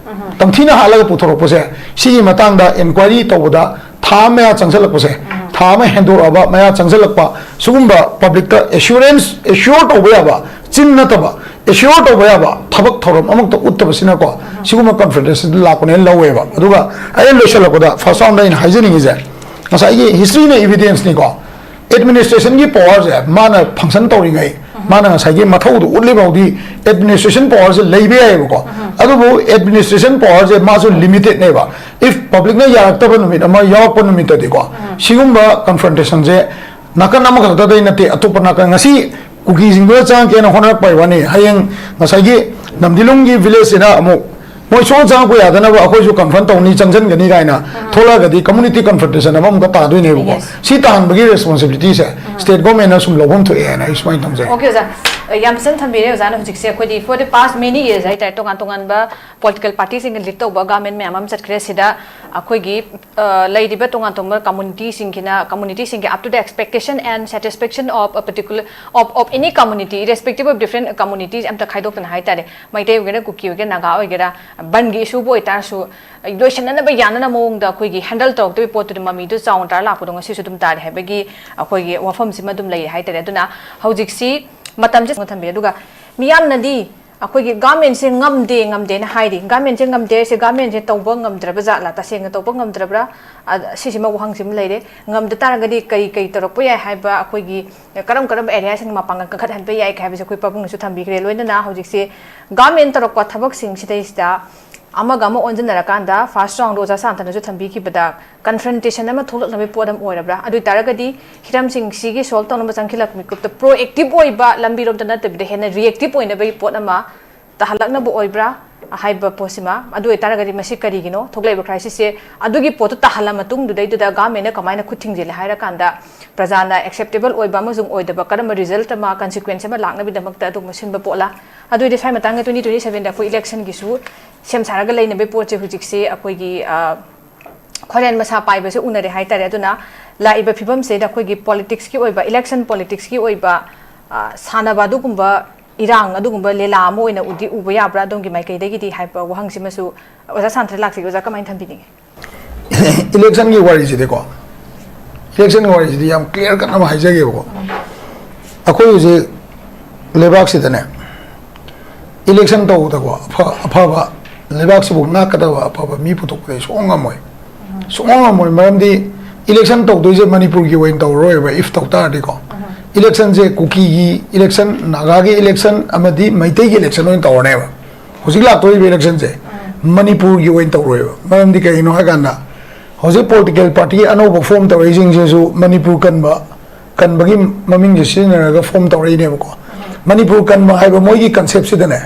ꯇꯝꯊꯤꯅ ꯍꯥꯠꯂꯒ ꯄꯨꯊꯣꯔꯛꯄꯁꯦ, ꯁꯤꯒꯤ ꯃꯇꯥꯡꯗ ꯏꯟꯀ꯭ꯋꯥꯏꯔꯤ ꯇꯧꯕꯗ ꯊꯥ ꯑꯃ ꯃꯌꯥ ꯆꯪꯁꯜꯂꯛꯄꯁꯦ, ꯊꯥ ꯊꯥ ꯑꯃ ꯍꯦꯟꯗꯣꯔꯛꯑꯕ ꯃꯌꯥ ꯆꯪꯁꯤꯜꯂꯛꯄ, ꯁꯤꯒꯨꯝꯕ ꯄꯕ꯭ꯂꯤꯛꯇ ꯑꯦꯁꯨꯔꯦꯟꯁ ꯑꯦꯁ꯭ꯌꯣꯔ ꯇꯧꯕ ꯌꯥꯕ, ꯆꯤꯟ ꯅꯠꯇꯕ, ꯑꯦꯁ꯭ꯌꯣꯔ ꯇꯧꯕ ꯌꯥꯕ ꯊꯕꯛ ꯊꯧꯔꯝ ꯑꯃꯨꯛꯇ ꯎꯠꯇꯕꯁꯤꯅꯀꯣ, ꯁꯤꯒꯨꯝꯕ ꯀꯟꯐ꯭ꯔꯟꯇꯦꯁꯟ ꯂꯥꯛꯄꯅꯦꯅ ꯂꯧꯋꯦꯕ꯫ ꯑꯗꯨꯒ ꯑꯩꯅ ꯂꯣꯏꯁꯤꯜꯂꯛꯄꯗ, ꯐꯥꯔꯁ ꯔꯥꯎꯟꯗ ꯑꯩꯅ ꯍꯥꯏꯖꯅꯤꯡꯉꯤꯁꯦ, ꯉꯁꯥꯏꯒꯤ ꯍꯤꯁꯇ꯭ꯔꯤꯅ ꯏꯚꯤꯗꯦꯟꯁꯅꯤꯀꯣ, ꯑꯦꯗꯃꯤꯅꯤꯁꯇ꯭ꯔꯦꯁꯟꯒꯤ ꯄꯋꯥꯔꯁꯦ ꯃꯥꯅ ꯐꯪꯁꯟ ꯇꯧꯔꯤꯉꯩ, ꯃꯥꯅ ꯉꯁꯥꯏꯒꯤ ꯃꯊꯧꯗꯣ ꯎꯠꯂꯤ ꯐꯥꯎꯗꯤ ꯑꯦꯗꯃꯤꯅꯤꯁꯇ꯭ꯔꯦꯁꯟ ꯄꯋꯥꯔꯁꯦ ꯂꯩꯕ ꯌꯥꯏꯑꯕꯀꯣ꯫ ꯑꯗꯨꯕꯨ ꯑꯦꯗꯃꯤꯅꯤꯁꯇ꯭ꯔꯦꯁꯟ ꯄꯋꯥꯔꯁꯦ ꯃꯥꯁꯨ ꯂꯤꯃꯤꯇꯦꯠꯅꯦꯕ꯫ ꯏꯐ ꯄꯕ꯭ꯂꯤꯛꯅ ꯌꯥꯔꯛꯇꯕ ꯅꯨꯃꯤꯠ ꯑꯃ ꯌꯥꯎꯔꯛꯄ ꯅꯨꯃꯤꯠꯇꯗꯤꯀꯣ, ꯁꯤꯒꯨꯝꯕ ꯀꯟꯐ꯭ꯔꯟꯇꯦꯁꯟꯁꯦ ꯅꯥꯀꯟ ꯑꯃꯈꯛꯇꯗꯩ ꯅꯠꯇꯦ, ꯑꯇꯣꯞꯄ ꯅꯥꯀꯟ, ꯉꯁꯤ ꯀꯨꯀꯤꯁꯤꯡꯗꯨꯗ ꯆꯪꯉꯛꯀꯦꯅ ꯍꯣꯠꯅꯔꯛꯄꯩ ꯋꯥꯅꯤ, ꯍꯌꯦꯡ ꯉꯁꯥꯏꯒꯤ ꯅꯝꯗꯤꯂꯨꯡꯒꯤ ꯚꯤꯂꯦꯖꯁꯤꯅ ꯑꯃꯨꯛ ꯃꯣꯏ ꯁꯣꯝ ꯆꯪꯉꯛꯄ ꯌꯥꯗꯅꯕ ꯑꯩꯈꯣꯏꯁꯨ ꯀꯟꯐ꯭ꯔꯟ ꯇꯧꯅꯤ, ꯆꯪꯁꯤꯟꯒꯅꯤ ꯀꯥꯏꯅ ꯊꯣꯛꯂꯛꯑꯒꯗꯤ ꯀꯝꯃꯨꯅꯤꯇꯤ ꯀꯟꯐ꯭ꯔꯟꯇꯦꯁꯟ ꯑꯃꯃꯨꯛꯀ ꯇꯥꯗꯣꯏꯅꯦꯕꯀꯣ꯫ Yes. ꯁꯤ ꯇꯥꯍꯟꯕꯒꯤ ꯔꯦꯁꯄꯣꯟꯁꯤꯕꯤꯂꯤꯇꯤꯁꯦ ꯁ꯭ꯇꯦꯠ ꯒꯣꯔꯃꯦꯟꯅ ꯁꯨꯝ ꯂꯧꯐꯝ ꯊꯣꯛꯑꯦ ꯍꯥꯏꯅ ꯑꯩ ꯁꯨꯃꯥꯏꯅ ꯊꯝꯖꯩ꯫ Okay, ꯑꯣꯖꯥ꯫ ꯑ, ꯌꯥꯝ ꯐꯖꯅ ꯊꯝꯕꯤꯔꯦ ꯑꯣꯖꯥꯅ꯫ ꯍꯧꯖꯤꯛꯁꯦ ꯑꯩꯈꯣꯏꯗꯤ for the past many years ꯍꯥꯏꯇꯥꯔꯦ, ꯇꯣꯉꯥꯟ ꯇꯣꯉꯥꯟꯕ ꯄꯣꯂꯤꯇꯤꯀꯦꯜ ꯄꯥꯔꯇꯤꯁꯤꯡꯒ ꯂꯤꯗ ꯇꯧꯕ ꯒꯚꯔꯟꯃꯦꯟ ꯃꯌꯥꯝ ꯑꯃ ꯆꯠꯈ꯭ꯔꯦ꯫ ꯁꯤꯗ ꯑꯩꯈꯣꯏꯒꯤ, ꯑ, ꯂꯩꯔꯤꯕ ꯇꯣꯉꯥꯟ ꯇꯣꯉꯥꯟꯕ ꯀꯝꯃꯨꯅꯤꯇꯤꯁꯤꯡꯒꯤꯅ, ꯀꯝꯃꯨꯅꯤꯇꯤꯁꯤꯡꯒꯤ up to the expectation and satisfaction of a particular, of, of any community, irrespective of different communities ꯑꯝꯇ ꯈꯥꯏꯗꯣꯛꯇꯅ ꯍꯥꯏꯇꯥꯔꯦ, ꯃꯩꯇꯩ ꯑꯣꯏꯒꯦꯔꯥ, ꯀꯨꯀꯤ ꯑꯣꯏꯒꯦꯔꯥ, ꯅꯥꯒꯥ ꯑꯣꯏꯒꯦꯔꯥ, ꯕꯟꯒꯤ ꯏꯁꯨꯕꯨ ꯑꯣꯏꯇꯥꯔꯁꯨ, ꯂꯣꯏꯁꯤꯟꯅꯅꯕ ꯌꯥꯅꯅ ꯃꯑꯣꯡꯗ ꯑꯩꯈꯣꯏꯒꯤ ꯍꯦꯟꯗꯜ ꯇꯧꯔꯛꯇꯕꯒꯤ ꯄꯣꯠꯇꯨꯗꯤ ꯃꯃꯤꯗꯨ ꯆꯥꯎꯅ ꯇꯥꯔ ꯂꯥꯛꯄꯗꯣ ꯉꯁꯤꯁꯨ ꯑꯗꯨꯝ ꯇꯥꯔꯤ ꯍꯥꯏꯕꯒꯤ ꯑꯩꯈꯣꯏꯒꯤ ꯋꯥꯐꯝꯁꯤꯃ ꯑꯗꯨꯝ ꯂꯩꯔꯤ ꯍꯥꯏꯇꯥꯔꯦ꯫ ꯑꯗꯨꯅ ꯍꯧꯖꯤꯛꯁꯤ ꯃꯇꯝꯁꯦ ꯊꯝꯕꯤꯔꯦ꯫ ꯑꯗꯨꯒ ꯃꯤꯌꯥꯝꯅꯗꯤ ꯑꯩꯈꯣꯏꯒꯤ ꯒꯚꯔꯟꯃꯦꯟꯁꯦ ꯉꯝꯗꯦ, ꯉꯝꯗꯦꯅ ꯍꯥꯏꯔꯤ꯫ ꯒꯚꯔꯟꯃꯦꯟꯁꯦ ꯉꯝꯗꯦ ꯍꯥꯏꯁꯦ ꯒꯚꯔꯟꯃꯦꯟꯁꯦ ꯇꯧꯕ ꯉꯝꯗ꯭ꯔꯕ ꯖꯥꯠꯂꯥ? ꯇꯁꯦꯡꯅ ꯇꯧꯕ ꯉꯝꯗ꯭ꯔꯕ꯭ꯔꯥ? ꯑ, ꯁꯤꯁꯤꯃ ꯋꯥꯍꯪꯁꯤꯃ ꯂꯩꯔꯦ꯫ ꯉꯝꯗ ꯇꯥꯔꯒꯗꯤ ꯀꯔꯤ ꯀꯔꯤ ꯇꯧꯔꯛꯄ ꯌꯥꯏ ꯍꯥꯏꯕ, ꯑꯩꯈꯣꯏꯒꯤ ꯀꯔꯝ ꯀꯔꯝꯕ ꯑꯦꯔꯤꯌꯥꯁꯤꯡ ꯃꯄꯥꯡꯒꯜ ꯀꯟꯈꯠꯍꯟꯕ ꯌꯥꯏ ꯍꯥꯏꯕꯁꯦ ꯑꯩꯈꯣꯏ ꯄꯥꯕꯨꯡꯅꯁꯨ ꯊꯝꯕꯤꯈ꯭ꯔꯦ꯫ ꯂꯣꯏꯅꯅ ꯍꯧꯖꯤꯛꯁꯦ ꯒꯚꯔꯟꯃꯦꯟ ꯇꯧꯔꯛꯄ ꯊꯕꯛꯁꯤꯡꯁꯤꯗꯩꯁꯤꯗ ꯑꯃꯒ ꯑꯃ ꯑꯣꯟꯁꯤꯟꯅꯔꯀꯥꯟꯗ, ꯐꯥꯔꯁ ꯔꯥꯎꯟꯗ ꯑꯣꯖꯥ ꯁꯥꯟꯇꯅꯁꯨ ꯊꯝꯕꯤꯈꯤꯕꯗ, ꯀꯟꯐ꯭ꯔꯟꯇꯦꯁꯟ ꯑꯃ ꯊꯣꯛꯂꯛꯅꯕꯒꯤ ꯄꯣꯠ ꯑꯃ ꯑꯣꯏꯔꯕ꯭ꯔꯥ? ꯑꯗꯨ ꯑꯣꯏ ꯇꯥꯔꯒꯗꯤ ꯍꯤꯔꯝꯁꯤꯡꯁꯤꯒꯤ ꯁꯣꯜꯕ ꯇꯧꯅꯕ ꯆꯪꯁꯤꯜꯂꯛꯄ ꯃꯤꯀꯨꯞꯇ ꯄ꯭ꯔꯣꯑꯦꯛꯇꯤꯕ ꯑꯣꯏꯕ ꯂꯝꯕꯤꯔꯣꯝꯗ ꯅꯠꯇꯕꯤꯗ ꯍꯦꯟꯅ ꯔꯤꯑꯦꯛꯇꯤꯕ ꯑꯣꯏꯅꯕꯒꯤ ꯄꯣꯠ ꯑꯃ ꯇꯥꯍꯜꯂꯛꯅꯕ ꯑꯣꯏꯕ꯭ꯔꯥ ꯍꯥꯏꯕ ꯄꯣꯠꯁꯤꯃ꯫ ꯑꯗꯨ ꯑꯣꯏ ꯇꯥꯔꯒꯗꯤ ꯃꯁꯤ ꯀꯔꯤꯒꯤꯅꯣ ꯊꯣꯛꯂꯛꯏꯕ ꯀ꯭ꯔꯥꯏꯁꯤꯁꯁꯦ? ꯑꯗꯨꯒꯤ ꯄꯣꯠꯇꯨ ꯇꯥꯍꯜꯂ ꯃꯇꯨꯡꯗꯨꯗꯩꯗꯨꯗ ꯒꯚꯔꯟꯃꯦꯟꯅ ꯀꯃꯥꯏꯅ ꯈꯨꯠ ꯊꯤꯡꯖꯤꯜꯂꯦ ꯍꯥꯏꯔꯀꯥꯟꯗ ꯄ꯭ꯔꯖꯥꯅ ꯑꯦꯛꯁꯦꯞꯇꯦꯕꯜ ꯑꯣꯏꯕ ꯑꯃꯁꯨꯡ ꯑꯣꯏꯗꯕ ꯀꯔꯝꯕ ꯔꯤꯖꯜꯠ ꯑꯃ, ꯀꯟꯁꯤꯀ꯭ꯋꯦꯟꯁ ꯑꯃ ꯂꯥꯛꯅꯕꯒꯤꯗꯃꯛꯇ ꯑꯗꯨꯒꯨꯝꯕ ꯁꯤꯟꯕ ꯄꯣꯠꯂꯥ? ꯑꯗꯨ ꯑꯣꯏꯔꯗꯤ ꯁ꯭ꯋꯥꯏ ꯃꯇꯥꯡꯗ ꯇ꯭ꯋꯦꯟꯇꯤ ꯇ꯭ꯋꯦꯟꯇꯤ ꯁꯚꯦꯟꯗ ꯑꯩꯈꯣꯏ ꯏꯂꯦꯛꯁꯟꯒꯤꯁꯨ ꯁꯦꯝ ꯁꯥꯔꯒ ꯂꯩꯅꯕꯒꯤ ꯄꯣꯠꯁꯦ ꯍꯧꯖꯤꯛꯁꯦ ꯑꯩꯈꯣꯏꯒꯤ, ꯑ, ꯈꯣꯏꯔꯦꯟ ꯃꯁꯥ ꯄꯥꯏꯕꯁꯦ ꯎꯅꯔꯦ ꯍꯥꯏꯇꯥꯔꯦ꯫ ꯑꯗꯨꯅ ꯂꯥꯛꯏꯕ ꯐꯤꯕꯝꯁꯤꯗ ꯑꯩꯈꯣꯏꯒꯤ ꯄꯣꯂꯤꯇꯤꯛꯁꯀꯤ ꯑꯣꯏꯕ, ꯏꯂꯦꯛꯁꯟ ꯄꯣꯂꯤꯇꯤꯛꯁꯀꯤ ꯑꯣꯏꯕ, ꯑ, ꯁꯥꯟꯅꯕ ꯑꯗꯨꯒꯨꯝꯕ ꯏꯔꯥꯡ ꯑꯗꯨꯒꯨꯝꯕ ꯂꯤꯂꯥ ꯑꯃ ꯑꯣꯏꯅ ꯎꯗꯤ ꯎꯕ ꯌꯥꯕ꯭ꯔꯥ ꯑꯗꯣꯝꯒꯤ ꯃꯥꯏꯀꯩꯗꯒꯤꯗꯤ ꯍꯥꯏꯕ ꯋꯥꯍꯪꯁꯤꯃꯁꯨ ꯑꯣꯖꯥ ꯁꯥꯟꯇ꯭ꯔ ꯂꯥꯛꯆꯒꯦ꯫ ꯑꯣꯖꯥ ꯀꯃꯥꯏꯅ ꯊꯝꯕꯤꯅꯤꯡꯉꯤ? ꯏꯂꯦꯛꯁꯟꯒꯤ ꯋꯥꯔꯤꯁꯤꯗꯤꯀꯣ, ꯏꯂꯦꯛꯁꯟꯒꯤ ꯋꯥꯔꯤꯁꯤꯗꯤ ꯌꯥꯝ ꯀ꯭ꯂꯤꯌꯥꯔ ꯀꯠ ꯑꯃ ꯍꯥꯏꯖꯒꯦꯕꯀꯣ꯫ ꯑꯩꯈꯣꯏ ꯍꯧꯖꯤꯛ ꯂꯩꯕꯥꯛꯁꯤꯗꯅꯦ, ꯏꯂꯦꯛꯁꯟ ꯇꯧꯕꯗꯀꯣ, ꯑꯐ-, ꯑꯐꯕ, ꯂꯩꯕꯥꯛꯁꯤꯕꯨ ꯉꯥꯛꯀꯗꯕ ꯑꯐꯕ ꯃꯤ ꯄꯨꯊꯣꯛꯄꯗꯤ ꯁꯨꯡꯉꯝ ꯉꯝꯃꯣꯏ꯫ ꯁꯨꯡꯉꯝ ꯉꯝꯃꯣꯏ꯫ ꯃꯔꯝꯗꯤ ꯏꯂꯦꯛꯁꯟ ꯇꯧꯗꯣꯏꯁꯦ ꯃꯅꯤꯄꯨꯔꯒꯤ ꯑꯣꯏꯅ ꯇꯧꯔꯔꯣꯏꯕ, if ꯇꯧ ꯇꯥꯔꯗꯤꯀꯣ꯫ ꯏꯂꯦꯛꯁꯟꯁꯦ ꯀꯨꯀꯤꯒꯤ ꯏꯂꯦꯛꯁꯟ, ꯅꯥꯒꯥꯒꯤ ꯏꯂꯦꯛꯁꯟ ꯑꯃꯗꯤ ꯃꯩꯇꯩꯒꯤ ꯏꯂꯦꯛꯁꯟ ꯑꯣꯏꯅ ꯇꯧꯔꯅꯦꯕ꯫ ꯍꯧꯖꯤꯛ ꯂꯥꯛꯇꯣꯔꯤꯕ ꯏꯂꯦꯛꯁꯟꯁꯦ ꯃꯅꯤꯄꯨꯔꯒꯤ ꯑꯣꯏꯅ ꯇꯧꯔꯣꯏꯕ꯫ ꯃꯔꯝꯗꯤ ꯀꯩꯒꯤꯅꯣ ꯍꯥꯏ ꯀꯥꯟꯗ, ꯍꯧꯖꯤꯛ ꯄꯣꯂꯤꯇꯤꯀꯦꯜ ꯄꯥꯔꯇꯤ ꯑꯅꯧꯕ ꯐꯣꯔꯝ ꯇꯧꯔꯛꯏꯁꯤꯡꯁꯤꯁꯨ ꯃꯅꯤꯄꯨꯔ ꯀꯟꯕ, ꯀꯟꯕꯒꯤ ꯃꯃꯤꯡꯁꯦ ꯁꯤꯖꯤꯟꯅꯔꯒ ꯐꯣꯔꯝ ꯇꯧꯔꯛꯏꯅꯦꯕꯀꯣ꯫ ꯃꯅꯤꯄꯨꯔ ꯀꯟꯕ ꯍꯥꯏꯕ ꯃꯣꯏꯒꯤ ꯀꯟꯁꯦꯞꯁꯤꯗꯅꯦ,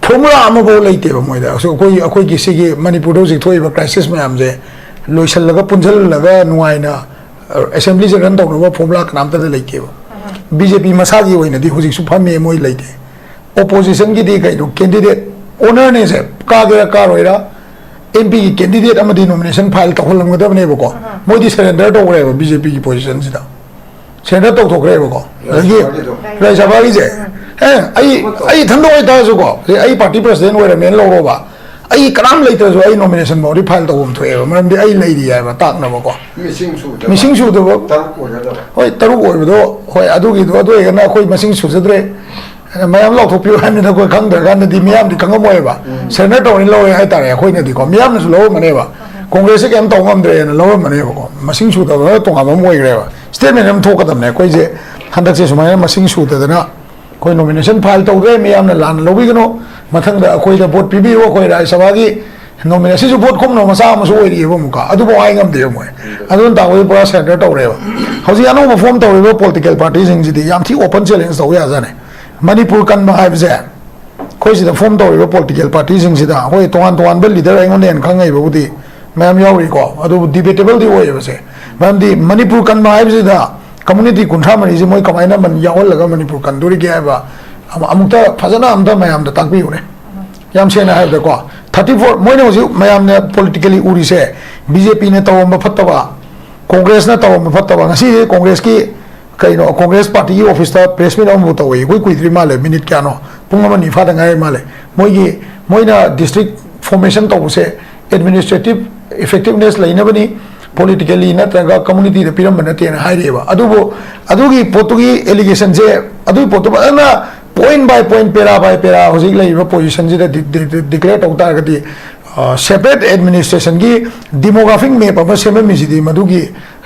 ꯐꯣꯔꯃꯨꯂꯥ ꯑꯃꯐꯥꯎ ꯂꯩꯇꯦꯕ ꯃꯣꯏꯗ꯫ ꯑꯩꯈꯣꯏ, ꯑꯩꯈꯣꯏꯒꯤ ꯁꯤꯒꯤ ꯃꯅꯤꯄꯨꯔꯗ ꯍꯧꯖꯤꯛ ꯊꯣꯛꯏꯕ ꯀ꯭ꯔꯥꯏꯁꯤꯁ ꯃꯌꯥꯝꯁꯦ ꯂꯣꯏꯁꯤꯜꯂꯒ ꯄꯨꯟꯁꯤꯜꯂꯒ ꯅꯨꯡꯉꯥꯏꯅ ꯑꯦꯁꯦꯝꯕ꯭ꯂꯤꯁꯦ ꯔꯟ ꯇꯧꯅꯕ ꯐꯣꯔꯃꯨꯂꯥ ꯀꯅꯥꯝꯇꯗ ꯂꯩꯇꯦꯕ꯫ ꯕꯤ ꯖꯦ ꯄꯤ ꯃꯁꯥꯒꯤ ꯑꯣꯏꯅꯗꯤ ꯍꯧꯖꯤꯛꯁꯨ ꯐꯝꯃꯦ, ꯃꯣꯏ ꯂꯩꯇꯦ꯫ ꯑꯣꯄꯣꯖꯤꯁꯟꯒꯤꯗꯤ ꯀꯩꯅꯣ, ꯀꯦꯟꯗꯤꯗꯦꯠ ꯑꯣꯅꯔꯅꯦꯁꯦ, ꯀꯥꯒꯦꯔꯥ ꯀꯥꯔꯣꯏꯔꯥ, ꯑꯦꯝ ꯄꯤꯒꯤ ꯀꯦꯟꯗꯤꯗꯦꯠ ꯑꯃꯗꯤ ꯅꯣꯃꯤꯅꯦꯁꯟ ꯐꯥꯏꯜ ꯇꯧꯍꯜꯂꯝꯒꯗꯕꯅꯦꯕꯀꯣ꯫ ꯃꯣꯏꯗꯤ ꯁꯔꯦꯟꯗꯔ ꯇꯧꯈ꯭ꯔꯦꯕ ꯕꯤ ꯖꯦ ꯄꯤꯒꯤ ꯄꯣꯖꯤꯁꯟꯁꯤꯗ꯫ ꯁꯦꯟꯇꯔ ꯇꯧꯊꯣꯛꯈ꯭ꯔꯦꯕꯀꯣ꯫ ꯑꯗꯒꯤ ꯔꯥꯖ꯭ꯌ ꯁꯚꯥꯒꯤꯁꯦ, ꯑꯦ, ꯑꯩ, ꯑꯩ ꯏꯊꯟꯗ ꯑꯣꯏꯇꯥꯔꯁꯨꯀꯣ, ꯑꯦ, ꯑꯩ ꯄꯥꯔꯇꯤ ꯄ꯭ꯔꯁꯤꯗꯦꯟ ꯑꯣꯏꯔꯝꯃꯦꯅ ꯂꯧꯔꯣꯕ, ꯑꯩ ꯀꯅꯥꯝ ꯂꯩꯇ꯭ꯔꯁꯨ ꯑꯩ ꯅꯣꯃꯤꯅꯦꯁꯟ ꯐꯥꯎꯗꯤ ꯐꯥꯏꯜ ꯇꯧꯐꯝ ꯊꯣꯛꯑꯦꯕ, ꯃꯔꯝꯗꯤ ꯑꯩ ꯂꯩꯔꯤ ꯍꯥꯏꯕ ꯇꯥꯛꯅꯕꯀꯣ꯫ ꯃꯤꯁꯤꯡ ꯁꯨꯗꯕ꯫ ꯃꯤꯁꯤꯡ ꯁꯨꯗꯕ꯫ ꯇꯔꯨꯛ ꯑꯣꯏꯒꯗꯕ꯫ ꯍꯣꯏ, ꯇꯔꯨꯛ ꯑꯣꯏꯕꯗꯣ, ꯍꯣꯏ, ꯑꯗꯨꯒꯤꯗꯣ, ꯑꯗꯨ ꯑꯣꯏꯔꯒꯅ ꯑꯩꯈꯣꯏ ꯃꯁꯤꯡ ꯁꯨꯖꯗ꯭ꯔꯦ꯫ ꯃꯌꯥꯝ ꯂꯥꯎꯊꯣꯛꯄꯤꯌꯨ ꯍꯥꯏꯕꯅꯤꯅ ꯑꯩꯈꯣꯏ ꯈꯪꯗ꯭ꯔꯀꯥꯟꯗꯗꯤ ꯃꯤꯌꯥꯝꯗꯤ ꯈꯪꯉꯝꯃꯣꯏꯕ꯫ ꯁꯔꯦꯟꯗꯔ ꯇꯧꯔꯦꯅ ꯂꯧꯔꯦ ꯍꯥꯏꯇꯥꯔꯦ꯫ ꯑꯩꯈꯣꯏꯅꯗꯤꯀꯣ, ꯃꯤꯌꯥꯝꯅꯁꯨ ꯂꯧꯔꯝꯃꯅꯦꯕ꯫ ꯀꯣꯡꯒ꯭ꯔꯦꯁꯁꯦ ꯀꯩꯝ ꯇꯧ ꯉꯝꯗ꯭ꯔꯦꯅ ꯂꯧꯔꯝꯃꯅꯦꯕꯀꯣ꯫ ꯃꯁꯤꯡ ꯁꯨꯗꯕ ꯇꯣꯉꯥꯟꯕ ꯑꯃ ꯑꯣꯏꯈ꯭ꯔꯦꯕ꯫ ꯁ꯭ꯇꯦꯠꯃꯦꯟ ꯑꯃ ꯊꯣꯛꯀꯗꯕꯅꯦ꯫ ꯑꯩꯈꯣꯏꯁꯦ ꯍꯟꯗꯛꯁꯦ ꯁꯨꯃꯥꯏꯅ ꯃꯁꯤꯡ ꯁꯨꯗꯗꯅ ꯑꯩꯈꯣꯏ ꯅꯣꯃꯤꯅꯦꯁꯟ ꯐꯥꯏꯜ ꯇꯧꯗ꯭ꯔꯦ, ꯃꯤꯌꯥꯝꯅ ꯂꯥꯟꯅ ꯂꯧꯕꯤꯒꯅꯨ꯫ ꯃꯊꯪꯗ ꯑꯩꯈꯣꯏꯗ ꯚꯣꯠ ꯄꯤꯕꯤꯌꯨ, ꯑꯩꯈꯣꯏ ꯔꯥꯖ꯭ꯌ ꯁꯚꯥꯒꯤ ꯅꯣꯃꯤꯅꯦꯁꯟ, ꯁꯤꯁꯨ ꯚꯣꯠ ꯈꯣꯝꯅꯕ ꯃꯆꯥ ꯑꯃꯁꯨ ꯑꯣꯏꯔꯤꯑꯕ ꯑꯃꯨꯛꯀ꯫ ꯑꯗꯨꯐꯥꯎ ꯍꯥꯏ ꯉꯝꯗꯦꯕ ꯃꯣꯏ꯫ ꯑꯗꯨꯅ ꯇꯥꯛꯄꯗꯤ ꯄꯨꯔꯥ ꯁꯔꯦꯟꯗꯔ ꯇꯧꯔꯦꯕ꯫ ꯍꯧꯖꯤꯛ ꯑꯅꯧꯕ ꯐꯣꯔꯝ ꯇꯧꯔꯤꯕ ꯄꯣꯂꯤꯇꯤꯀꯦꯜ ꯄꯥꯔꯇꯤꯁꯤꯡꯁꯤꯗꯤ ꯌꯥꯝ ꯊꯤ ꯑꯣꯄꯟ ꯆꯦꯂꯦꯟꯖ ꯇꯧ ꯌꯥꯖꯥꯠꯅꯤ꯫ ꯃꯅꯤꯄꯨꯔ ꯀꯟꯕ ꯍꯥꯏꯕꯁꯦ, ꯑꯩꯈꯣꯏ ꯁꯤꯗ ꯐꯣꯔꯝ ꯇꯧꯔꯤꯕ ꯄꯣꯂꯤꯇꯤꯀꯦꯜ ꯄꯥꯔꯇꯤꯁꯤꯡꯁꯤꯗ, ꯍꯣꯏ, ꯇꯣꯉꯥꯟ ꯇꯣꯉꯥꯟꯕ ꯂꯤꯗꯔ ꯑꯩꯉꯣꯟꯗ ꯍꯦꯟꯅ ꯈꯪꯉꯛꯏꯕꯕꯨꯗꯤ ꯃꯌꯥꯝ ꯌꯥꯎꯔꯤꯀꯣ, ꯑꯗꯨꯕꯨ ꯗꯤꯕꯦꯇꯦꯕꯜꯗꯤ ꯑꯣꯏꯌꯦꯕꯁꯦ꯫ ꯃꯔꯝꯗꯤ ꯃꯅꯤꯄꯨꯔ ꯀꯟꯕ ꯍꯥꯏꯕꯁꯤꯗ ꯀꯝꯃꯨꯅꯤꯇꯤ ꯀꯨꯟꯊ꯭ꯔꯥ ꯃꯔꯤꯁꯤ ꯃꯣꯏ ꯀꯃꯥꯏꯅ ꯃꯟ-, ꯌꯥꯎꯍꯜꯂꯒ ꯃꯅꯤꯄꯨꯔ ꯀꯟꯗꯣꯔꯤꯒꯦ ꯍꯥꯏꯕ ꯑꯃ-, ꯑꯃꯨꯛꯇ ꯐꯖꯅ ꯑꯝꯇ ꯃꯌꯥꯝꯗ ꯇꯥꯛꯄꯤꯌꯨꯅꯦ꯫ ꯌꯥꯝ ꯁꯦꯡꯅ ꯍꯥꯏꯔꯕꯗꯀꯣ, ꯊꯥꯔꯇꯤ ꯐꯣꯔ, ꯃꯣꯏꯅ ꯍꯧꯖꯤꯛ ꯃꯌꯥꯝꯅ ꯄꯣꯂꯤꯇꯤꯀꯦꯜꯂꯤ ꯎꯔꯤꯁꯦ, ꯕꯤ ꯖꯦ ꯄꯤꯅ ꯇꯧꯔꯝꯕ ꯐꯠꯇꯕ, ꯀꯣꯡꯒ꯭ꯔꯦꯁꯅ ꯇꯧꯔꯝꯕ ꯐꯠꯇꯕ, ꯉꯁꯤꯗꯤ ꯀꯣꯡꯒ꯭ꯔꯦꯁꯀꯤ ꯀꯩꯅꯣ, ꯀꯣꯡꯒ꯭ꯔꯦꯁ ꯄꯥꯔꯇꯤꯒꯤ ꯑꯣꯐꯤꯁꯇ ꯄ꯭ꯔꯦꯁ ꯃꯤꯠ ꯑꯃꯕꯨ ꯇꯧꯋꯦ, ꯏꯀꯨꯏ ꯀꯨꯏꯗ꯭ꯔꯤ ꯃꯥꯜꯂꯦ, ꯃꯤꯅꯤꯠ ꯀꯌꯥꯅꯣ, ꯄꯨꯡ ꯑꯃ ꯑꯅꯤ ꯐꯥꯗ ꯉꯥꯏꯔꯤ ꯃꯥꯜꯂꯦ꯫ ꯃꯣꯏꯒꯤ, ꯃꯣꯏꯅ ꯗꯤꯁꯇ꯭ꯔꯤꯛ ꯐꯣꯔꯃꯦꯁꯟ ꯇꯧꯕꯁꯦ ꯑꯦꯗꯃꯤꯅꯤꯁꯇ꯭ꯔꯦꯇꯤꯞ ꯏꯐꯦꯛꯇꯤꯞꯅꯦꯁ ꯂꯩꯅꯕꯅꯤ, ꯄꯣꯂꯤꯇꯤꯀꯦꯂꯤ ꯅꯠꯇ꯭ꯔꯒ ꯀꯝꯃꯨꯅꯤꯇꯤꯗ ꯄꯤꯔꯝꯕ ꯅꯠꯇꯦꯅ ꯍꯥꯏꯔꯤꯑꯕ꯫ ꯑꯗꯨꯕꯨ ꯑꯗꯨꯒꯤ ꯄꯣꯠꯇꯨꯒꯤ ꯑꯦꯂꯤꯒꯦꯁꯟꯁꯦ, ꯑꯗꯨꯒꯤ ꯄꯣꯠꯇꯨ ꯐꯖꯅ ꯄꯣꯏꯟ ꯕꯥꯏ ꯄꯣꯏꯟ, ꯄꯦꯔꯥ ꯕꯥꯏ ꯄꯦꯔꯥ ꯍꯧꯖꯤꯛ ꯂꯩꯔꯤꯕ ꯄꯣꯖꯤꯁꯟꯁꯤꯗ ꯗꯤꯀ꯭ꯂꯦꯌꯔ ꯇꯧ ꯇꯥꯔꯒꯗꯤ, ꯁꯦꯄꯔꯦꯠ ꯑꯦꯗꯃꯤꯅꯤꯁꯇ꯭ꯔꯦꯁꯟꯒꯤ ꯗꯤꯃꯣꯒ꯭ꯔꯥꯐꯤꯛ ꯃꯦꯞ ꯑꯃ ꯁꯦꯝꯃꯝꯃꯤꯁꯤꯗꯤ ꯃꯗꯨꯒꯤ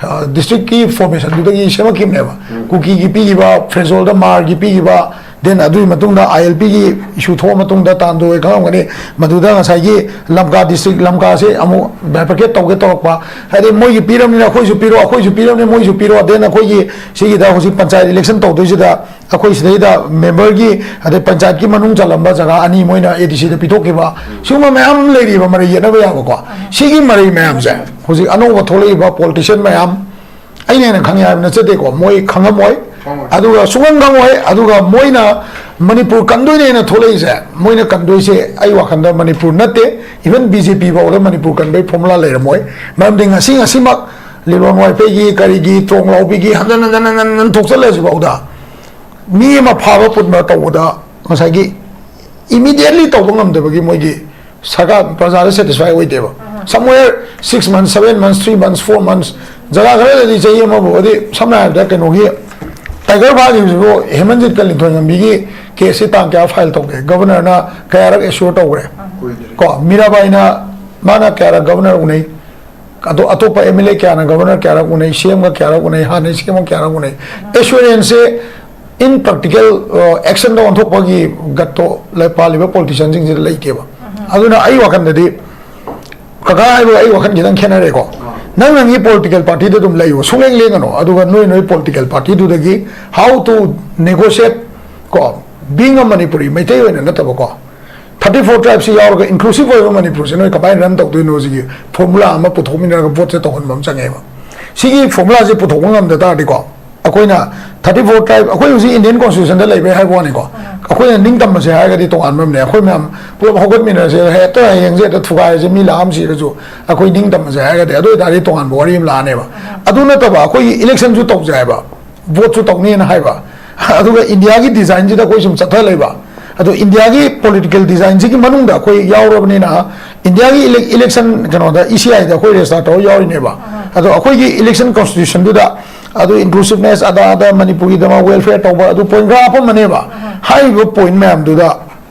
ꯗꯤꯁꯇ꯭ꯔꯤꯛꯀꯤ ꯐꯣꯔꯃꯦꯁꯟꯗꯨꯗꯒꯤ ꯁꯦꯝꯃꯛꯈꯤꯕꯅꯦꯕ꯫ ꯀꯨꯀꯤꯒꯤ ꯄꯤꯈꯤꯕ, ꯐ꯭ꯔꯦꯖꯣꯜꯗ ꯃꯥꯔꯒꯤ ꯄꯤꯈꯤꯕ, ꯗꯦꯟ ꯑꯗꯨꯒꯤ ꯃꯇꯨꯡꯗ ꯑꯥꯏ ꯑꯦꯜ ꯄꯤꯒꯤ ꯏꯁꯨ ꯊꯣꯛꯑ ꯃꯇꯨꯡꯗ, ꯇꯥꯟꯗꯣ ꯍꯣꯏ ꯈꯪꯉꯝꯒꯅꯤ, ꯃꯗꯨꯗ ꯉꯁꯥꯏꯒꯤ ꯂꯝꯀꯥ ꯗꯤꯁꯇ꯭ꯔꯤꯛ, ꯂꯝꯀꯥꯁꯦ ꯑꯃꯨꯛ ꯕꯥꯏꯐꯔꯀꯦꯠ ꯇꯧꯒꯦ ꯇꯧꯔꯛꯄ, ꯍꯥꯏꯗꯤ ꯃꯣꯏꯒꯤ ꯄꯤꯔꯕꯅꯤꯅ ꯑꯩꯈꯣꯏꯁꯨ ꯄꯤꯔꯣ, ꯑꯩꯈꯣꯏꯁꯨ ꯄꯤꯔꯕꯅꯤꯅ ꯃꯣꯏꯁꯨ ꯄꯤꯔꯣ, ꯗꯦꯟ ꯑꯩꯈꯣꯏꯒꯤ ꯁꯤꯒꯤꯗ ꯍꯧꯖꯤꯛ ꯄꯟꯆꯥꯌꯠ ꯏꯂꯦꯛꯁꯟ ꯇꯧꯗꯣꯏꯁꯤꯗ ꯑꯩꯈꯣꯏ ꯁꯤꯗꯩꯗ ꯃꯦꯝꯕꯔꯒꯤ, ꯑꯗꯩ ꯄꯟꯆꯥꯌꯠꯀꯤ ꯃꯅꯨꯡ ꯆꯜꯂꯝꯕ ꯖꯒꯥ ꯑꯅꯤ ꯃꯣꯏꯅ ꯑꯦ ꯗꯤ ꯁꯤꯗ ꯄꯤꯊꯣꯛꯈꯤꯕ, ꯁꯤꯒꯨꯝꯕ ꯃꯌꯥꯝ ꯑꯃ ꯂꯩꯔꯤꯕ ꯃꯔꯩ ꯌꯦꯠꯅꯕ ꯌꯥꯕꯀꯣ꯫ ꯁꯤꯒꯤ ꯃꯔꯩ ꯃꯌꯥꯝꯁꯦ ꯍꯧꯖꯤꯛ ꯑꯅꯧꯕ ꯊꯣꯛꯂꯛꯏꯕ ꯄꯣꯂꯤꯇꯤꯁꯤꯌꯟ ꯃꯌꯥꯝ, ꯑꯩꯅ ꯍꯦꯟꯅ ꯈꯪꯉꯦ ꯍꯥꯏꯕ ꯅꯠꯆꯗꯦꯀꯣ, ꯃꯣꯏ ꯈꯪꯉꯝꯃꯣꯏ꯫ ꯈꯪꯉꯣꯏ꯫ ꯑꯗꯨꯒ ꯁꯨꯡꯈꯪ ꯈꯪꯉꯣꯏ꯫ ꯑꯗꯨꯒ ꯃꯣꯏꯅ ꯃꯅꯤꯄꯨꯔ ꯀꯟꯗꯣꯏꯅꯦꯅ ꯊꯣꯛꯂꯛꯏꯁꯦ, ꯃꯣꯏꯅ ꯀꯟꯗꯣꯏꯁꯦ ꯑꯩ ꯋꯥꯈꯟꯗ ꯃꯅꯤꯄꯨꯔ ꯅꯠꯇꯦ, ꯏꯚꯟ ꯕꯤ ꯖꯦ ꯄꯤ ꯐꯥꯎꯗ ꯃꯅꯤꯄꯨꯔ ꯀꯟꯕꯩ ꯐꯣꯔꯃꯨꯂꯥ ꯂꯩꯔꯝꯃꯣꯏ꯫ ꯃꯔꯝꯗꯤ ꯉꯁꯤ ꯉꯁꯤꯃꯛ ꯂꯤꯂꯣꯡ ꯋꯥꯏꯐꯩꯒꯤ, ꯀꯔꯤꯒꯤ, ꯇ꯭ꯔꯣꯡ ꯂꯥꯎꯕꯤꯒꯤ ꯍꯟꯖꯟ ꯍꯟꯖꯟ ꯍꯟꯖꯟ ꯍꯟꯖꯟ ꯊꯣꯛꯆꯜꯂꯁꯤ ꯐꯥꯎꯗ, ꯃꯤ ꯑꯃ ꯐꯥꯕ ꯄꯨꯟꯕ ꯇꯧꯕꯗ ꯉꯁꯥꯏꯒꯤ ꯏꯃꯤꯗꯤꯌꯦꯠꯂꯤ ꯇꯧꯕ ꯉꯝꯗꯕꯒꯤ ꯃꯣꯏꯒꯤ ꯁꯔꯀꯥꯔ ꯄ꯭ꯔꯖꯥꯗ ꯁꯦꯇꯤꯁꯐꯥꯏ ꯑꯣꯏꯗꯦꯕ꯫ Somewhere six months, seven months, three months, four months, ꯖꯒꯥ ꯈꯔꯗꯗꯤ ꯆꯍꯤ ꯑꯃꯕꯨ, ꯑꯗꯩ ꯁꯝꯅ ꯍꯥꯏꯔꯕꯗ ꯀꯩꯅꯣꯒꯤ ꯇꯥꯏꯒꯔ ꯐꯥꯈꯤꯕꯁꯤꯕꯨ ꯍꯦꯃꯟꯖꯤꯠꯀ ꯂꯤꯟꯊꯣꯏꯉꯝꯕꯤꯒꯤ ꯀꯦꯁꯁꯤ ꯇꯥꯡ ꯀꯌꯥ ꯐꯥꯏꯜ ꯇꯧꯒꯦ? ꯒꯕꯔꯅꯔꯅ ꯀꯌꯥꯔꯛ ꯑꯦꯁ꯭ꯌꯣꯔ ꯇꯧꯈ꯭ꯔꯦ? ꯀꯣ, ꯃꯤꯔꯥꯕꯥꯏꯅ, ꯃꯥꯅ ꯀꯌꯥꯔꯛ ꯒꯕꯔꯅꯔ ꯎꯅꯩ? ꯑꯗꯣ ꯑꯇꯣꯞꯄ ꯑꯦꯝ ꯑꯦꯜ ꯑꯦ ꯀꯌꯥꯅ ꯒꯕꯔꯅꯔ ꯀꯌꯥꯔꯛ ꯎꯅꯩ, ꯁꯤ ꯑꯦꯝꯒ ꯀꯌꯥꯔꯛ ꯎꯅꯩ, ꯍꯥꯟꯅꯩ ꯁꯤ ꯑꯦꯝꯒ ꯀꯌꯥꯔꯛ ꯎꯅꯩ? ꯑꯦꯁ꯭ꯌꯨꯔꯦꯟꯁꯁꯦ ꯏꯟ ꯄ꯭ꯔꯦꯛꯇꯤꯀꯦꯜ ꯑꯦꯛꯁꯟꯗ ꯑꯣꯟꯊꯣꯛꯄꯒꯤ ꯒꯠꯇꯣ ꯂꯩ-, ꯄꯥꯜꯂꯤꯕ ꯄꯣꯂꯤꯇꯤꯁꯤꯌꯟꯁꯤꯡꯁꯤꯗ ꯂꯩꯇꯦꯕ꯫ ꯑꯗꯨꯅ ꯑꯩ ꯋꯥꯈꯜꯗꯗꯤ, ꯀꯀꯥ ꯍꯥꯏꯕꯒ ꯑꯩ ꯋꯥꯈꯜ ꯈꯤꯇꯪ ꯈꯦꯠꯅꯔꯦꯀꯣ꯫ ꯅꯪ ꯅꯪꯒꯤ ꯄꯣꯂꯤꯇꯤꯀꯦꯜ ꯄꯥꯔꯇꯤꯗ ꯑꯗꯨꯝ ꯂꯩꯌꯨ, ꯁꯨꯡꯂꯦꯡ ꯂꯦꯡꯒꯅꯨ꯫ ꯑꯗꯨꯒ ꯅꯣꯏ ꯅꯣꯏ ꯄꯣꯂꯤꯇꯤꯀꯦꯜ ꯄꯥꯔꯇꯤꯗꯨꯗꯒꯤ how to negotiate ꯀꯣ, being a Manipuri, ꯃꯩꯇꯩ ꯑꯣꯏꯅ ꯅꯠꯇꯕꯀꯣ, ꯊꯥꯔꯇꯤ ꯐꯣꯔ ꯇ꯭ꯔꯥꯏꯕꯁꯤ ꯌꯥꯎꯔꯒ ꯏꯟꯀ꯭ꯂꯨꯁꯤꯚ ꯑꯣꯏꯕ ꯃꯅꯤꯄꯨꯔꯁꯦ ꯅꯣꯏ ꯀꯃꯥꯏꯅ ꯔꯟ ꯇꯧꯗꯣꯏꯅꯣ? ꯁꯤꯒꯤ ꯐꯣꯔꯃꯨꯂꯥ ꯑꯃ ꯄꯨꯊꯣꯛꯃꯤꯟꯅꯔꯒ ꯚꯣꯠꯁꯦ ꯇꯧꯍꯟꯕ ꯑꯃ ꯆꯪꯉꯦꯕ꯫ ꯁꯤꯒꯤ ꯐꯣꯔꯃꯨꯂꯥꯁꯦ ꯄꯨꯊꯣꯛꯄ ꯉꯝꯗ ꯇꯥꯔꯗꯤꯀꯣ, ꯑꯩꯈꯣꯏꯅ ꯊꯥꯔꯇꯤ ꯐꯣꯔ ꯇ꯭ꯔꯥꯏꯕ, ꯑꯩꯈꯣꯏ ꯍꯧꯖꯤꯛ ꯏꯟꯗꯤꯌꯟ ꯀꯣꯟꯁꯇꯤꯇ꯭ꯌꯨꯁꯟꯗ ꯂꯩꯕꯩ ꯍꯥꯏꯕ ꯋꯥꯅꯤꯀꯣ, ꯑꯩꯈꯣꯏꯅ ꯅꯤꯡꯇꯝꯕꯁꯦ ꯍꯥꯏꯔꯒꯗꯤ ꯇꯣꯉꯥꯟꯕ ꯑꯃꯅꯦ꯫ ꯑꯩꯈꯣꯏ ꯃꯌꯥꯝ ꯄꯨꯂꯞ ꯍꯧꯒꯠꯃꯤꯟꯅꯔꯁꯦ, ꯍꯦꯛꯇ ꯍꯌꯦꯡꯁꯦ ꯍꯦꯛꯇ ꯊꯨꯒꯥꯏꯔꯁꯦ, ꯃꯤ ꯂꯥꯛ ꯑꯃ ꯁꯤꯔꯁꯨ ꯑꯩꯈꯣꯏ ꯅꯤꯡꯇꯝꯕꯁꯦ ꯍꯥꯏꯔꯒꯗꯤ, ꯑꯗꯨ ꯑꯣꯏꯇꯥꯔꯗꯤ ꯇꯣꯉꯥꯟꯕ ꯋꯥꯔꯤ ꯑꯃ ꯂꯥꯛꯑꯅꯦꯕ꯫ ꯑꯗꯨ ꯅꯠꯇꯕ, ꯑꯩꯈꯣꯏꯒꯤ ꯏꯂꯦꯛꯁꯟꯁꯨ ꯇꯧꯁꯦ ꯍꯥꯏꯕ, ꯚꯣꯠꯁꯨ ꯇꯧꯅꯤꯅ ꯍꯥꯏꯕ, ꯑꯗꯨꯒ ꯏꯟꯗꯤꯌꯥꯒꯤ ꯗꯤꯖꯥꯏꯟꯁꯤꯗ ꯑꯩꯈꯣꯏ ꯁꯨꯝ ꯆꯠꯊ ꯂꯩꯕ꯫ ꯑꯗꯣ ꯏꯟꯗꯤꯌꯥꯒꯤ ꯄꯣꯂꯤꯇꯤꯀꯦꯜ ꯗꯤꯖꯥꯏꯟꯁꯤꯒꯤ ꯃꯅꯨꯡꯗ ꯑꯩꯈꯣꯏ ꯌꯥꯎꯔꯕꯅꯤꯅ, ꯏꯟꯗꯤꯌꯥꯒꯤ ꯏꯂꯦꯛ-, ꯏꯂꯦꯛꯁꯟ ꯀꯩꯅꯣꯗ, ꯏ ꯁꯤ ꯑꯥꯏꯗ ꯑꯩꯈꯣꯏ ꯔꯦꯖꯤꯁꯇꯥꯔ ꯇꯧꯔ ꯌꯥꯎꯔꯤꯅꯦꯕ꯫ ꯑꯗꯣ ꯑꯩꯈꯣꯏꯒꯤ election constitutionꯗꯨꯗ ꯑꯗꯨ inclusiveness, ꯑꯗꯥ ꯑꯗꯥ ꯃꯅꯤꯄꯨꯔꯒꯤꯗꯃꯛ welfare ꯇꯧꯕ, ꯑꯗꯨ point ꯈꯔ ꯍꯥꯞꯄꯝꯕꯅꯦꯕ꯫ ꯍꯥꯏꯔꯤꯕ point ꯃꯌꯥꯝꯗꯨꯗ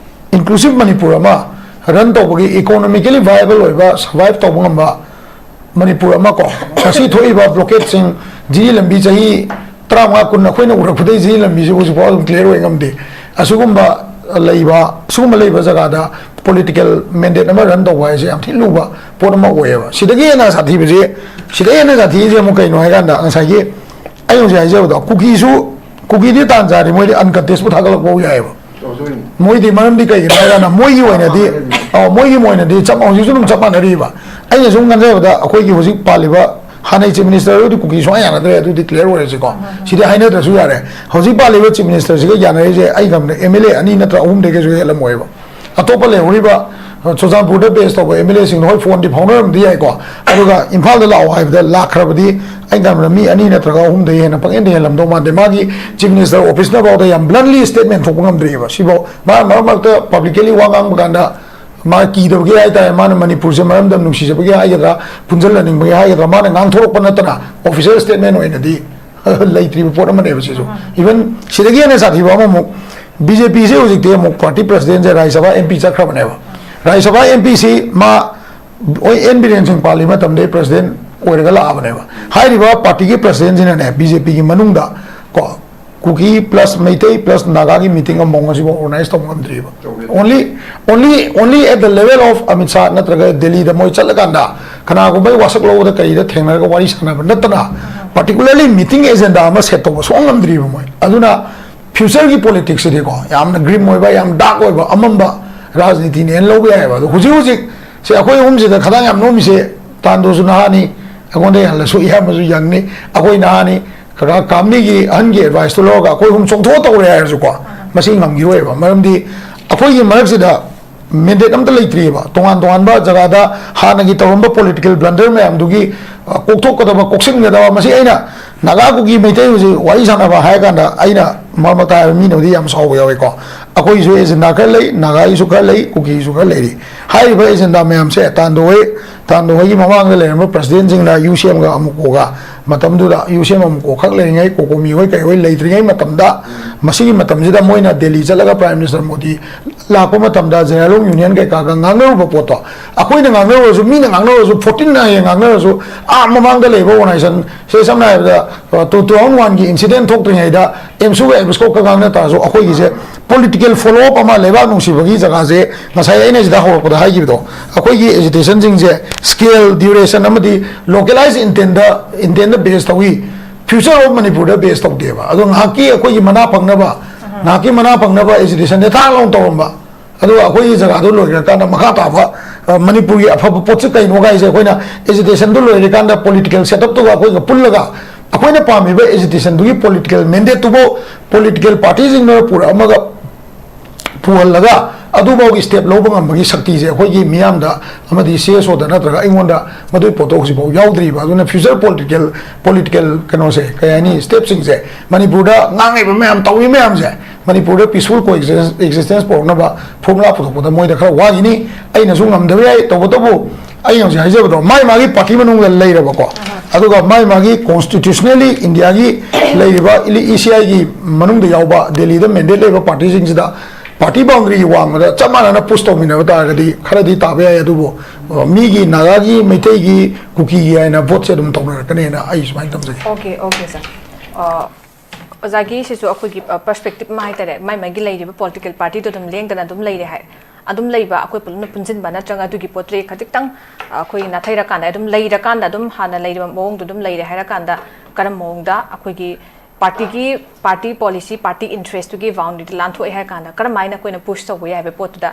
inclusive ꯃꯅꯤꯄꯨꯔ ꯑꯃ run ꯇꯧꯕꯒꯤ, economically viable ꯑꯣꯏꯕ, survive ꯇꯧꯕ ꯉꯝꯕ ꯃꯅꯤꯄꯨꯔ ꯑꯃ ꯀꯣ, ꯉꯁꯤ ꯊꯣꯛꯏꯕ blockade ꯁꯤꯡ, ꯖꯤꯔꯤ ꯂꯝꯕꯤ ꯆꯍꯤ ꯇꯔꯥꯃꯉꯥ ꯀꯨꯟ ꯑꯩꯈꯣꯏꯅ ꯎꯔꯛꯄꯗꯒꯤ ꯖꯤꯔꯤ ꯂꯝꯕꯤꯁꯤ ꯍꯧꯖꯤꯛꯐꯥꯎ ꯑꯗꯨꯝ clear ꯑꯣꯏ ꯉꯝꯗꯦ꯫ ꯑꯁꯤꯒꯨꯝꯕ ꯂꯩꯕ, ꯁꯤꯒꯨꯝꯕ ꯂꯩꯕ ꯖꯒꯥꯗ political mandate ꯑꯃ run ꯇꯧꯕ ꯍꯥꯏꯁꯦ ꯌꯥꯝ ꯊꯤꯅ ꯂꯨꯕ ꯄꯣꯠ ꯑꯃ ꯑꯣꯏꯌꯦꯕ꯫ ꯁꯤꯗꯒꯤ ꯍꯦꯟꯅ ꯁꯥꯊꯤꯕꯁꯦ, ꯁꯤꯗꯒꯤ ꯍꯦꯟꯅ ꯁꯥꯊꯤꯁꯦ ꯑꯃꯨꯛ ꯀꯩꯅꯣ ꯍꯥꯏꯀꯥꯟꯗ, ꯉꯁꯥꯏꯒꯤ ꯑꯩ ꯍꯧꯖꯤꯛ ꯍꯥꯏꯖꯕꯗꯣ, ꯀꯨꯀꯤꯁꯨ, ꯀꯨꯀꯤꯗꯤ ꯇꯥꯟ ꯆꯥꯔꯤ, ꯃꯣꯏꯗꯤ uncontest ꯄꯨ ꯊꯥꯒꯠꯂꯛꯄ ꯐꯥꯎ ꯌꯥꯏꯑꯕ꯫ ꯃꯣꯏꯗꯤ ꯃꯔꯝꯗꯤ ꯀꯩꯒꯤꯅꯣ ꯍꯥꯏꯀꯥꯟꯗ, ꯃꯣꯏꯒꯤ ꯑꯣꯏꯅꯗꯤ, ꯑ, ꯃꯣꯏꯒꯤ ꯑꯣꯏꯅꯗꯤ ꯆꯞ, ꯍꯧꯖꯤꯛꯁꯨ ꯑꯗꯨꯝ ꯆꯞ ꯃꯥꯟꯅꯔꯤꯕ꯫ ꯑꯩꯅ ꯁꯨꯝ ꯈꯟꯖꯕꯗ, ꯑꯩꯈꯣꯏꯒꯤ ꯍꯧꯖꯤꯛ ꯄꯥꯜꯂꯤꯕ ꯍꯥꯟꯅꯩ chief minister ꯗꯨꯗꯤ ꯀꯨꯀꯤ ꯁꯨꯡꯌꯥ ꯌꯥꯅꯗ꯭ꯔꯦ, ꯑꯗꯨꯗꯤ clear ꯑꯣꯏꯔꯁꯤꯀꯣ꯫ ꯁꯤꯗꯤ ꯍꯥꯏꯅꯗ꯭ꯔꯁꯨ ꯌꯥꯔꯦ꯫ ꯍꯧꯖꯤꯛ ꯄꯥꯜꯂꯤꯕ chief minister ꯁꯤꯒ ꯌꯥꯅꯔꯤꯁꯦ, ꯑꯩ ꯈꯪꯕꯗ MLA ꯑꯅꯤ ꯅꯠꯇ꯭ꯔ ꯑꯍꯨꯝꯗꯒꯤꯁꯨ ꯍꯦꯜꯂꯝꯃꯣꯏꯕ꯫ ꯑꯇꯣꯞꯄ ꯂꯩꯍꯧꯔꯤꯕ, ꯑ, ꯆꯨꯔꯆꯥꯟꯄꯨꯔꯗ base ꯇꯧꯕ MLA ꯁꯤꯡꯗꯣ ꯍꯣꯏ phone ꯗꯤ ꯐꯥꯎꯅꯔꯝꯕꯗꯤ ꯌꯥꯏꯀꯣ, ꯑꯗꯨꯒ ꯏꯝꯐꯥꯜꯗ ꯂꯥꯛꯑꯣ ꯍꯥꯏꯕꯗ ꯂꯥꯛꯈ꯭ꯔꯕꯗꯤ, ꯑꯩ ꯈꯟꯕꯗ ꯃꯤ ꯑꯅꯤ ꯅꯠꯇ꯭ꯔꯒ ꯑꯍꯨꯝꯗꯒꯤ ꯍꯦꯟꯅ ꯄꯪꯍꯦꯟꯗ ꯍꯦꯜꯂꯝꯗꯧ ꯃꯥꯟꯗꯦ꯫ ꯃꯥꯒꯤ chief minister office ꯅꯐꯥꯎꯗ ꯌꯥꯝ bluntly statement ꯊꯣꯛꯄ ꯉꯝꯗ꯭ꯔꯤꯑꯕ꯫ ꯁꯤꯐꯥꯎ ꯃꯥ ꯃꯔꯛ ꯃꯔꯛꯇ publicly ꯋꯥ ꯉꯥꯡꯕ ꯀꯥꯟꯗ, ꯃꯥ ꯀꯤꯗꯕꯒꯤ ꯍꯥꯏꯇꯥꯔꯦ, ꯃꯥꯅ ꯃꯅꯤꯄꯨꯔꯁꯦ ꯃꯔꯝꯗꯝ ꯅꯨꯡꯁꯤꯖꯕꯒꯤ ꯍꯥꯏꯒꯗ꯭ꯔꯥ, ꯄꯨꯟꯁꯤꯜꯍꯟꯅꯤꯡꯕꯒꯤ ꯍꯥꯏꯒꯗ꯭ꯔꯥ, ꯃꯥꯅ ꯉꯥꯡꯊꯣꯔꯛꯄ ꯅꯠꯇꯅ official statement ꯑꯣꯏꯅꯗꯤ ꯂꯩꯇ꯭ꯔꯤꯕ ꯄꯣꯠ ꯑꯃꯅꯦꯕ ꯁꯤꯁꯨ꯫ Even ꯁꯤꯗꯒꯤ ꯍꯦꯟꯅ ꯁꯥꯊꯤꯕ ꯑꯃꯃꯨꯛ, BJP ꯁꯦ ꯍꯧꯖꯤꯛꯇꯤ ꯑꯃꯨꯛ party president ꯁꯦ ꯔꯥꯖ꯭ꯌ ꯁꯚꯥ MP ꯆꯠꯈ꯭ꯔꯕꯅꯦꯕ꯫ ꯔꯥꯖ꯭ꯌ ꯁꯚꯥ MP ꯁꯤ ꯃꯥ, ꯍꯣꯏ, N ꯕꯤꯔꯦꯟ ꯁꯤꯡ ꯄꯥꯜꯂꯤ ꯃꯇꯝꯗꯩ president ꯑꯣꯏꯔꯒ ꯂꯥꯛꯑꯕꯅꯦꯕ꯫ ꯍꯥꯏꯔꯤꯕ party ꯒꯤ president ꯁꯤꯅꯅꯦ, BJP ꯒꯤ ꯃꯅꯨꯡꯗ ꯀꯣ, ꯀꯨꯀꯤ plus ꯃꯩꯇꯩ plus ꯅꯥꯒꯥꯒꯤ meeting ꯑꯃꯐꯥꯎ ꯉꯁꯤꯐꯥꯎ organize ꯇꯧꯕ ꯉꯝꯗ꯭ꯔꯤꯕ꯫ Only, only, only at the level of Amit Shah ꯅꯠꯇ꯭ꯔꯒ ꯗꯦꯜꯂꯤꯗ ꯃꯣꯏ ꯆꯠꯂꯀꯥꯟꯗ ꯀꯅꯥꯒꯨꯝꯕ ꯋꯥꯁꯛ ꯂꯧꯕꯗ ꯀꯔꯤꯗ ꯊꯦꯡꯅꯔꯒ ꯋꯥꯔꯤ ꯁꯥꯟꯅꯕ ꯅꯠꯇꯅ, particularly meeting agenda ꯑꯃ set ꯇꯧꯕ ꯁꯨꯡꯉꯝ ꯉꯝꯗ꯭ꯔꯤꯕ ꯃꯣꯏ꯫ ꯑꯗꯨꯅ future ꯒꯤ politics ꯁꯤꯗꯤꯀꯣ, ꯌꯥꯝꯅ grim ꯑꯣꯏꯕ, ꯌꯥꯝ dark ꯑꯣꯏꯕ, ꯑꯃꯝꯕ ꯔꯥꯖꯅꯤꯇꯤꯅꯦꯅ ꯂꯧꯕ ꯌꯥꯏꯑꯕ꯫ ꯑꯗꯣ ꯍꯧꯖꯤꯛ ꯍꯧꯖꯤꯛ ꯁꯦ ꯑꯩꯈꯣꯏ ꯑꯍꯨꯝꯁꯤꯗ ꯈꯗꯥꯡ ꯌꯥꯝ ꯅꯣꯝꯃꯤꯁꯦ, ꯇꯥꯟꯗꯨꯁꯨ ꯅꯍꯥꯅꯤ, ꯑꯩꯉꯣꯟꯗ ꯍꯜꯂꯁꯨ ꯏꯌꯥꯝꯕꯁꯨ young ꯅꯤ, ꯑꯩꯈꯣꯏ ꯅꯍꯥꯅꯤ꯫ ꯀꯀꯥ ꯀꯥꯝꯕꯤꯒꯤ ꯑꯍꯟꯒꯤ advice ꯇꯨ ꯂꯧꯔꯒ ꯑꯩꯈꯣꯏ ꯑꯍꯨꯝ ꯆꯣꯡꯊꯣꯛꯑ ꯇꯧꯔꯦ ꯍꯥꯏꯔꯁꯨꯀꯣ, ꯃꯁꯤ ꯉꯝꯈꯤꯔꯣꯏꯕ꯫ ꯃꯔꯝꯗꯤ ꯑꯩꯈꯣꯏꯒꯤ ꯃꯔꯛꯁꯤꯗ mandate ꯑꯝꯇ ꯂꯩꯇ꯭ꯔꯤꯑꯕ꯫ ꯇꯣꯉꯥꯟ ꯇꯣꯉꯥꯟꯕ ꯖꯒꯥꯗ ꯍꯥꯟꯅꯒꯤ ꯇꯧꯔꯝꯕ political blunder ꯃꯌꯥꯝꯗꯨꯒꯤ, ꯑ, ꯀꯣꯛꯊꯣꯛꯀꯗꯕ, ꯀꯣꯛꯁꯤꯟꯒꯗꯕ, ꯃꯁꯤ ꯑꯩꯅ ꯅꯥꯒꯥ, ꯀꯨꯀꯤ, ꯃꯩꯇꯩ ꯍꯧꯖꯤꯛ ꯋꯥꯔꯤ ꯁꯥꯟꯅꯕ ꯍꯥꯏꯔ ꯀꯥꯟꯗ ꯑꯩꯅ ꯃꯔꯛ ꯃꯔꯛꯇ ꯍꯥꯏꯕ ꯃꯤꯅꯕꯨꯗꯤ ꯌꯥꯝ ꯁꯥꯎꯕ ꯌꯥꯎꯋꯤꯀꯣ꯫ ꯑꯩꯈꯣꯏꯒꯤꯁꯨ ꯑꯦꯖꯦꯟꯗꯥ ꯈꯔ ꯂꯩ, ꯅꯥꯒꯥꯒꯤꯁꯨ ꯈꯔ ꯂꯩ, ꯀꯨꯀꯤꯒꯤꯁꯨ ꯈꯔ ꯂꯩꯔꯤ꯫ ꯍꯥꯏꯔꯤꯕ ꯑꯦꯖꯦꯟꯗꯥ ꯃꯌꯥꯝꯁꯦ ꯇꯥꯟꯗꯣ ꯍꯣꯏ, ꯇꯥꯟꯗꯣ ꯍꯣꯏꯒꯤ ꯃꯃꯥꯡꯗ ꯂꯩꯔꯝꯕ ꯄ꯭ꯔꯁꯤꯗꯦꯟꯁꯤꯡꯅ ꯌꯨ ꯁꯤ ꯑꯦꯝꯒ ꯑꯃꯨꯀꯣꯒ ꯃꯇꯝꯗꯨꯗ ꯌꯨ ꯁꯤ ꯑꯦꯝ ꯑꯃꯨꯀꯣ ꯈꯛ ꯂꯩꯔꯤꯉꯩ, ꯀꯣꯀꯣꯃꯤ ꯍꯣꯏ ꯀꯩ ꯍꯣꯏ ꯂꯩꯇ꯭ꯔꯤꯉꯩ ꯃꯇꯝꯗ, ꯃꯁꯤꯒꯤ ꯃꯇꯝꯁꯤꯗ ꯃꯣꯏꯅ ꯗꯦꯜꯂꯤ ꯆꯠꯂꯒ ꯄ꯭ꯔꯥꯏꯝ ꯃꯤꯅꯤꯁꯇꯔ ꯃꯣꯗꯤ ꯂꯥꯛꯄ ꯃꯇꯝꯗ ꯖꯦꯅꯔꯦꯜ ꯌꯨꯅꯤꯌꯟ ꯀꯩꯀꯥꯒ ꯉꯥꯡꯅꯔꯨꯕ ꯄꯣꯠꯇꯣ, ꯑꯩꯈꯣꯏꯅ ꯉꯥꯡꯅꯔꯨꯔꯁꯨ, ꯃꯤꯅ ꯉꯥꯡꯅꯔꯨꯔꯁꯨ, ꯐꯣꯔꯇꯤꯟꯅ ꯍꯌꯦꯡ ꯉꯥꯡꯅꯔꯁꯨ, ꯑꯥ ꯃꯃꯥꯡꯗ ꯂꯩꯕ ꯑꯣꯔꯒꯅꯥꯏꯖꯦꯁꯟ, ꯁꯦ ꯁꯝꯅ ꯍꯥꯏꯔꯕꯗ, ꯇꯨ ꯊꯥꯎꯖꯟ ꯋꯥꯟꯒꯤ ꯏꯟꯁꯤꯗꯦꯟ ꯊꯣꯛꯇ꯭ꯔꯤꯉꯩꯗ ꯑꯦꯝꯁꯨꯒ ꯑꯦꯕꯤꯁꯀꯣꯞꯀ ꯉꯥꯡꯅ ꯇꯥꯔꯁꯨ, ꯑꯩꯈꯣꯏꯒꯤꯁꯦ ꯄꯣꯂꯤꯇꯤꯀꯦꯜ ꯐꯣꯂꯣ ꯑꯞ ꯑꯃ, ꯂꯩꯕꯥꯛ ꯅꯨꯡꯁꯤꯕꯒꯤ ꯖꯒꯥꯁꯦ, ꯉꯁꯥꯏ ꯑꯩꯅ ꯁꯤꯗ ꯍꯧꯔꯛꯄꯗ ꯍꯥꯏꯈꯤꯕꯗꯣ, ꯑꯩꯈꯣꯏꯒꯤ ꯑꯦꯖꯤꯇꯦꯁꯟꯁꯤꯡꯁꯦ ꯁ꯭ꯀꯦꯜ, ꯗ꯭ꯌꯨꯔꯦꯁꯟ ꯑꯃꯗꯤ ꯂꯣꯀꯦꯂꯥꯏꯖ ꯏꯟꯇꯦꯟꯗ, ꯏꯟꯇꯦꯟꯗ ꯕꯦꯁ ꯇꯧꯏ, ꯐ꯭ꯌꯨꯆꯔ ꯑꯣꯐ ꯃꯅꯤꯄꯨꯔꯗ ꯕꯦꯁ ꯇꯧꯗꯦꯕ꯫ ꯑꯗꯣ ꯉꯥꯏꯍꯥꯛꯀꯤ ꯑꯩꯈꯣꯏꯒꯤ ꯃꯅꯥ ꯐꯪꯅꯕ, ꯉꯥꯏꯍꯥꯛꯀꯤ ꯃꯅꯥ ꯐꯪꯅꯕ ꯑꯦꯖꯤꯇꯦꯁꯟꯁꯦ ꯊꯥꯡ ꯂꯥꯎꯅ ꯇꯧꯔꯝꯕ, ꯑꯗꯨꯒ ꯑꯩꯈꯣꯏꯒꯤ ꯖꯒꯥꯗꯣ ꯂꯣꯏꯈ꯭ꯔꯀꯥꯟꯗ ꯃꯈꯥ ꯇꯥꯕ, ꯑ, ꯃꯅꯤꯄꯨꯔꯒꯤ ꯑꯐꯕ ꯄꯣꯠꯁꯤ ꯀꯩꯅꯣ ꯍꯥꯏꯁꯦ ꯑꯩꯈꯣꯏꯅ ꯑꯦꯖꯤꯇꯦꯁꯟꯗꯨ ꯂꯣꯏꯔꯀꯥꯟꯗ ꯄꯣꯂꯤꯇꯤꯀꯦꯜ ꯁꯦꯠꯑꯞꯇꯨꯒ ꯑꯩꯈꯣꯏꯒ ꯄꯨꯜꯂꯒ ꯑꯩꯈꯣꯏꯅ ꯄꯥꯝꯃꯤꯕ ꯑꯦꯖꯤꯇꯦꯁꯟꯗꯨꯒꯤ ꯄꯣꯂꯤꯇꯤꯀꯦꯜ ꯃꯦꯟꯗꯦꯠꯇꯨꯕꯨ ꯄꯣꯂꯤꯇꯤꯀꯦꯜ ꯄꯥꯔꯇꯤꯁꯤꯡꯅ ꯄꯨꯔꯛꯑꯃꯒ ꯄꯨꯍꯜꯂꯒ ꯑꯗꯨꯐꯥꯎꯒꯤ ꯁ꯭ꯇꯦꯞ ꯂꯧꯕ ꯉꯝꯕꯒꯤ ꯁꯛꯇꯤꯁꯦ ꯑꯩꯈꯣꯏꯒꯤ ꯃꯤꯌꯥꯝꯗ ꯑꯃꯗꯤ ꯁꯤ ꯑꯦꯁ ꯑꯣꯗ ꯅꯠꯇ꯭ꯔꯒ ꯑꯩꯉꯣꯟꯗ ꯃꯗꯨꯒꯤ ꯄꯣꯠꯇꯣ ꯍꯧꯖꯤꯛꯐꯥꯎ ꯌꯥꯎꯗ꯭ꯔꯤꯕ꯫ ꯑꯗꯨꯅ ꯐ꯭ꯌꯨꯆꯔ ꯄꯣꯂꯤꯇꯤꯀꯦꯜ, ꯄꯣꯂꯤꯇꯤꯀꯦꯜ ꯀꯩꯅꯣꯁꯦ, ꯀꯩ ꯍꯥꯏꯅꯤ, ꯁ꯭ꯇꯦꯞꯁꯤꯡꯁꯦ, ꯃꯅꯤꯄꯨꯔꯗ ꯉꯥꯡꯉꯤꯕ ꯃꯌꯥꯝ, ꯇꯧꯔꯤ ꯃꯌꯥꯝꯁꯦ ꯃꯅꯤꯄꯨꯔꯗ ꯄꯤꯁꯐꯨꯜ ꯀꯣ ꯑꯦꯛꯖꯤꯁꯇꯦꯟꯁ ꯄꯨꯔꯛꯅꯕ ꯐꯣꯔꯃꯨꯂꯥ ꯄꯨꯊꯣꯛꯄꯗ ꯃꯣꯏꯗ ꯈꯔ ꯋꯥꯈꯤꯅꯤ꯫ ꯑꯩꯅꯁꯨ ꯉꯝꯗꯕ ꯌꯥꯏ, ꯇꯧꯕꯇꯕꯨ ꯑꯩ ꯍꯧꯖꯤꯛ ꯍꯥꯏꯖꯕꯗꯣ, ꯃꯥꯏ ꯃꯥꯒꯤ ꯄꯥꯔꯇꯤ ꯃꯅꯨꯡꯗ ꯂꯩꯔꯕꯀꯣ, ꯑꯗꯨꯒ ꯃꯥꯏ ꯃꯥꯒꯤ ꯀꯣꯟꯁꯇꯤꯇ꯭ꯌꯨꯁꯅꯦꯜꯂꯤ ꯏꯟꯗꯤꯌꯥꯒꯤ ꯂꯩꯔꯤꯕ ꯏ ꯁꯤ ꯑꯥꯏꯒꯤ ꯃꯅꯨꯡꯗ ꯌꯥꯎꯕ, ꯗꯦꯜꯂꯤꯗ ꯃꯦꯟꯗꯦꯠ ꯂꯩꯕ ꯄꯥꯔꯇꯤꯁꯤꯡꯁꯤꯗ ꯄꯥꯔꯇꯤ ꯕꯥꯎꯟꯗꯔꯤꯒꯤ ꯋꯥꯡꯃꯗ ꯆꯞ ꯃꯥꯟꯅꯅ ꯄꯨꯁ ꯇꯧꯃꯤꯟꯅꯕ ꯇꯥꯔꯒꯗꯤ ꯈꯔꯗꯤ ꯇꯥꯕ ꯌꯥꯏ꯫ ꯑꯗꯨꯕꯨ, ꯑ, ꯃꯤꯒꯤ, ꯅꯥꯒꯥꯒꯤ, ꯃꯩꯇꯩꯒꯤ, ꯀꯨꯀꯤꯒꯤ ꯍꯥꯏꯅ ꯚꯣꯠꯁꯦ ꯑꯗꯨꯝ ꯇꯧꯅꯔꯛꯀꯅꯦꯅ ꯑꯩ ꯁꯨꯃꯥꯏꯅ ꯊꯝꯖꯒꯦ꯫ ꯑꯣꯀꯦ, ꯑꯣꯀꯦ, ꯁꯥꯔ꯫ ꯑ, ꯑꯣꯖꯥꯒꯤ ꯁꯤꯁꯨ ꯑꯩꯈꯣꯏꯒꯤ, ꯑ, ꯄꯔꯁꯄꯦꯛꯇꯤꯞ ꯑꯃ ꯍꯥꯏꯇꯥꯔꯦ, ꯃꯥꯏ ꯃꯥꯒꯤ ꯂꯩꯔꯤꯕ ꯄꯣꯂꯤꯇꯤꯀꯦꯜ ꯄꯥꯔꯇꯤꯗꯣ ꯑꯗꯨꯝ ꯂꯦꯡꯗꯅ ꯑꯗꯨꯝ ꯂꯩꯔꯦ ꯍꯥꯏ, ꯑꯗꯨꯝ ꯂꯩꯕ, ꯑꯩꯈꯣꯏ ꯄꯨꯂꯞꯅ ꯄꯨꯟꯁꯤꯟꯕ ꯅꯠꯇ꯭ꯔꯒ ꯑꯗꯨꯒꯤ ꯄꯣꯠꯇꯨꯗꯤ ꯈꯖꯤꯛꯇꯪ, ꯑ, ꯑꯩꯈꯣꯏ ꯅꯥꯊꯩꯔꯀꯥꯟꯗ, ꯑꯗꯨꯝ ꯂꯩꯔꯀꯥꯟꯗ ꯑꯗꯨꯝ ꯍꯥꯟꯅ ꯂꯩꯔꯤꯕ ꯃꯑꯣꯡꯗꯣ ꯑꯗꯨꯝ ꯂꯩꯔꯦ ꯍꯥꯏꯔꯀꯥꯟꯗ ꯀꯔꯝꯕ ꯃꯑꯣꯡꯗ ꯑꯩꯈꯣꯏꯒꯤ ꯄꯥꯔꯇꯤꯒꯤ, ꯄꯥꯔꯇꯤ ꯄꯣꯂꯤꯁꯤ, ꯄꯥꯔꯇꯤ ꯏꯟꯇꯔꯦꯁꯇꯨꯒꯤ ꯕꯥꯎꯟꯗꯔꯤꯗ ꯂꯥꯟꯊꯣꯛꯑꯦ ꯍꯥꯏꯔ ꯀꯥꯟꯗ ꯀꯔꯝꯍꯥꯏꯅ ꯑꯩꯈꯣꯏꯅ ꯄꯨꯁ ꯇꯧꯕ ꯌꯥꯏ ꯍꯥꯏꯕ ꯄꯣꯠꯇꯨꯗ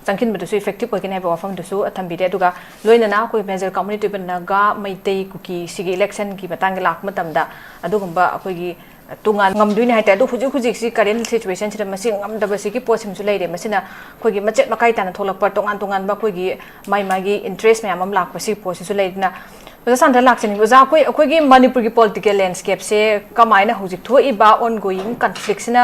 ꯆꯪꯁꯤꯟꯕꯗꯨꯁꯨ ꯏꯐꯦꯛꯇꯤꯞ ꯑꯣꯏꯒꯅꯤ ꯍꯥꯏꯕ ꯋꯥꯐꯝꯗꯨꯁꯨ ꯊꯝꯕꯤꯔꯦ꯫ ꯑꯗꯨꯒ ꯂꯣꯏꯅꯅ ꯑꯩꯈꯣꯏ ꯃꯦꯖꯔ ꯀꯝꯃꯨꯅꯤꯇꯤ ꯑꯣꯏꯕ ꯅꯥꯒꯥ, ꯃꯩꯇꯩ, ꯀꯨꯀꯤ ꯁꯤꯒꯤ ꯏꯂꯦꯛꯁꯟꯒꯤ ꯃꯇꯥꯡꯗ ꯂꯥꯛꯄ ꯃꯇꯝꯗ ꯑꯗꯨꯒꯨꯝꯕ ꯑꯩꯈꯣꯏꯒꯤ ꯇꯣꯉꯥꯟ ꯉꯝꯗꯣꯏꯅꯤ ꯍꯥꯏꯇꯥꯔꯦ꯫ ꯑꯗꯣ ꯍꯧꯖꯤꯛ ꯍꯧꯖꯤꯛꯁꯤ ꯀꯔꯦꯟ ꯁꯤꯆꯨꯋꯦꯁꯟꯁꯤꯗ ꯃꯁꯤ ꯉꯝꯗꯕꯁꯤꯒꯤ ꯄꯣꯠꯁꯤꯃꯁꯨ ꯂꯩꯔꯦ꯫ ꯃꯁꯤꯅ ꯑꯩꯈꯣꯏꯒꯤ ꯃꯆꯦꯠ ꯃꯀꯥꯏ ꯇꯥꯅ ꯊꯣꯛꯂꯛꯄ ꯇꯣꯉꯥꯟ ꯇꯣꯉꯥꯟꯕ ꯑꯩꯈꯣꯏꯒꯤ ꯃꯥꯏ ꯃꯥꯒꯤ ꯏꯟꯇꯔꯦꯁ ꯃꯌꯥꯝ ꯑꯃ ꯂꯥꯛꯄ ꯁꯤꯒꯤ ꯄꯣꯠꯁꯤꯁꯨ ꯂꯩ꯫ ꯑꯗꯨꯅ ꯑꯣꯖꯥ ꯁꯥꯟꯇ ꯂꯥꯛꯆꯅꯤꯡꯕ꯫ ꯑꯣꯖꯥ, ꯑꯩꯈꯣꯏ, ꯑꯩꯈꯣꯏꯒꯤ ꯃꯅꯤꯄꯨꯔꯒꯤ ꯄꯣꯂꯤꯇꯤꯀꯦꯜ ꯂꯦꯟꯁꯀꯦꯞꯁꯦ ꯀꯃꯥꯏꯅ ꯍꯧꯖꯤꯛ ꯊꯣꯛꯏꯕ ꯑꯣꯟ ꯒꯣꯌꯤꯡ ꯀꯟꯐ꯭ꯂꯤꯛꯁꯤꯅ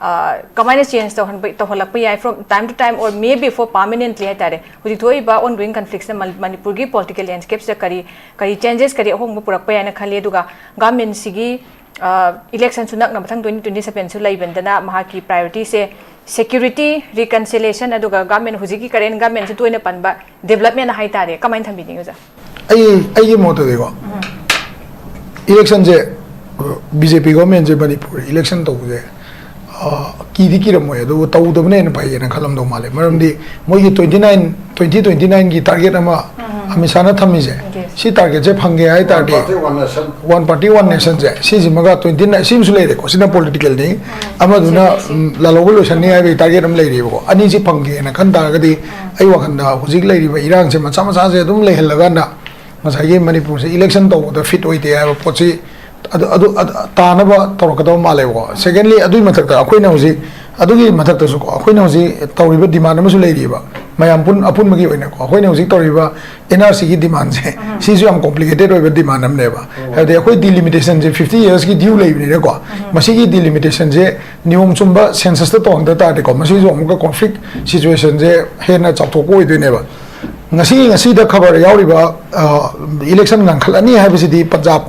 ꯑ, ꯀꯃꯥꯏꯅ ꯆꯦꯟꯖ ꯇꯧꯍꯟꯕ, ꯇꯧꯍꯜꯂꯛꯄ ꯌꯥꯏ from time to time or maybe for permanently ꯍꯥꯏꯇꯥꯔꯦ? ꯍꯧꯖꯤꯛ ꯊꯣꯛꯏꯕ ongoing conflictꯁꯅ ꯃꯅꯤꯄꯨꯔꯒꯤ ꯄꯣꯂꯤꯇꯤꯀꯦꯜ ꯂꯦꯟꯁ꯭ꯀꯦꯞꯁꯤꯗ ꯀꯔꯤ, ꯀꯔꯤ ꯆꯦꯟꯖꯦꯁ, ꯀꯔꯤ ꯑꯍꯣꯡꯕ ꯄꯨꯔꯛꯄ ꯌꯥꯏꯅ ꯈꯜꯂꯤ? ꯑꯗꯨꯒ ꯒꯚꯔꯟꯃꯦꯟꯁꯤꯒꯤ, ꯑ, ꯏꯂꯦꯛꯁꯟꯁꯨ ꯅꯛꯅ ꯃꯊꯪ twenty twenty sevenꯁꯨ ꯂꯩꯕꯅꯤꯅ ꯃꯍꯥꯛꯀꯤ ꯄ꯭ꯔꯥꯏꯑꯣꯔꯤꯇꯤꯁꯦ ꯁꯦꯀ꯭ꯌꯨꯔꯤꯇꯤ, ꯔꯤꯀꯟꯁꯤꯂꯤꯌꯦꯁꯟ, ꯑꯗꯨꯒ ꯒꯚꯔꯟꯃꯦꯟ, ꯍꯧꯖꯤꯛꯀꯤ ꯀꯔꯦꯟ ꯒꯚꯔꯟꯃꯦꯟꯁꯨ ꯇꯣꯏꯅ ꯄꯟꯕ ꯗꯤꯕꯦꯂꯞꯃꯦꯟ ꯍꯥꯏꯇꯥꯔꯦ, ꯀꯃꯥꯏꯅ ꯊꯝꯕꯤꯅꯤꯡꯉꯤ ꯑꯣꯖꯥ? ꯑꯩ ꯑꯩꯒꯤ ꯃꯣꯠꯇꯗꯤꯀꯣ, ꯏꯂꯦꯛꯁꯟꯁꯦ, ꯕꯤ ꯖꯦ ꯄꯤ ꯒꯣꯔꯃꯦꯟꯁꯦ ꯃꯅꯤꯄꯨꯔ ꯏꯂꯦꯛꯁꯟ ꯇꯧꯕꯁꯦ, ꯑ, ꯀꯤꯗꯤ ꯀꯤꯔꯝꯃꯣꯏ, ꯑꯗꯨꯕꯨ ꯇꯧꯗꯕꯅ ꯍꯦꯟꯅ ꯐꯩꯌꯦꯅ ꯈꯜꯂꯝꯗꯧ ꯃꯥꯜꯂꯦ꯫ ꯃꯔꯝꯗꯤ ꯃꯣꯏꯒꯤ twenty nine, twenty twenty nineꯒꯤ ꯇꯥꯔꯒꯦꯠ ꯑꯃ ꯑꯃꯤꯠ ꯁꯥꯍꯅ ꯊꯝꯃꯤꯁꯦ, ꯁꯤ ꯇꯥꯔꯒꯦꯠꯁꯦ ꯐꯪꯒꯦ ꯍꯥꯏ ꯇꯥꯔꯗꯤ, Party one nation. One party one nationꯁꯦ, ꯁꯤꯁꯤꯃꯒ twenty nine, ꯁꯤꯃꯁꯨ ꯂꯩꯔꯦꯀꯣ, ꯁꯤꯅ ꯄꯣꯂꯤꯇꯤꯀꯦꯜꯅꯤ, ꯑꯃꯗꯨꯅ, ꯎꯝ, ꯂꯥꯜꯍꯧꯕ ꯂꯣꯏꯁꯟꯅꯤ ꯍꯥꯏꯕꯒꯤ ꯇꯥꯔꯒꯦꯠ ꯑꯃ ꯂꯩꯔꯤꯕꯀꯣ꯫ ꯑꯅꯤꯁꯤ ꯐꯪꯒꯦꯅ ꯈꯟ ꯇꯥꯔꯒꯗꯤ, ꯑꯩ ꯋꯥꯈꯜꯗ ꯍꯧꯖꯤꯛ ꯂꯩꯔꯤꯕ ꯏꯔꯥꯡꯁꯦ ꯃꯆꯥ ꯃꯆꯥꯁꯦ ꯑꯗꯨꯝ ꯂꯩꯍꯜꯂꯒꯅ ꯉꯁꯥꯏꯒꯤ ꯃꯅꯤꯄꯨꯔꯁꯦ ꯏꯂꯦꯛꯁꯟ ꯇꯧꯕꯗ ꯐꯤꯠ ꯑꯣꯏꯗꯦ ꯍꯥꯏꯕ ꯄꯣꯠꯁꯤ ꯑꯗꯨ, ꯑꯗꯨ, ꯑꯗꯨ ꯇꯥꯅꯕ ꯇꯧꯔꯛꯀꯗꯕ ꯃꯥꯜꯂꯦꯕꯀꯣ꯫ ꯁꯦꯀꯦꯟꯂꯤ, ꯑꯗꯨꯒꯤ ꯃꯊꯛꯇ ꯑꯩꯈꯣꯏꯅ ꯍꯧꯖꯤꯛ, ꯑꯗꯨꯒꯤ ꯃꯊꯛꯇꯁꯨꯀꯣ, ꯑꯩꯈꯣꯏꯅ ꯍꯧꯖꯤꯛ ꯇꯧꯔꯤꯕ ꯗꯤꯃꯥꯟ ꯑꯃꯁꯨ ꯂꯩꯔꯤꯕ, ꯃꯌꯥꯝ ꯄꯨꯟ-, ꯑꯄꯨꯟꯕꯒꯤ ꯑꯣꯏꯅꯀꯣ, ꯑꯩꯈꯣꯏꯅ ꯍꯧꯖꯤꯛ ꯇꯧꯔꯤꯕ ꯑꯦꯟ ꯑꯥꯔ ꯁꯤꯒꯤ ꯗꯤꯃꯥꯟꯁꯦ, ꯁꯤꯁꯨ ꯌꯥꯝ ꯀꯣꯝꯄ꯭ꯂꯤꯀꯦꯇꯦꯠ ꯑꯣꯏꯕ ꯗꯤꯃꯥꯟ ꯑꯃꯅꯦꯕ꯫ ꯍꯥꯏꯕꯗꯤ ꯑꯩꯈꯣꯏ ꯗꯤꯂꯤꯃꯤꯇꯦꯁꯟꯁꯦ fifty yearsꯀꯤ due ꯂꯩꯕꯅꯤꯅꯀꯣ, ꯃꯁꯤꯒꯤ ꯗꯤꯂꯤꯃꯤꯇꯦꯁꯟꯁꯦ ꯅꯤꯌꯣꯝ ꯆꯨꯝꯕ ꯁꯦꯟꯁꯁꯇ ꯇꯧꯍꯟꯗ ꯇꯥꯔꯗꯤꯀꯣ, ꯃꯁꯤꯁꯨ ꯑꯃꯨꯛꯀ ꯀꯣꯟꯐ꯭ꯂꯤꯛ ꯁꯤꯆꯨꯋꯦꯁꯟꯁꯦ ꯍꯦꯟꯅ ꯆꯥꯎꯊꯣꯛꯄ ꯑꯣꯏꯗꯣꯏꯅꯦꯕ꯫ ꯉꯁꯤ, ꯉꯁꯤꯗ ꯈꯕꯔ ꯌꯥꯎꯔꯤꯕ, ꯑ, ꯏꯂꯦꯛꯁꯟ ꯉꯟꯈꯠꯂꯅꯤ ꯍꯥꯏꯕꯁꯤꯗꯤ ꯄꯟꯖꯥꯕ,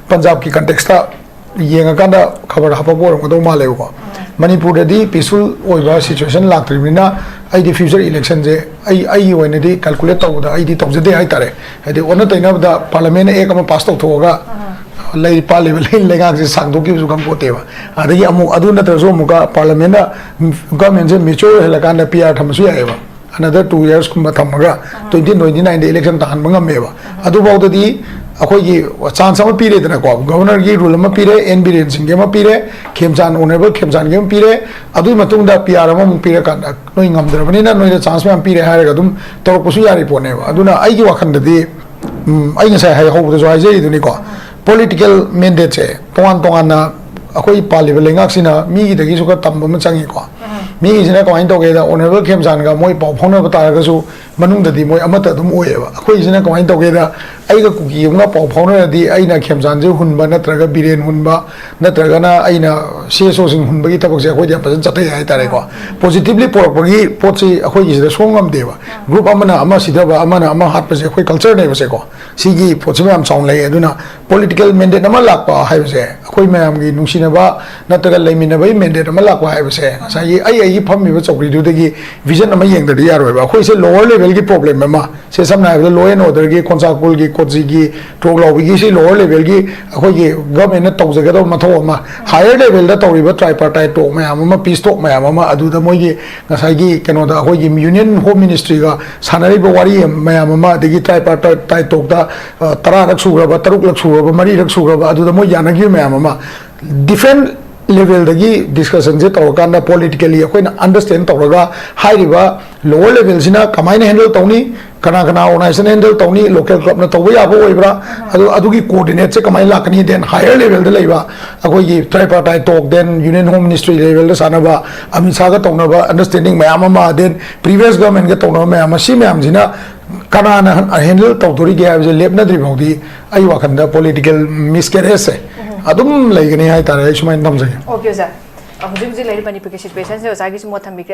ꯄꯟꯖꯥꯕꯀꯤ ꯀꯟꯇꯦꯛꯁꯇ ꯌꯦꯡꯉꯀꯥꯟꯗ ꯈꯕꯔ ꯍꯥꯞꯄꯛꯄ ꯑꯣꯏꯔꯝꯒꯗꯧ ꯃꯥꯜꯂꯦꯕꯀꯣ꯫ ꯃꯅꯤꯄꯨꯔꯗꯗꯤ ꯄꯤꯁꯐꯨꯜ ꯑꯣꯏꯕ ꯁꯤꯆꯨꯋꯦꯁꯟ ꯂꯥꯛꯇ꯭ꯔꯤꯕꯅꯤꯅ, ꯑꯩꯗꯤ ꯐ꯭ꯌꯨꯆꯔ ꯏꯂꯦꯛꯁꯟꯁꯦ ꯑꯩ, ꯑꯩꯒꯤ ꯑꯣꯏꯅꯗꯤ ꯀꯦꯜꯀꯨꯂꯦꯠ ꯇꯧꯕꯗ ꯑꯩꯗꯤ ꯇꯧꯖꯗꯦ ꯍꯥꯏꯇꯥꯔꯦ꯫ ꯍꯥꯏꯗꯤ ꯑꯣꯟꯅ ꯇꯩꯅꯕꯗ ꯄꯥꯔꯂꯤꯌꯥꯃꯦꯟꯅ ꯑꯦꯛ ꯑꯃ ꯄꯥꯁ ꯇꯧꯊꯣꯛꯑꯒ ꯂꯩ, ꯄꯥꯜꯂꯤꯕ ꯂꯩ-, ꯂꯩꯉꯥꯛꯁꯦ ꯁꯥꯡꯗꯣꯛꯈꯤꯕꯁꯨ ꯈꯪꯄꯣꯠꯇꯦꯕ꯫ ꯑꯗꯒꯤ ꯑꯃꯨꯛ ꯑꯗꯨ ꯅꯠꯇ꯭ꯔꯁꯨ ꯑꯃꯨꯛꯀ ꯄꯥꯔꯂꯤꯌꯥꯃꯦꯟꯅ ꯒꯚꯔꯟꯃꯦꯟꯁꯦ ꯃꯦꯆ꯭ꯌꯣꯔ ꯑꯣꯏꯍꯜꯂꯀꯥꯟꯗ ꯄꯤ ꯑꯥꯔ ꯊꯝꯕꯁꯨ ꯌꯥꯏꯑꯕ꯫ Another two yearsꯀꯨꯝꯕ ꯊꯝꯃꯒ twenty twenty nineꯗ ꯏꯂꯦꯛꯁꯟ ꯇꯥꯍꯟꯕ ꯉꯝꯃꯦꯕ꯫ ꯑꯗꯨꯐꯥꯎꯗꯗꯤ ꯑꯩꯈꯣꯏꯒꯤ ꯆꯥꯟꯁ ꯑꯃ ꯄꯤꯔꯦꯗꯅꯀꯣ, ꯒꯚꯔꯅꯔꯒꯤ ꯔꯨꯜ ꯑꯃ ꯄꯤꯔꯦ, ꯑꯦꯟ ꯕꯤꯔꯦꯟ ꯁꯤꯡꯒꯤ ꯑꯃ ꯄꯤꯔꯦ, ꯈꯦꯝꯆꯥꯟ, ꯑꯣꯅꯔꯦꯕꯜ ꯈꯦꯝꯆꯥꯟꯒꯤ ꯑꯃ ꯄꯤꯔꯦ, ꯑꯗꯨꯒꯤ ꯃꯇꯨꯡꯗ ꯄꯤ ꯑꯥꯔ ꯑꯃꯃꯨꯛ ꯄꯤꯔꯀꯥꯟꯗ ꯅꯣꯏ ꯉꯝꯗ꯭ꯔꯕꯅꯤꯅ ꯅꯣꯏꯗ ꯆꯥꯟꯁ ꯃꯌꯥꯝ ꯄꯤꯔꯦ ꯍꯥꯏꯔꯒ ꯑꯗꯨꯝ ꯇꯧꯔꯛꯄꯁꯨ ꯌꯥꯔꯤ ꯄꯣꯠꯅꯦꯕ꯫ ꯑꯗꯨꯅ ꯑꯩꯒꯤ ꯋꯥꯈꯜꯗꯗꯤ, ꯎꯝ, ꯑꯩ ꯉꯁꯥꯏ ꯍꯥꯏ-, ꯍꯧꯕꯗꯁꯨ ꯍꯥꯏꯖꯔꯤꯗꯨꯅꯤꯀꯣ, ꯄꯣꯂꯤꯇꯤꯀꯦꯜ ꯃꯦꯟꯗꯦꯠꯁꯦ ꯇꯣꯉꯥꯟ ꯇꯣꯉꯥꯟꯅ ꯑꯩꯈꯣꯏ ꯄꯥꯜꯂꯤꯕ ꯂꯩꯉꯥꯛꯁꯤꯅ ꯃꯤꯒꯤꯗꯒꯤꯁꯨ ꯈꯔ ꯇꯝꯕ ꯑꯃ ꯆꯪꯉꯤꯀꯣ꯫ ꯃꯤꯒꯤꯁꯤꯅ ꯀꯃꯥꯏꯅ ꯇꯧꯒꯦꯗ, ꯑꯣꯅꯔꯦꯕꯜ ꯈꯦꯝꯆꯥꯟꯒ ꯃꯣꯏ ꯄꯥꯎ ꯐꯥꯎꯅꯕ ꯇꯥꯔꯒꯁꯨ ꯃꯅꯨꯡꯗꯗꯤ ꯃꯣꯏ ꯑꯃꯠꯇ ꯑꯗꯨꯝ ꯑꯣꯏꯌꯦꯕ꯫ ꯑꯩꯈꯣꯏꯁꯤꯅ ꯀꯃꯥꯏꯅ ꯇꯧꯒꯦꯗ, ꯑꯩꯒ ꯀꯨꯀꯤ ꯑꯃꯒ ꯄꯥꯎ ꯐꯥꯎꯅꯔꯗꯤ ꯑꯩꯅ ꯈꯦꯝꯆꯥꯟꯁꯦ ꯍꯨꯟꯕ ꯅꯠꯇ꯭ꯔꯒ ꯕꯤꯔꯦꯟ ꯍꯨꯟꯕ ꯅꯠꯇ꯭ꯔꯒꯅ ꯑꯩꯅ ꯁꯤ ꯑꯦꯁ ꯑꯣꯁꯤꯡ ꯍꯨꯟꯕꯒꯤ ꯊꯕꯛꯁꯦ ꯑꯩꯈꯣꯏꯗꯤ ꯌꯥꯝ ꯐꯖꯅ ꯆꯠꯊꯩ ꯍꯥꯏꯇꯥꯔꯦꯀꯣ꯫ ꯄꯣꯖꯤꯇꯤꯚꯂꯤ ꯄꯨꯔꯛꯄꯒꯤ ꯄꯣꯠꯁꯤ ꯑꯩꯈꯣꯏꯒꯤꯁꯤꯗ ꯁꯣꯡ ꯉꯝꯗꯦꯕ꯫ ꯒ꯭ꯔꯨꯞ ꯑꯃꯅ ꯑꯃ ꯁꯤꯊꯕ, ꯑꯃꯅ ꯑꯃ ꯍꯥꯠꯄꯁꯦ ꯑꯩꯈꯣꯏ ꯀꯜꯆꯔꯅꯦꯕꯁꯦꯀꯣ꯫ ꯁꯤꯒꯤ ꯄꯣꯠꯁꯤ ꯃꯌꯥꯝ ꯆꯥꯎꯅ ꯂꯩ꯫ ꯑꯗꯨꯅ ꯄꯣꯂꯤꯇꯤꯀꯦꯜ ꯃꯦꯟꯗꯦꯠ ꯑꯃ ꯂꯥꯛꯄ ꯍꯥꯏꯕꯁꯦ, ꯑꯩꯈꯣꯏ ꯃꯌꯥꯝꯒꯤ ꯅꯨꯡꯁꯤꯅꯕ ꯅꯠꯇ꯭ꯔꯒ ꯂꯩꯃꯤꯟꯅꯕꯒꯤ ꯃꯦꯟꯗꯦꯠ ꯑꯃ ꯂꯥꯛꯄ ꯍꯥꯏꯕꯁꯦ, ꯉꯁꯥꯏꯒꯤ ꯑꯩ ꯑꯩꯒꯤ ꯐꯝꯃꯤꯕ ꯆꯧꯀ꯭ꯔꯤꯗꯨꯗꯒꯤ ꯚꯤꯖꯟ ꯑꯃ ꯌꯦꯡꯗ꯭ꯔꯗꯤ ꯌꯥꯔꯣꯏꯕ꯫ ꯑꯩꯈꯣꯏꯁꯦ ꯂꯣꯋꯔ ꯂꯦꯚꯦꯜꯒꯤ ꯄ꯭ꯔꯣꯕ꯭ꯂꯦꯝ ꯑꯃ, ꯁꯦ ꯁꯝꯅ ꯍꯥꯏꯔꯕꯗ ꯂꯣ ꯑꯦꯟ ꯑꯣꯔꯗꯔꯒꯤ, ꯀꯣꯟꯁꯥꯀꯨꯜꯒꯤ, ꯀꯣꯆꯤꯒꯤ, ꯇ꯭ꯔꯣꯛ ꯂꯥꯎꯕꯤꯒꯤ, ꯁꯤ ꯂꯣꯋꯔ ꯂꯦꯚꯦꯜꯒꯤ ꯑꯩꯈꯣꯏꯒꯤ ꯒꯚꯔꯟꯃꯦꯟꯠꯅ ꯇꯧꯖꯒꯗꯕ ꯃꯊꯧ ꯑꯃ, ꯍꯥꯌꯔ ꯂꯦꯚꯦꯜꯗ ꯇꯧꯔꯤꯕ ꯇ꯭ꯔꯥꯏꯄꯥꯔꯇꯥꯏꯠ ꯇꯣꯛ ꯃꯌꯥꯝ ꯑꯃ, ꯄꯤꯁ ꯇꯣꯛ ꯃꯌꯥꯝ ꯑꯃ, ꯑꯗꯨꯗ ꯃꯣꯏꯒꯤ ꯉꯁꯥꯏꯒꯤ ꯀꯩꯅꯣꯗ ꯑꯩꯈꯣꯏꯒꯤ ꯌꯨꯅꯤꯌꯟ ꯍꯣꯝ ꯃꯤꯅꯤꯁꯇ꯭ꯔꯤꯒ ꯁꯥꯟꯅꯔꯤꯕ ꯋꯥꯔꯤ ꯃꯌꯥꯝ ꯑꯃ, ꯑꯗꯒꯤ ꯇ꯭ꯔꯥꯏꯄꯥꯔꯇꯥꯏꯠ ꯇꯣꯛꯇ, ꯑ, ꯇꯔꯥꯔꯛ ꯁꯨꯈ꯭ꯔꯕ, ꯇꯔꯨꯛꯂꯛ ꯁꯨꯈ꯭ꯔꯕ, ꯃꯔꯤꯔꯛ ꯁꯨꯈ꯭ꯔꯕ, ꯑꯗꯨꯗ ꯃꯣꯏ ꯌꯥꯅꯈꯤꯕ ꯃꯌꯥꯝ ꯑꯃ, ꯗꯤꯐ꯭ꯔꯦꯟꯠ ꯂꯦꯚꯦꯜꯗꯒꯤ ꯗꯤꯁꯀꯁꯟꯁꯦ ꯇꯧꯔꯀꯥꯟꯗ ꯄꯣꯂꯤꯇꯤꯀꯦꯜꯂꯤ ꯑꯩꯈꯣꯏꯅ ꯑꯟꯗꯔꯁ꯭ꯇꯦꯟ ꯇꯧꯔꯒ ꯍꯥꯏꯔꯤꯕ ꯂꯣꯋꯔ ꯂꯦꯚꯦꯜꯁꯤꯅ ꯀꯃꯥꯏꯅ ꯍꯦꯟꯗꯜ ꯇꯧꯅꯤ, ꯀꯅꯥ ꯀꯅꯥ ꯑꯣꯔꯒꯅꯥꯏꯖꯦꯁꯟ ꯍꯦꯟꯗꯜ ꯇꯧꯅꯤ, ꯂꯣꯀꯦꯜ ꯀ꯭ꯂꯕꯅ ꯇꯧꯕ ꯌꯥꯕ ꯑꯣꯏꯕ꯭ꯔꯥ, ꯑꯗꯨ, ꯑꯗꯨꯒꯤ ꯀꯣꯑꯣꯔꯗꯤꯅꯦꯠꯁꯦ ꯀꯃꯥꯏꯅ ꯂꯥꯛꯀꯅꯤ, ꯗꯦꯟ ꯍꯥꯌꯔ ꯂꯦꯚꯦꯜꯗ ꯂꯩꯕ ꯑꯩꯈꯣꯏꯒꯤ ꯇ꯭ꯔꯥꯏꯄꯥꯔꯇꯥꯏꯠ ꯇꯣꯛ, ꯗꯦꯟ ꯌꯨꯅꯤꯌꯟ ꯍꯣꯝ ꯃꯤꯅꯤꯁꯇ꯭ꯔꯤ ꯂꯦꯚꯦꯜꯗ ꯁꯥꯟꯅꯕ, ꯑꯃꯤꯠ ꯁꯥꯍꯒ ꯇꯧꯅꯕ ꯑꯟꯗꯔꯁ꯭ꯇꯦꯟꯗꯤꯡ ꯃꯌꯥꯝ ꯑꯃ, ꯗꯦꯟ ꯄ꯭ꯔꯤꯚꯤꯌꯁ ꯒꯚꯔꯟꯃꯦꯟꯠꯀ ꯇꯧꯅꯕ ꯃꯌꯥꯝ ꯑꯃ, ꯁꯤ ꯃꯌꯥꯝꯁꯤꯅ ꯀꯅꯥꯅ ꯍꯦꯟꯗꯜ ꯇꯧꯗꯣꯔꯤꯒꯦ ꯍꯥꯏꯕꯁꯦ ꯂꯦꯞꯅꯗ꯭ꯔꯤ ꯐꯥꯎꯗꯤ ꯑꯩ ꯋꯥꯈꯜꯗ ꯄꯣꯂꯤꯇꯤꯀꯦꯜ ꯃꯤꯁꯀꯦꯔꯦꯖꯁꯦ ꯑꯗꯨꯝ ꯂꯩꯒꯅꯤ ꯍꯥꯏꯇꯥꯔꯦ꯫ ꯑꯩ ꯁꯨꯃꯥꯏꯅ ꯊꯝꯖꯒꯦ꯫ ꯑꯣꯀꯦ ꯑꯣꯖꯥ, ꯍꯧꯖꯤꯛ ꯍꯧꯖꯤꯛ ꯂꯩꯔꯤꯕ ꯃꯅꯤꯄꯨꯔꯒꯤ ꯁꯤꯆꯨꯋꯦꯁꯟꯁꯦ ꯑꯣꯖꯥꯒꯤꯁꯨ ꯃꯣꯠ ꯊꯝꯕꯤꯒꯦ꯫